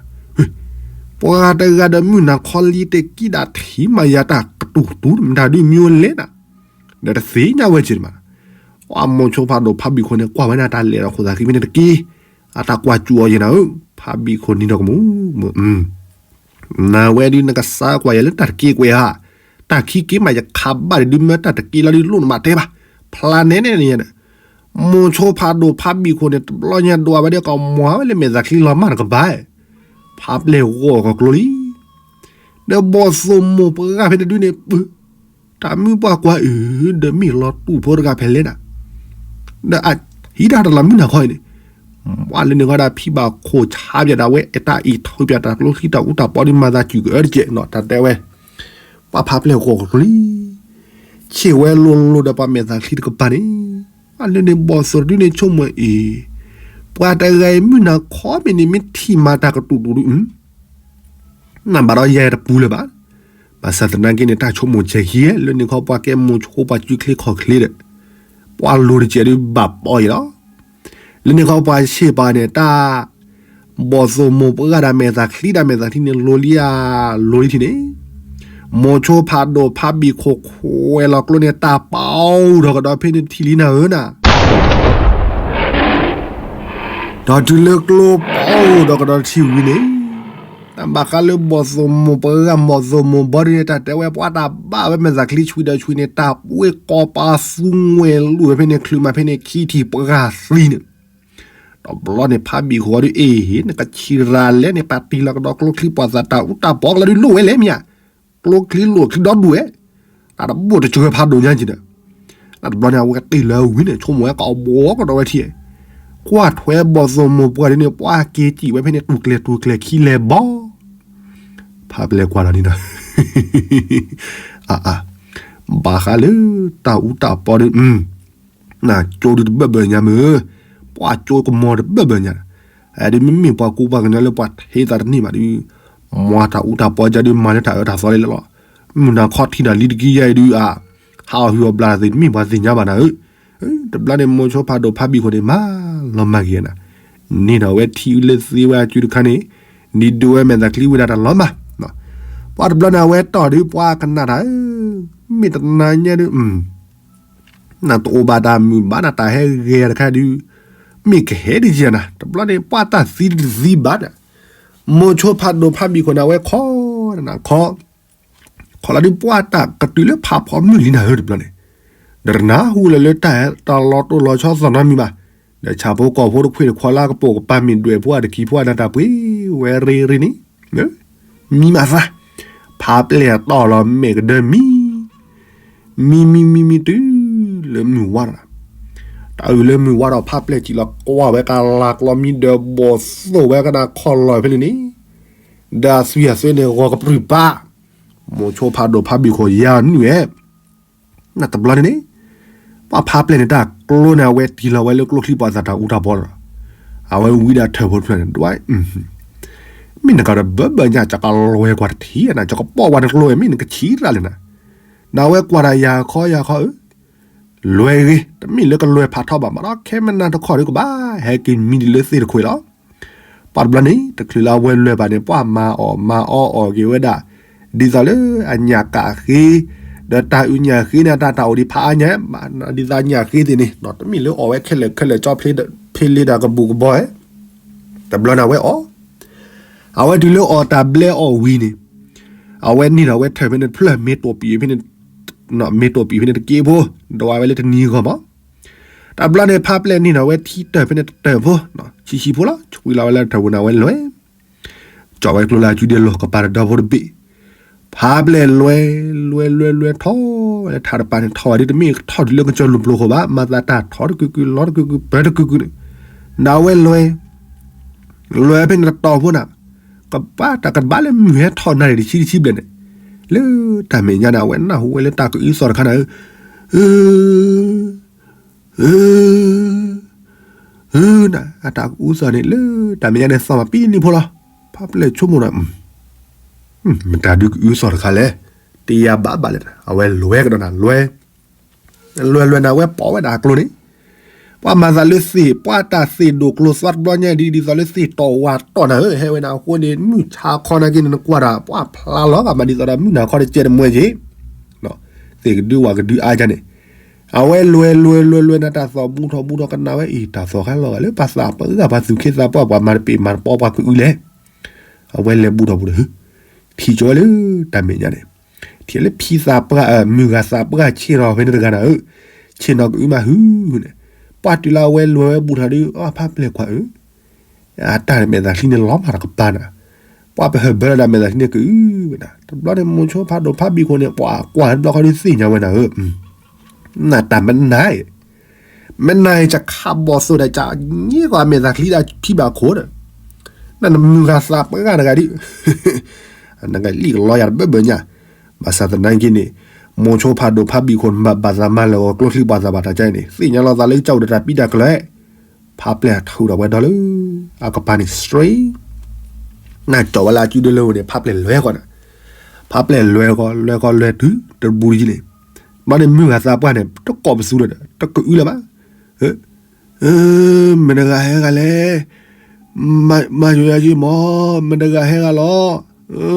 ပှၤတဂၤဒီးမုၢ်နၤခီလံတကံဒၣ်ထံမၤယၤတၢ်ကတူၢ်တူၢ်မတၤဒုးမံဝဲလဲၣ်နၤ ဒီးတသ့ၣ်ညါဝဲက့ၤမး ပှၤမိၤဆိဖးဒိၣ်ဖးဘံၣ်ခိၣ်န့ၣ် ကွၢ်ဝဲနၤတၢ်လဲၤဒီးခိၣ်သးဃံမ့ၢ်န့ၣ်တက့ၢ် အတၢ်ကွၢ်စူၣ်အီၤယဲၢ်နၤဧၢ ဖးဘံၣ်ခိၣ်နံၤဒီးကမူၣ် နဝဲဒုးနကစၢ်ကွၢ်ယဲၢ်လၢတၢ်တက့ၢ်ကွဲးဧါ, တၢ်ခံက့ၤမးယခးဘၣ်ဒုးမၢတၢ်တက့ၢ်လီၤဒုးလိၣ်နဘၣ်တဲဘၣ်, ဖျါနဲန့ၣ်န့ၣ်, မိၤဆိဖးဒိၣ်ဖးဘံၣ်ခိၣ်န့ၣ် တဘျီညါဒွးဝဲဒၣ်ကမွၤဝဲလၢမဲာ်သးချံလီၤမၢ်တကပၤ, ဖးပျဲၢ်ဂီၢ်ကကျိလံ ဒီးဘီၣ်သိၣ်မိၢ်ပှၢ်ဖဲန့ၣ်ဒုးန့ၣ် ပၢ်, တၢ်မုၢ်ပှၢ်ကွၢ်အုး ဒီးမ့ၢ်လီၤတူာ်ဖိတဂၤဖဲလဲၣ်နၤ, ဒီးအဟံးတၢ်တလီၤမုၢ်နၤခီအံၤန့ၣ်, ပှၤလၢန့ၣ်ဃီဒၣ်ဖံဘၣ်ခိၣ်ဆါပၠးဒၣ်ဝဲ အတၢ်အံးထီၣ်ပၠးတၢ်ကျိချံတၢ်အူတၢ်ပီဒုးမၤသးစူၤကအၢတကဲးနီၤ တၢ်တဲဝဲ, ပှၤဖးပျဲၢ်ဂီၢ်ကကျိလံ ဆ့ၣ်ဝဲလိၤလိၤဒီးပှၤမဲာ်သးချံတကပၤန့ၣ်, ပှၤလၢန့ၣ်ဘီၣ်သိၣ်တဒုန့ၣ်ဆိကမိၣ်အံၤ, ပှၤတဂၤအံၤမုၢ်နၤခီမ့ၢ်န့ၣ်မ့ၢ်ထံၣ်မၤတၢ်ကတူာ်တူာ်ဒုး နဘၣ်ဒီးယၤတပူၤလၢၤဘၣ်. ဘၣ်ဆၣ်သနာ်က့န့ၣ် တၢ်ဆိကမိၣ်ဆဲးဟံး လၢန့ၣ်ခီပှၤကဲမိၤဆိပှၤစုချ့ခီၣ်ချ့ဒီး, ပှၤလိၤတကဲးဒုးဘၣ်ပီအံၤလီၤ. လၢန့ၣ်ခီပှၤဆ့ၣ်ပၤန့ၣ် တၢ်ဘီၣ်သိၣ်မိၢ်ပှၢ်ဒၣ်မဲာ်သးချံဒၣ်မဲာ်သးချံန့ၣ် လိၤလံဧါ, လိၤလံထံန့ၣ်, မိၤဆိဖးဒိၣ်ဖးဘံၣ်ခိၣ်ခွဲးလီၤကျိန့ၣ် တၢ်ပီထီၣ်ကဒီးဖဲန့ၣ်ထံၣ်လံနၤဧၢနၤ ဒီးတုၤလၢကျိပီဒီးကဒီးထံၣ်ဝံၤန့ၣ်, တၢ်ဘၣ်ဃးလၢဘီၣ်သိၣ်မိၢ်ပှၢ်ဘီၣ်သိၣ်မိၢ်ဘီဒုးန့ၣ် တၢ်တဲဝဲပှၤတၢ်ဘၣ်ဝဲမဲာ်သးချံဆွံဒီးဆွံန့ၣ် တၢ်ပှ့ၤကိးပသူငွဲၣ်လိာ်ဝဲဖဲန့ၣ် ချုးမးဖဲန့ၣ်ခံထံၣ်ပှၤသံန့ၣ်, တဘျီန့ၣ်ဖးဘံၣ်ဃိဒုးအ့ၣ် နကဆံးရၤလဲၣ်န့ၣ် ပာ်တံၢ်လီၤကဒီးကျိချံပှၤသးတၢ်အူတၢ်ပီကလၢဒုးလိၣ်ဝဲလဲၣ်မ့ၢ်ဧါ, ကျိချံလိၣ်ချံဒီဒူၣ်ဝဲ တၢ်တဘိၣ်တစှၤဖးဒိၣ်ညါက့ၤဒီး, တဘျီန့ၣ် အဝဲကတ့ၢ်လၢဝံၤန့ၣ် ဆိကမိၣ်ဝဲကအီၣ်ဘှီကဒီးဝဲထံၣ်, ကွၢ်ထွဲဘီၣ်သိၣ်မိၢ်ပှၢ်ဒုးန့ၣ် ပှၤက့ၤစံၣ်ဝဲဖဲန့ၣ် တူၢ်ကျဲၤတူၢ်ကျဲၤခံလဲၤဘီ ဖးပျဲၢ်ကွၢ်လီၤန့ၣ်ဒီး, အါအါ, ဘၣ်ဃးလၢတၢ်အူတၢ်ပီဒုး, နကၠိဒုးတဘၢၣ်ဘၢၣ်ညါမ့ၢ်, ပှၤကၠိကမီၤတဘၢၣ်ဘၢၣ်ညါ, အဒုးမ့မ့ၢ်ပှၤကူပှၤကညီလၢပှၤထ့သးတန့ၢ်ဘၣ်ဒုး, မၤတၢ်အူတၢ်ပီကၢဒုးမၤလၢတၢ်အၢတၢ်သီလံလီၤ, မုၢ်နၤခီထံနၤလံတကံယါအံၤဒုးအါ, ဟးအီၣ်ဟုၣ်အီၣ်ဘျးသ့ၣ်တမ့ၢ်ပှၤသ့ၣ်ညါဘၣ်နၤဧၢ, တဘျီန့ၣ်မိၤဆိဖးဒိၣ်ဖးဘံၣ်ခိၣ်န့ၣ် မၤလီၤမၢ်က့ၤနၤ, န့ၢ်ဒီးဝဲထံၣ်လၢသ့ဝဲအစုတခါန့ၣ်, ဒ်ဒိဝဲမဲာ်သးချံဝံၤဒၣ်တၢ်လီၤမၢ်, ပှၤတဘျီန့ၣ်အဝဲတီၢ်ဒုးပှၤကနၣ်တၢ်ဧၢ, မ့ၢ်တနၤညါဒုး နတအိၣ်ဘၣ်တၢ်မုာ်ဘၣ်နၤ တၢ်ဟဲဂဲၤတခါဒုး, မ့ၢ်ကဟဲဒ်ယဲနၤ တဘျီန့ၣ် ပှၤတၢ်သံတသံဘၣ်ဒီး, မိၤဆိဖးဒိၣ်ဖးဘံၣ်ခိၣ်န့ၣ် အဝဲခိးနၤခိး, ခိးလီၤဒုးပှၤတၢ်ကတုၤလၢဖးဖီမုၢ်လံနၤဧၢတဘျီန့ၣ်, ဒီးတနၢ်ဟူလၢၤလၢတၢ်ဟဲတၢ်လီၤတိၢ်လီၤဆီသီၣ်နီတမံၤဘၣ်, ဒီးဆၣ်ဖိကီၢ်ဖိတခွ့ၣ်တခွါလၢကပိာ်ကပၤမ့ၢ်ဒွဲၣ်ဖိအတကံၤဖိအနၢ်တၢ်ပှ့ၤဝဲရ့ရ့န့ၣ်, မံမးသး, ဖးပျဲၢ်တီၢ်လီၤမဲာ်ကဒၢမံ မံမံမံမံတုၤ တၢ်အုၣ်လၢမုၢ်ဝါဒီး, တၢ်အုၣ်လၢမုၢ်ဝါဒီး ဖါပျဲၢ်စံးလီၤကွၢ်ဝဲကလၤကျီမံဒီး ဘီၣ်သိၣ်ဝဲကနၣ်ခီၣ်လီၤဖဲန့ၣ်န့ၣ်, ဒီးအသွံၣ်အသွဲန့ၣ် ဂီၤကပြုၢ်ပၢ်, မိၤဆိဖးဒိၣ်ဖးဘံၣ်ခိၣ်ယါနုၢ်ဝဲ နတဘျီန့ၣ်န့ၣ်, ပှၤဖါပျဲၢ်န့ၣ် တၢ်ကျိန့ၣ် အဝဲတ့ၢ်လီၤဝဲလၢကျိချံပှၤသးတၢ်အူတၢ်ပီဒီး, အဝဲဝံဒၣ်ထၢၣ်ဖိတဖျၢၣ်န့ၣ် ဒွဲ, မ့ၢ်နကဒီးဘၢဘၢညါ ကကလွဲၤကွၢ်တထံၣ်နၤ, ကကပိာ်ကွၢ်နကျိဝဲ မ့ၢ်နကဆံးတၢ်လဲၣ်နၤ, နဝဲကွၢ်တၢ်ယၤခီယၤခီဧၢ, လွဲဂ့ၤ, တမ့ၢ်လၢကလွဲၤဖးထီဘၣ် မးဒီးခဲမနၤတခီဒီးကဘၣ် ဟဲက့ၤမံဒ်လၢသ့ၣ်တခွဲးလီၤ. ပှၤတဘျီန့ၣ် တချုးလၢအဝဲလွဲၤဘၣ်န့ၣ် ပှၤမၤအီၣ်မၤအီအီၣ်က့ၤဝဲဒၣ်, ဒ်သိးလၢအညၣ်ကးဃ့, ဒီးတၢ်အုၣ်ညၣ်ဃ့န့ၣ် တၢ်တၢ်အိၣ်ဒံးဖးအါညါ, ဒ်သိးညၣ်ဃ့သ့ၣ်န့ၣ် တမ့ၢ်လၢအီၣ်ဝဲခဲလၢာ်ခဲလၢာ်ကၠီဖ့လ့ဒၣ်ကဘူၣ်ကဘီဧဲ, တဘျီန့ၣ်အဝဲအီၣ်, အဝဲတုၤလၢအီၣ်တၢ်ဘျဲအီၣ်ဝံၤန့ၣ်, အဝဲန့ၢ်ဒီးအဝဲထၢၣ်ဖဲန့ၣ်တဖျၢၣ် မ့ၢ်တိာ်ပံာ်ဖဲန့ၣ်, မ့ၢ်တိာ်ပံာ်ဖဲန့ၣ်တက့ၢ်ဖိ, ဒွးဝဲလၢတနံၤဂီၢ်မး, တဘျီန့ၣ် ဖါပျဲၢ်န့ၢ်ဒီးအဝဲထံတၢၣ်ဖဲန့ၣ်တတၢၣ်ဖိ, ဆံးဆံးဖိလီၤ, ဆွံလီၤဝဲလၢထၢၣ်ပူၤန့ၣ် အဝဲလဲၤ ကၠီၣ်ဝဲကျိလၢအစုဒ့လိၤ ကပၤတဒီဖိတဘ့ၣ်, ဖါပျဲၢ်လွဲၤ, လွဲၤလွဲၤလွဲၤထီၣ်ဝဲလၢထးတပၤန့ၣ် ထီၣ်ဝဲဒ်တမ့ၢ်ထီၣ်တုၤလၢကစၢၢ်လူၤပျိၤဃိဘၣ်, မၤသးတၢ်ထီၣ်တကုာ်ကုာ်လီၤတကုာ်ကုာ်ပၢတကုာ်ကုာ်န့ၣ်, ဒီးအဝဲလွဲၤ, လွဲၤဖဲန့ၣ်တတီၤဖိန့ၣ်, ကဘၣ်တၢ်ကဘၣ်လၢမုၢ်ဟဲထီၣ်နၤန့ၣ် တဆံတဆံဘျဲၣ်န့ၣ်, လၢတၢ်မဲာ်ညါန့ၣ် အဝဲနၢ်ဟူဝဲလၢတၢ်ကအုသီၣ်တခါန့ၣ်, အ အ အ န အတၢ်ကအုသီၣ်န့ၣ် လၢတၢ်မဲာ်ညါန့ၣ် သီၣ်မးပံနံၤဖိလီၤ, ဖါပျဲၢ်ဆိကမိၣ်ဒီး, မတၤဒုကအုသီၣ်တခါလဲၣ်, တယၤဘၣ်ဘၣ်လဲၣ်, အဝဲလွဲၤကဒီးနၤလွဲၤ, လွဲၤလွဲၤန့ၣ် အဝဲပိာ်ဝဲဒၣ်အကျိန့ၣ်, ပှၤမၤသးလၢသ့ၣ် ပှၤတၢ်သ့ၣ်ဒိၣ်ကျိၤသွါတဘျီညါဒ် ဒ်သိးလၢသ့ၣ်တီၢ်ဝါတီၢ်နၤဧၢ, ဟဲဝဲန့ၣ်အဃိန့ၣ် မုၢ်ဆါခီနာ်က့န့ၣ် နကွၢ်တၢ် ပှၤဖျါလီၤဂာ်မးဒ်သိးဒီးမုၢ်နၤခီတကဲတမှဲက့ၤ သ့ၣ်ကဒုဝၣ်ကဒုအါကန့ၣ်, အဝဲလွဲၤလွဲၤလွဲၤလွဲၤန့ၣ် တၢ်သီၣ်ဘူးထီၣ်ဘူးထီၣ်ကနၣ်ဝဲအံၤ တၢ်သီၣ်ခါလီၤဂာ်လၢပှၤသးပှၢ်ဂၤ ပှၤသူၣ်ခ့သးပှၢ် ပှၤမၤတပ့ၤမၤတပီပှၤကအုလဲၣ်, အဝဲလဲၤဘူးထီၣ်ဘူးထီၣ် ထံၣ်ကၠီဝဲလၢတၢ်မဲာ်ညါန့ၣ်, ထံၣ်လၢဖံသးပှၢ် မုၢ်ဂၤသးပှၢ်ဆ့ၣ်နီၤဖဲန့ၣ်တဂၤနၤဧၢ, ဆ့ၣ်နီၤကအုမးဟုန့ၣ်, ပှၤတုၤလၢအဝဲလွဲၤဝဲဘူးထီၣ်ဒီး အဖါပျဲၢ်ခွါဧၢ အတၢ်မဲာ်သးချံန့ၣ်လီၤမးတကပၤနၤ, ပှၤပဟၢၣ်ဘၢလီၤဒၣ်မဲာ်သးချံန့ၣ်ကအုဝဲဒၣ်, တဘျီန့ၣ်မိၤဆိဖးဒိၣ်ဖးဘံၣ်ခိၣ်န့ၣ် ပှၤကွၢ်တဘျီဃီဒီးသ့ၣ်ညါဝဲနၤဧၢ, နတၢ်မနၤအံၤ, မနၤအံၤ ကခးဘီၣ်သိၣ်ဒီး ကညဲကီးအမဲာ်သးချံဒၣ်ဖံဘၣ်ခိၣ်ဒီး, နနမုၢ်ဂၤသးပှၢ်တဂၤဒ် နကလံၣ်ကလီယၤတဘၢဘၢညါ, ဘၣ်ဆၣ်သနာ်က့န့ၣ်, မိၤဆိဖးဒိၣ်ဖးဘံၣ်ခိၣ် ဘၣ်သးမၤလၢာ်ဂီၤကျိချံပှၤသးဘၣ်တၢ်ကါအံၤန့ၣ် သ့ၣ်ညါလီၤသးလၢကစၢ်အိၣ်ဒီးတၢ်ပံးတၢ်ကျၢၤ, ဖါပျဲၢ်ထုးထီၣ်ဝဲဒီလၢ အကပၤန့ၣ် straight နကၠီၣ်ဝဲလၢအစုဒ့လၢဝဲန့ၣ် ဖါပျဲၢ်လွဲၤဃီန့ၣ်, ဖါပျဲၢ်လွဲၤဃီ လွဲၤဃီလွဲၤတုၤတဘူးတယံၤန့ၣ်, ဘျီန့ၣ်မုၢ်ဂၤသးပှၢ်န့ၣ် တကိးပသူလၢၤဒီး တကအုလၢၤဘၣ်, မတၤတဂၤဟဲဂၤလဲၣ်, မၤစၢၤယၤက့ၤမး, မတၤတဂၤဟဲဂၤလီၤ,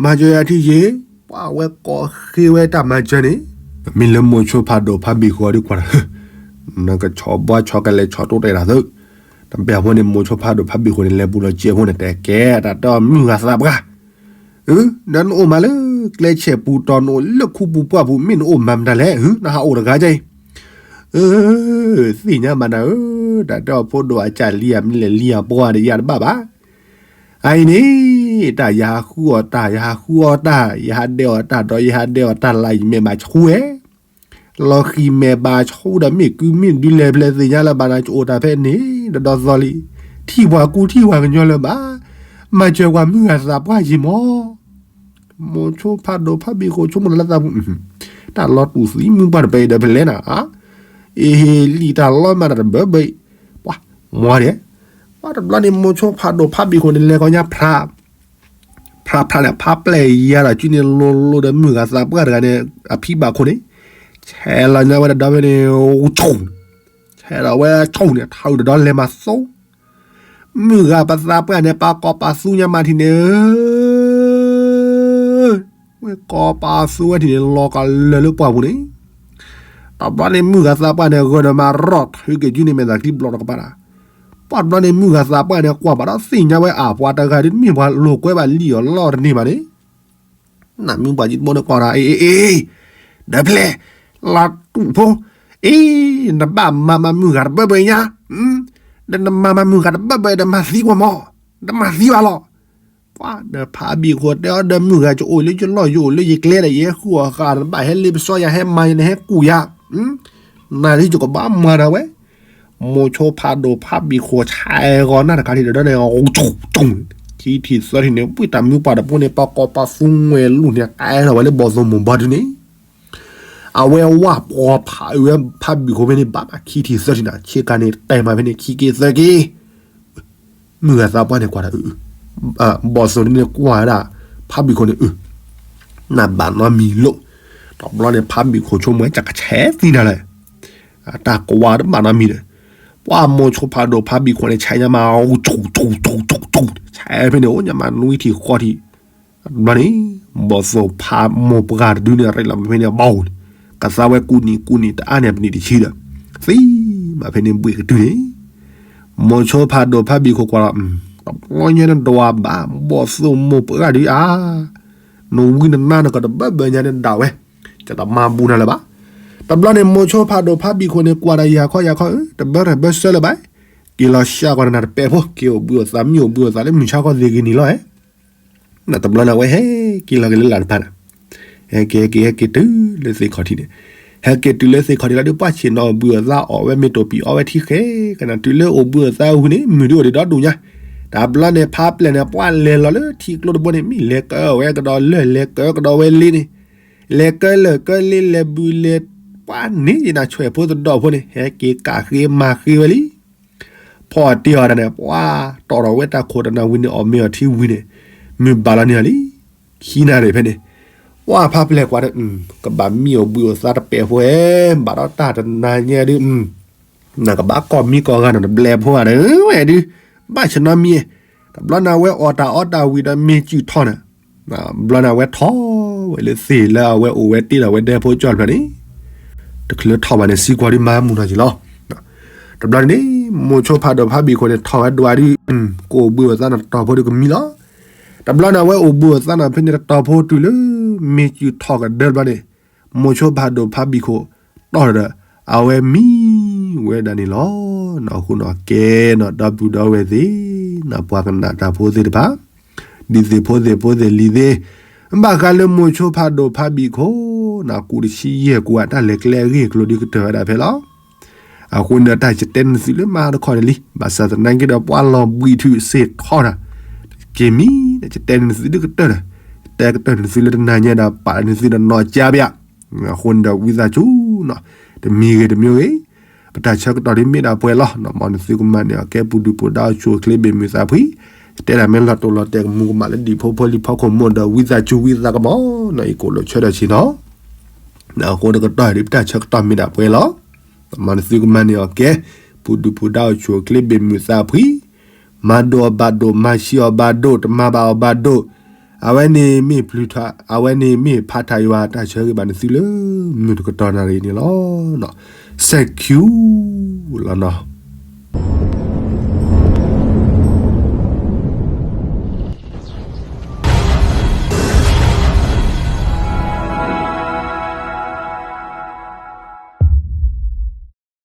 မၤစၢၤယၤထံၣ်က့ၤ, ပှၤဝဲကိးဃ့ဝဲတၢ်မၤစၢၤန့ၣ်, မ့ၢ်လၢမိၤဆိဖးဒိၣ်ဖးဘံၣ်ဃီဒ်ကွၢ်ဒီး, နကဆီဘှါဆီကလဲၤဆီတိတဲတၢ်သု, တဘျီအဃိန့ၣ် မိၤဆိဖးဒိၣ်ဖးဘံၣ်ဃီန့ၣ် လဲၤဘူးလီၤကဲးဖိန့ၣ် တဲကဲတၢ်တဲအီၤမုၢ်ဂၤသးပှၢ် ဒီးနအိၣ်မးလၢကျဲဆဲးပူၤတီၤ နအိၣ်လၢခူပူၤပှၢ်ပူၤ မ့ၢ်နအိၣ်မၤမတၤလဲၣ်, နဟးအိၣ်တဂၤကအံၤ, သ့ၣ်ညါမးနၤဧၢ, တၢ်တဲအီၤဖိဒိၣ်အကၢ်လံဧါ မ့ၢ်လဲၤလံဧါ ပှၤဒီးယၤတဘၣ်ဘၣ်, အအံၤန့ၣ်, တၢ်ယဟးဃုအီၣ်တၢ် ယဟးဃုအီၣ်တၢ် ယဟးဒဲးအီၣ်တၢ်ဒီး ယဟးဒဲးအီၣ်တၢ်လၢယမဲာ်ဘၣ်ဆှူဝဲ လီၤဃံၤမဲာ်ဘၣ်ဆှူဒီး မ့ၢ်ကုမ့ၢ်ဒုးလဲၤဖဲလဲၣ်သ့ၣ်ညါလၢၤဘၣ်နၤ ကအိၣ်တၢ်ဖဲန့ၣ် တဒီသီလံ, ထံၣ်ပှၤကူထံၣ်ပှၤကညီလၢၤဘၣ်, မၤစၢၤပှၤမုၢ်ဂၤသးပှၢ်ယံၤမး, မိၤဆိဖးဒိၣ်ဖးဘံၣ်ဃိ ဆိကမိၣ်လၢသးပူၤ, တၢ်လီၤတူာ်သံမုၢ်ပှၢ်တပဲအံၤဒီးဖဲလဲၣ်နၤ, အ့ဟ့လံာ်တၢ်လီၤမးတၢ်တဘၢဘၢအံၤ, ပှၤမီၤဒဲး, ပှၤတဘျီန့ၣ်မိၤဆိဖးဒိၣ်ဖးဘံၣ်ဃိန့ၣ် လဲၤကီညါဖြး ဖြးဖြးန့ၣ် ဖါပျဲၢ်ယၤဒီးစုန့ၣ် လိၤလိၤဒီးမုၢ်ဂၤသးပှၢ်တဂၤန့ၣ် အဖံဘၣ်ခိၣ်န့ၣ်, ဆဲးလီၤညါဝဲတဒီဖဲန့ၣ်, ဆဲးဒီးဝဲဆိၣ်န့ၣ် ထးအုးတဒီလဲၤမၤသိ, မုၢ်ဂၤပသးပှၢ်န့ၣ် ပာ်ကီၤပာ်သူညါမးထံၣ်န့ၣ် ဝဲကီၤပာ်သူဝဲထံၣ်န့ၣ် လီၤကလၢာ်လၢပှၢ်ပူၤန့ၣ်, တဘျီန့ၣ်မုၢ်ဂၤသးပှၢ်န့ၣ် ဂၢၢ်ဒီးမၤရီၣ်ထုးက့ၤစုန့ၣ် မဲာ်သးချံဘျီတကပၤဒၣ်, ပှၤတဘျီန့ၣ်မုၢ်ဂၤသးပှၢ်န့ၣ် ကွၢ်ဘၣ်ဒီးသ့ၣ်ညါဝဲအၢ်ပှၤတဂၤဒ်မ့ၢ်ပှၤလိာ်ကွဲဘၣ်လံအီၤလီၤတန့ၢ်ဘၣ်န့ၣ် နမ့ၢ်ပှၤယံၤတဘိန့ၣ်ကီးဒီး အ့ အ့ အ့ ဒီးဖဲလဲၣ် လီၤတူာ်ဖိ, အ့ နဘၣ်မၤမၤမုၢ်ဂၤတဘၢဘၢညါ, ဒီးနမၤမၤမုၢ်ဂၤတဘၢဘၢဒီးမၤသံကွၢ်မး, တမၤသံဘၣ်လီၤ. ပှၤဒီးဖးဘံၣ်ဃိတဲအီၤဒီးမုၢ်ဂၤ ယအိၣ်လၢယလီၢ် ယအိၣ်လၢယကျဲဒီး ယဟဲဃုအီၣ်ဃာ် နဘၣ်ဟဲလ့ပစီယၤ ဟဲမၤယၤ နဟဲကူၣ်ယၤ, နၤဒ်ယကဘၣ်မၤနၤဝဲ, မိၤဆိဖးဒိၣ်ဖးဘံၣ်ခိၣ်ဆဲးဂီၤနၢ်တခါထံၣ်ဒီးန့ၣ် ခံထံၣ်သၢထံၣ်န့ၣ် ဝံတၢ်မံပှၢ်တဘိန့ၣ် ပှၤကိးပှၤသူငွဲၣ်လူၢ်န့ၣ် ကဲထီၣ်ဝဲလၢဘီၣ်သိၣ်မိၢ်ဘီဒုန့ၣ် အဝဲဝၢ်ပှီၤဖးအုးဝဲဖးဘံၣ်ခိၣ်ဖဲန့ၣ် ဘၣ်ဘၣ်ခံထံၣ်သၢထံၣ်နၤ ဆ့ကၤန့ၣ် တဲမးဖဲန့ၣ် ခံက့သၢက့ မုၢ်ဂၤသးပှၢ်န့ၣ်ကွၢ်ဒီး ဘီၣ်သိၣ်ဒုန့ၣ်ကွၢ်ဝဲဒၣ် ဖးဘံၣ်ခိၣ်န့ၣ် အုး နဘၣ်နီတမံၤလိာ်, တဘျီန့ၣ် ဖးဘံၣ်ခိၣ်ဆိကမိၣ် ကဆဲးသံနၤလဲၣ်, တၢ်ကွၢ်တဘၣ်နီတမံၤဒီး ပှၤမိၤဆိဖးဒိၣ်ဖးဘံၣ်ခိၣ်န့ၣ် ဆဲးညါမး ဆဲးဖဲန့ၣ် အိၣ်ညါမးနွံထံၣ်ဃီထံၣ် တဘျီန့ၣ် ဘီၣ်သိၣ်ဖးမိၢ်ပှၢ်တဒုန့ၣ် ရ့လီၤမးဖဲန့ၣ် ဘီၣ်န့ၣ် ကသါဝဲကူနံၤကူနံၤ တအါန့ၣ်ပနံၣ်တဆံဒီး သံမးဖဲန့ၣ်ဘှ့ၣ်ကတုၤန့ၣ် မိၤဆိဖးဒိၣ်ဖးဘံၣ်ခိၣ်ကွၢ်လီၤ, တဘျီညါနဒွးဘၣ် ဘီၣ်သိၣ်မိၢ်ပှၢ်ဒုဧါ, နဝံနနါနကတဘၢဘၢညါနဒၣ်ဝဲ, ယတမၤဘူးနၤလၢၤဘၣ်. တဘျီန့ၣ် မိၤဆိဖးဒိၣ်ဖးဘံၣ်ခိၣ်န့ၣ် ကွၢ်ဒီးယၤခီယၤခီ တဘၢရဲၣ်ဘၢဆၢလၢၤဘၣ်, က့ၤလီၤဆှၢကွၢ်နၤတပဲာ်ဖိ က့ၤအိၣ်ဘှံးအိၣ်သး မံအိၣ်ဘှံးအိၣ်သးလၢမုၢ်ဆါခီသ့ၣ်ဂ့ၤန့ၣ်လီၤ. တဘျီန့ၣ် အဝဲဟဲက့ၤလီၤက့ၤလၢလၢ်တဖၣ်န့ၣ်, ဟဲက့ၤဟဲက့ၤဟဲက့ၤတုၤလၢသ့ၣ်ခီၣ်ထံးန့ၣ်, ဟဲက့ၤတုၤလၢသ့ၣ်ခီၣ်ထံးလီၤဒုး ပှၢ်ဆ့ၣ်နီၤအိၣ်ဘှံးအိၣ်သးအီၣ်ဝဲမ့ၢ်တိၢ်ပံၤအီဝဲထံဃဲ, ကနၣ်တုၤလၢအိၣ်ဘှံးအိၣ်သးဝံၤန့ၣ် မုၢ်ဒုးအိၣ်ဒံးဒီဒူၣ်ညါ, တဘျီန့ၣ် ဖးပျဲၢ်န့ၣ် ပှၢ်လဲၤလီၤလၢထံကျိတဘိန့ၣ် မ့ၢ်လဲၤကၢဝဲကဒီးလၢၢ် လဲၤကၢကဒီးဝဲလ့န့ၣ်, လဲၤကၢလၢၢ်ကၢလ့လဲၤဘုးလဲၤ, ပှၢ်န့ၣ်ယနၢ်ဆွဲၣ်ဖိသဒီၣ်ဖိန့ၣ် ဟဲက့ၤကးဃ့မၤဃ့ဝဲလံ ဖီၣ်တ့ၢ်အီၤဒၣ်န့ၣ် ပှၤတီၣ်ထီၣ်ဝဲတၢ်ခိၣ်တနၢ်ဝံၤန့ၣ် အီၣ်မ့ၤအီထံဝံၤန့ၣ်, မုၢ်ဘၣ်လီၤန့ၢ်အီၤလံ. ခံနၣ်ရံၣ်ဖဲန့ၣ်, ပှၢ်ဖးပျဲၢ်ကွၢ်ဒီး ကဘၣ်မံအိၣ်ဘှံးအိၣ်သးတပဲာ်ဖိဧဲ, ဘၣ်ဒီးတၢ်တနၤညါဒုး, နကဘၣ်ကီၢ်မံကီၢ်ဂၤနီၤ တဘျဲၣ်ဖိဧါဒီး ဝဲဒုး, ဘၣ်ဆၢနီတမံၤ, တဘျီန့ၣ် အဝဲအီၣ်တၢ်အီတၢ်ဝံၤဒီးမ့ၢ်စုၣ်ထီၣ်န့ၣ် ဘျီန့ၣ် အဝဲထီၣ်ဝဲလၢသ့ၣ်လၢအဝဲအိၣ်ဝဲတ့ၢ်ဒီးဝဲဒဲဖိကၠီတဖျၢၣ်န့ၣ်, တချုးလၢထီၣ်ဘၣ်န့ၣ် စံကွၢ်ဒုးမၤမုာ်နီၢ်က့ၤလီၤ. တဘျီန့ၣ် မိၤဆိဖးဒိၣ်ဖးဘံၣ်ခိၣ်န့ၣ် ထီၣ်ဝဲဒွးဒုး, ကအိၣ်ဘှံးအိၣ်သးနီၤ တတီၤဖိဒုးကမံလီၤ. တဘျီန့ၣ် အဝဲအိၣ်ဘှံးအိၣ်သးနီၤဖဲန့ၣ် တတီၤဖိတုၤလၢ မ့ၢ်စုၣ်ထီၣ်ကဒၢတဘျီန့ၣ်, မိၤဆိဖးဒိၣ်ဖးဘံၣ်ခိၣ်တီၢ်ဒီး အဝဲမံဝဲဒၣ်န့ၣ်လီၤ. နီၢ်ဃိနီၢ်ကဲနီၤ ဒီပုၢ်ဒီဝဲၢ်သ့ၣ်, နီၢ်ပှၤကနၣ်တၢ်ဖိသ့ၣ်တဖၣ်, ဒ်သ့ၣ်ဖိသ့ၣ်ဖိသ့ၣ်လံၤသ့ၣ်, ဘၣ်ဃးလၢမိၤဆိဖးဒိၣ်ဖးဘံၣ်ခိၣ်, နီၢ်ကူၣ်တဆံယဲၢ်ကူၣ် အတၢ်လဲၤကျဲအဂ့ၢ်အကျိၤဒ်ကတၢၢ်ဝဲဒၣ်ဖဲလီၤ. အဃိန့ၣ်ဒီး တၢ်ယတဲန့ၢ်သုလၢမၤတခီန့ၣ်လံ, ဘၣ်ဆၣ်သနာ်က့ဒီး ပှၤလီၤဘှံးထုးစ့ၢ်ထီၣ်တၢ်, က့ၤမံ, ယတဲန့ၢ်သုဒုးကတၢၢ်ဒီး, ယတဲကတၢၢ်န့ၢ်သုလၢတနၤညါဒီး ပာ်န့ၢ်သုဒီးနီၢ်ကၠါပယါ, အဃိန့ၣ်ဒီး ဝံသးစူၤနီၤ, တမံၤဂ့ၤတမံၤဂ့ၤ, ပတၢ်ဆၢကတီၢ်ဒ်မ့ၢ်ဒၣ်ပှဲၤလီၤ, မ်နသုကမၤန့ၢ်အီၤကဲ ပူၤဒုၣ်ပူၤဒါအိၣ်ဆူၣ်အိၣ်ချ့ဘ့ၣ်မုာ်သးဖှံ, ယတဲဒၣ်မ့ၢ်လီၤတိၢ်လီၤတဲာ်ကမူၤကမၣ်လၢဒံၣ်ဖိဖိလံၤဖိခိၣ်မူဒီး ဝံသးစူၤဝံသးကမီၤနီၤ အံၤကိၣ်လိာ်ဆၢထၢၣ်ဆ့ၣ်နီၤ အဃိတကတီၢ်ဒ် ပတၢ်ဆၢကတီၢ်မ့ၢ်ဒၣ်ပှဲၤလီၤ. မ်နသုကမၤန့ၢ်အီၤကဲ, ပူၤဒုၣ်ပူၤဒါအိၣ်ဆူၣ်အိၣ်ချ့ဘ့ၣ်မုာ်သးဖှံ, မၤဒိၣ်အီၤဘၣ်ဒိၣ်, မၤဆံးအီၤဘၣ်ဒိၣ်, တမၤဘၣ်အီၤဘၣ်ဒိၣ်, အဝဲန့ၣ်မ့ၢ်ပျုၤထီၣ်, အဝဲန့ၣ်မ့ၢ်ဖးထးယွၤတၢ်ဆၢဂ့ၤဘၣ်နသုလၢ မုၢ်တကတီၢ်နၣ်ရံၣ်န့ၣ်လီၤ. စဲးခံလီၤနီၤ.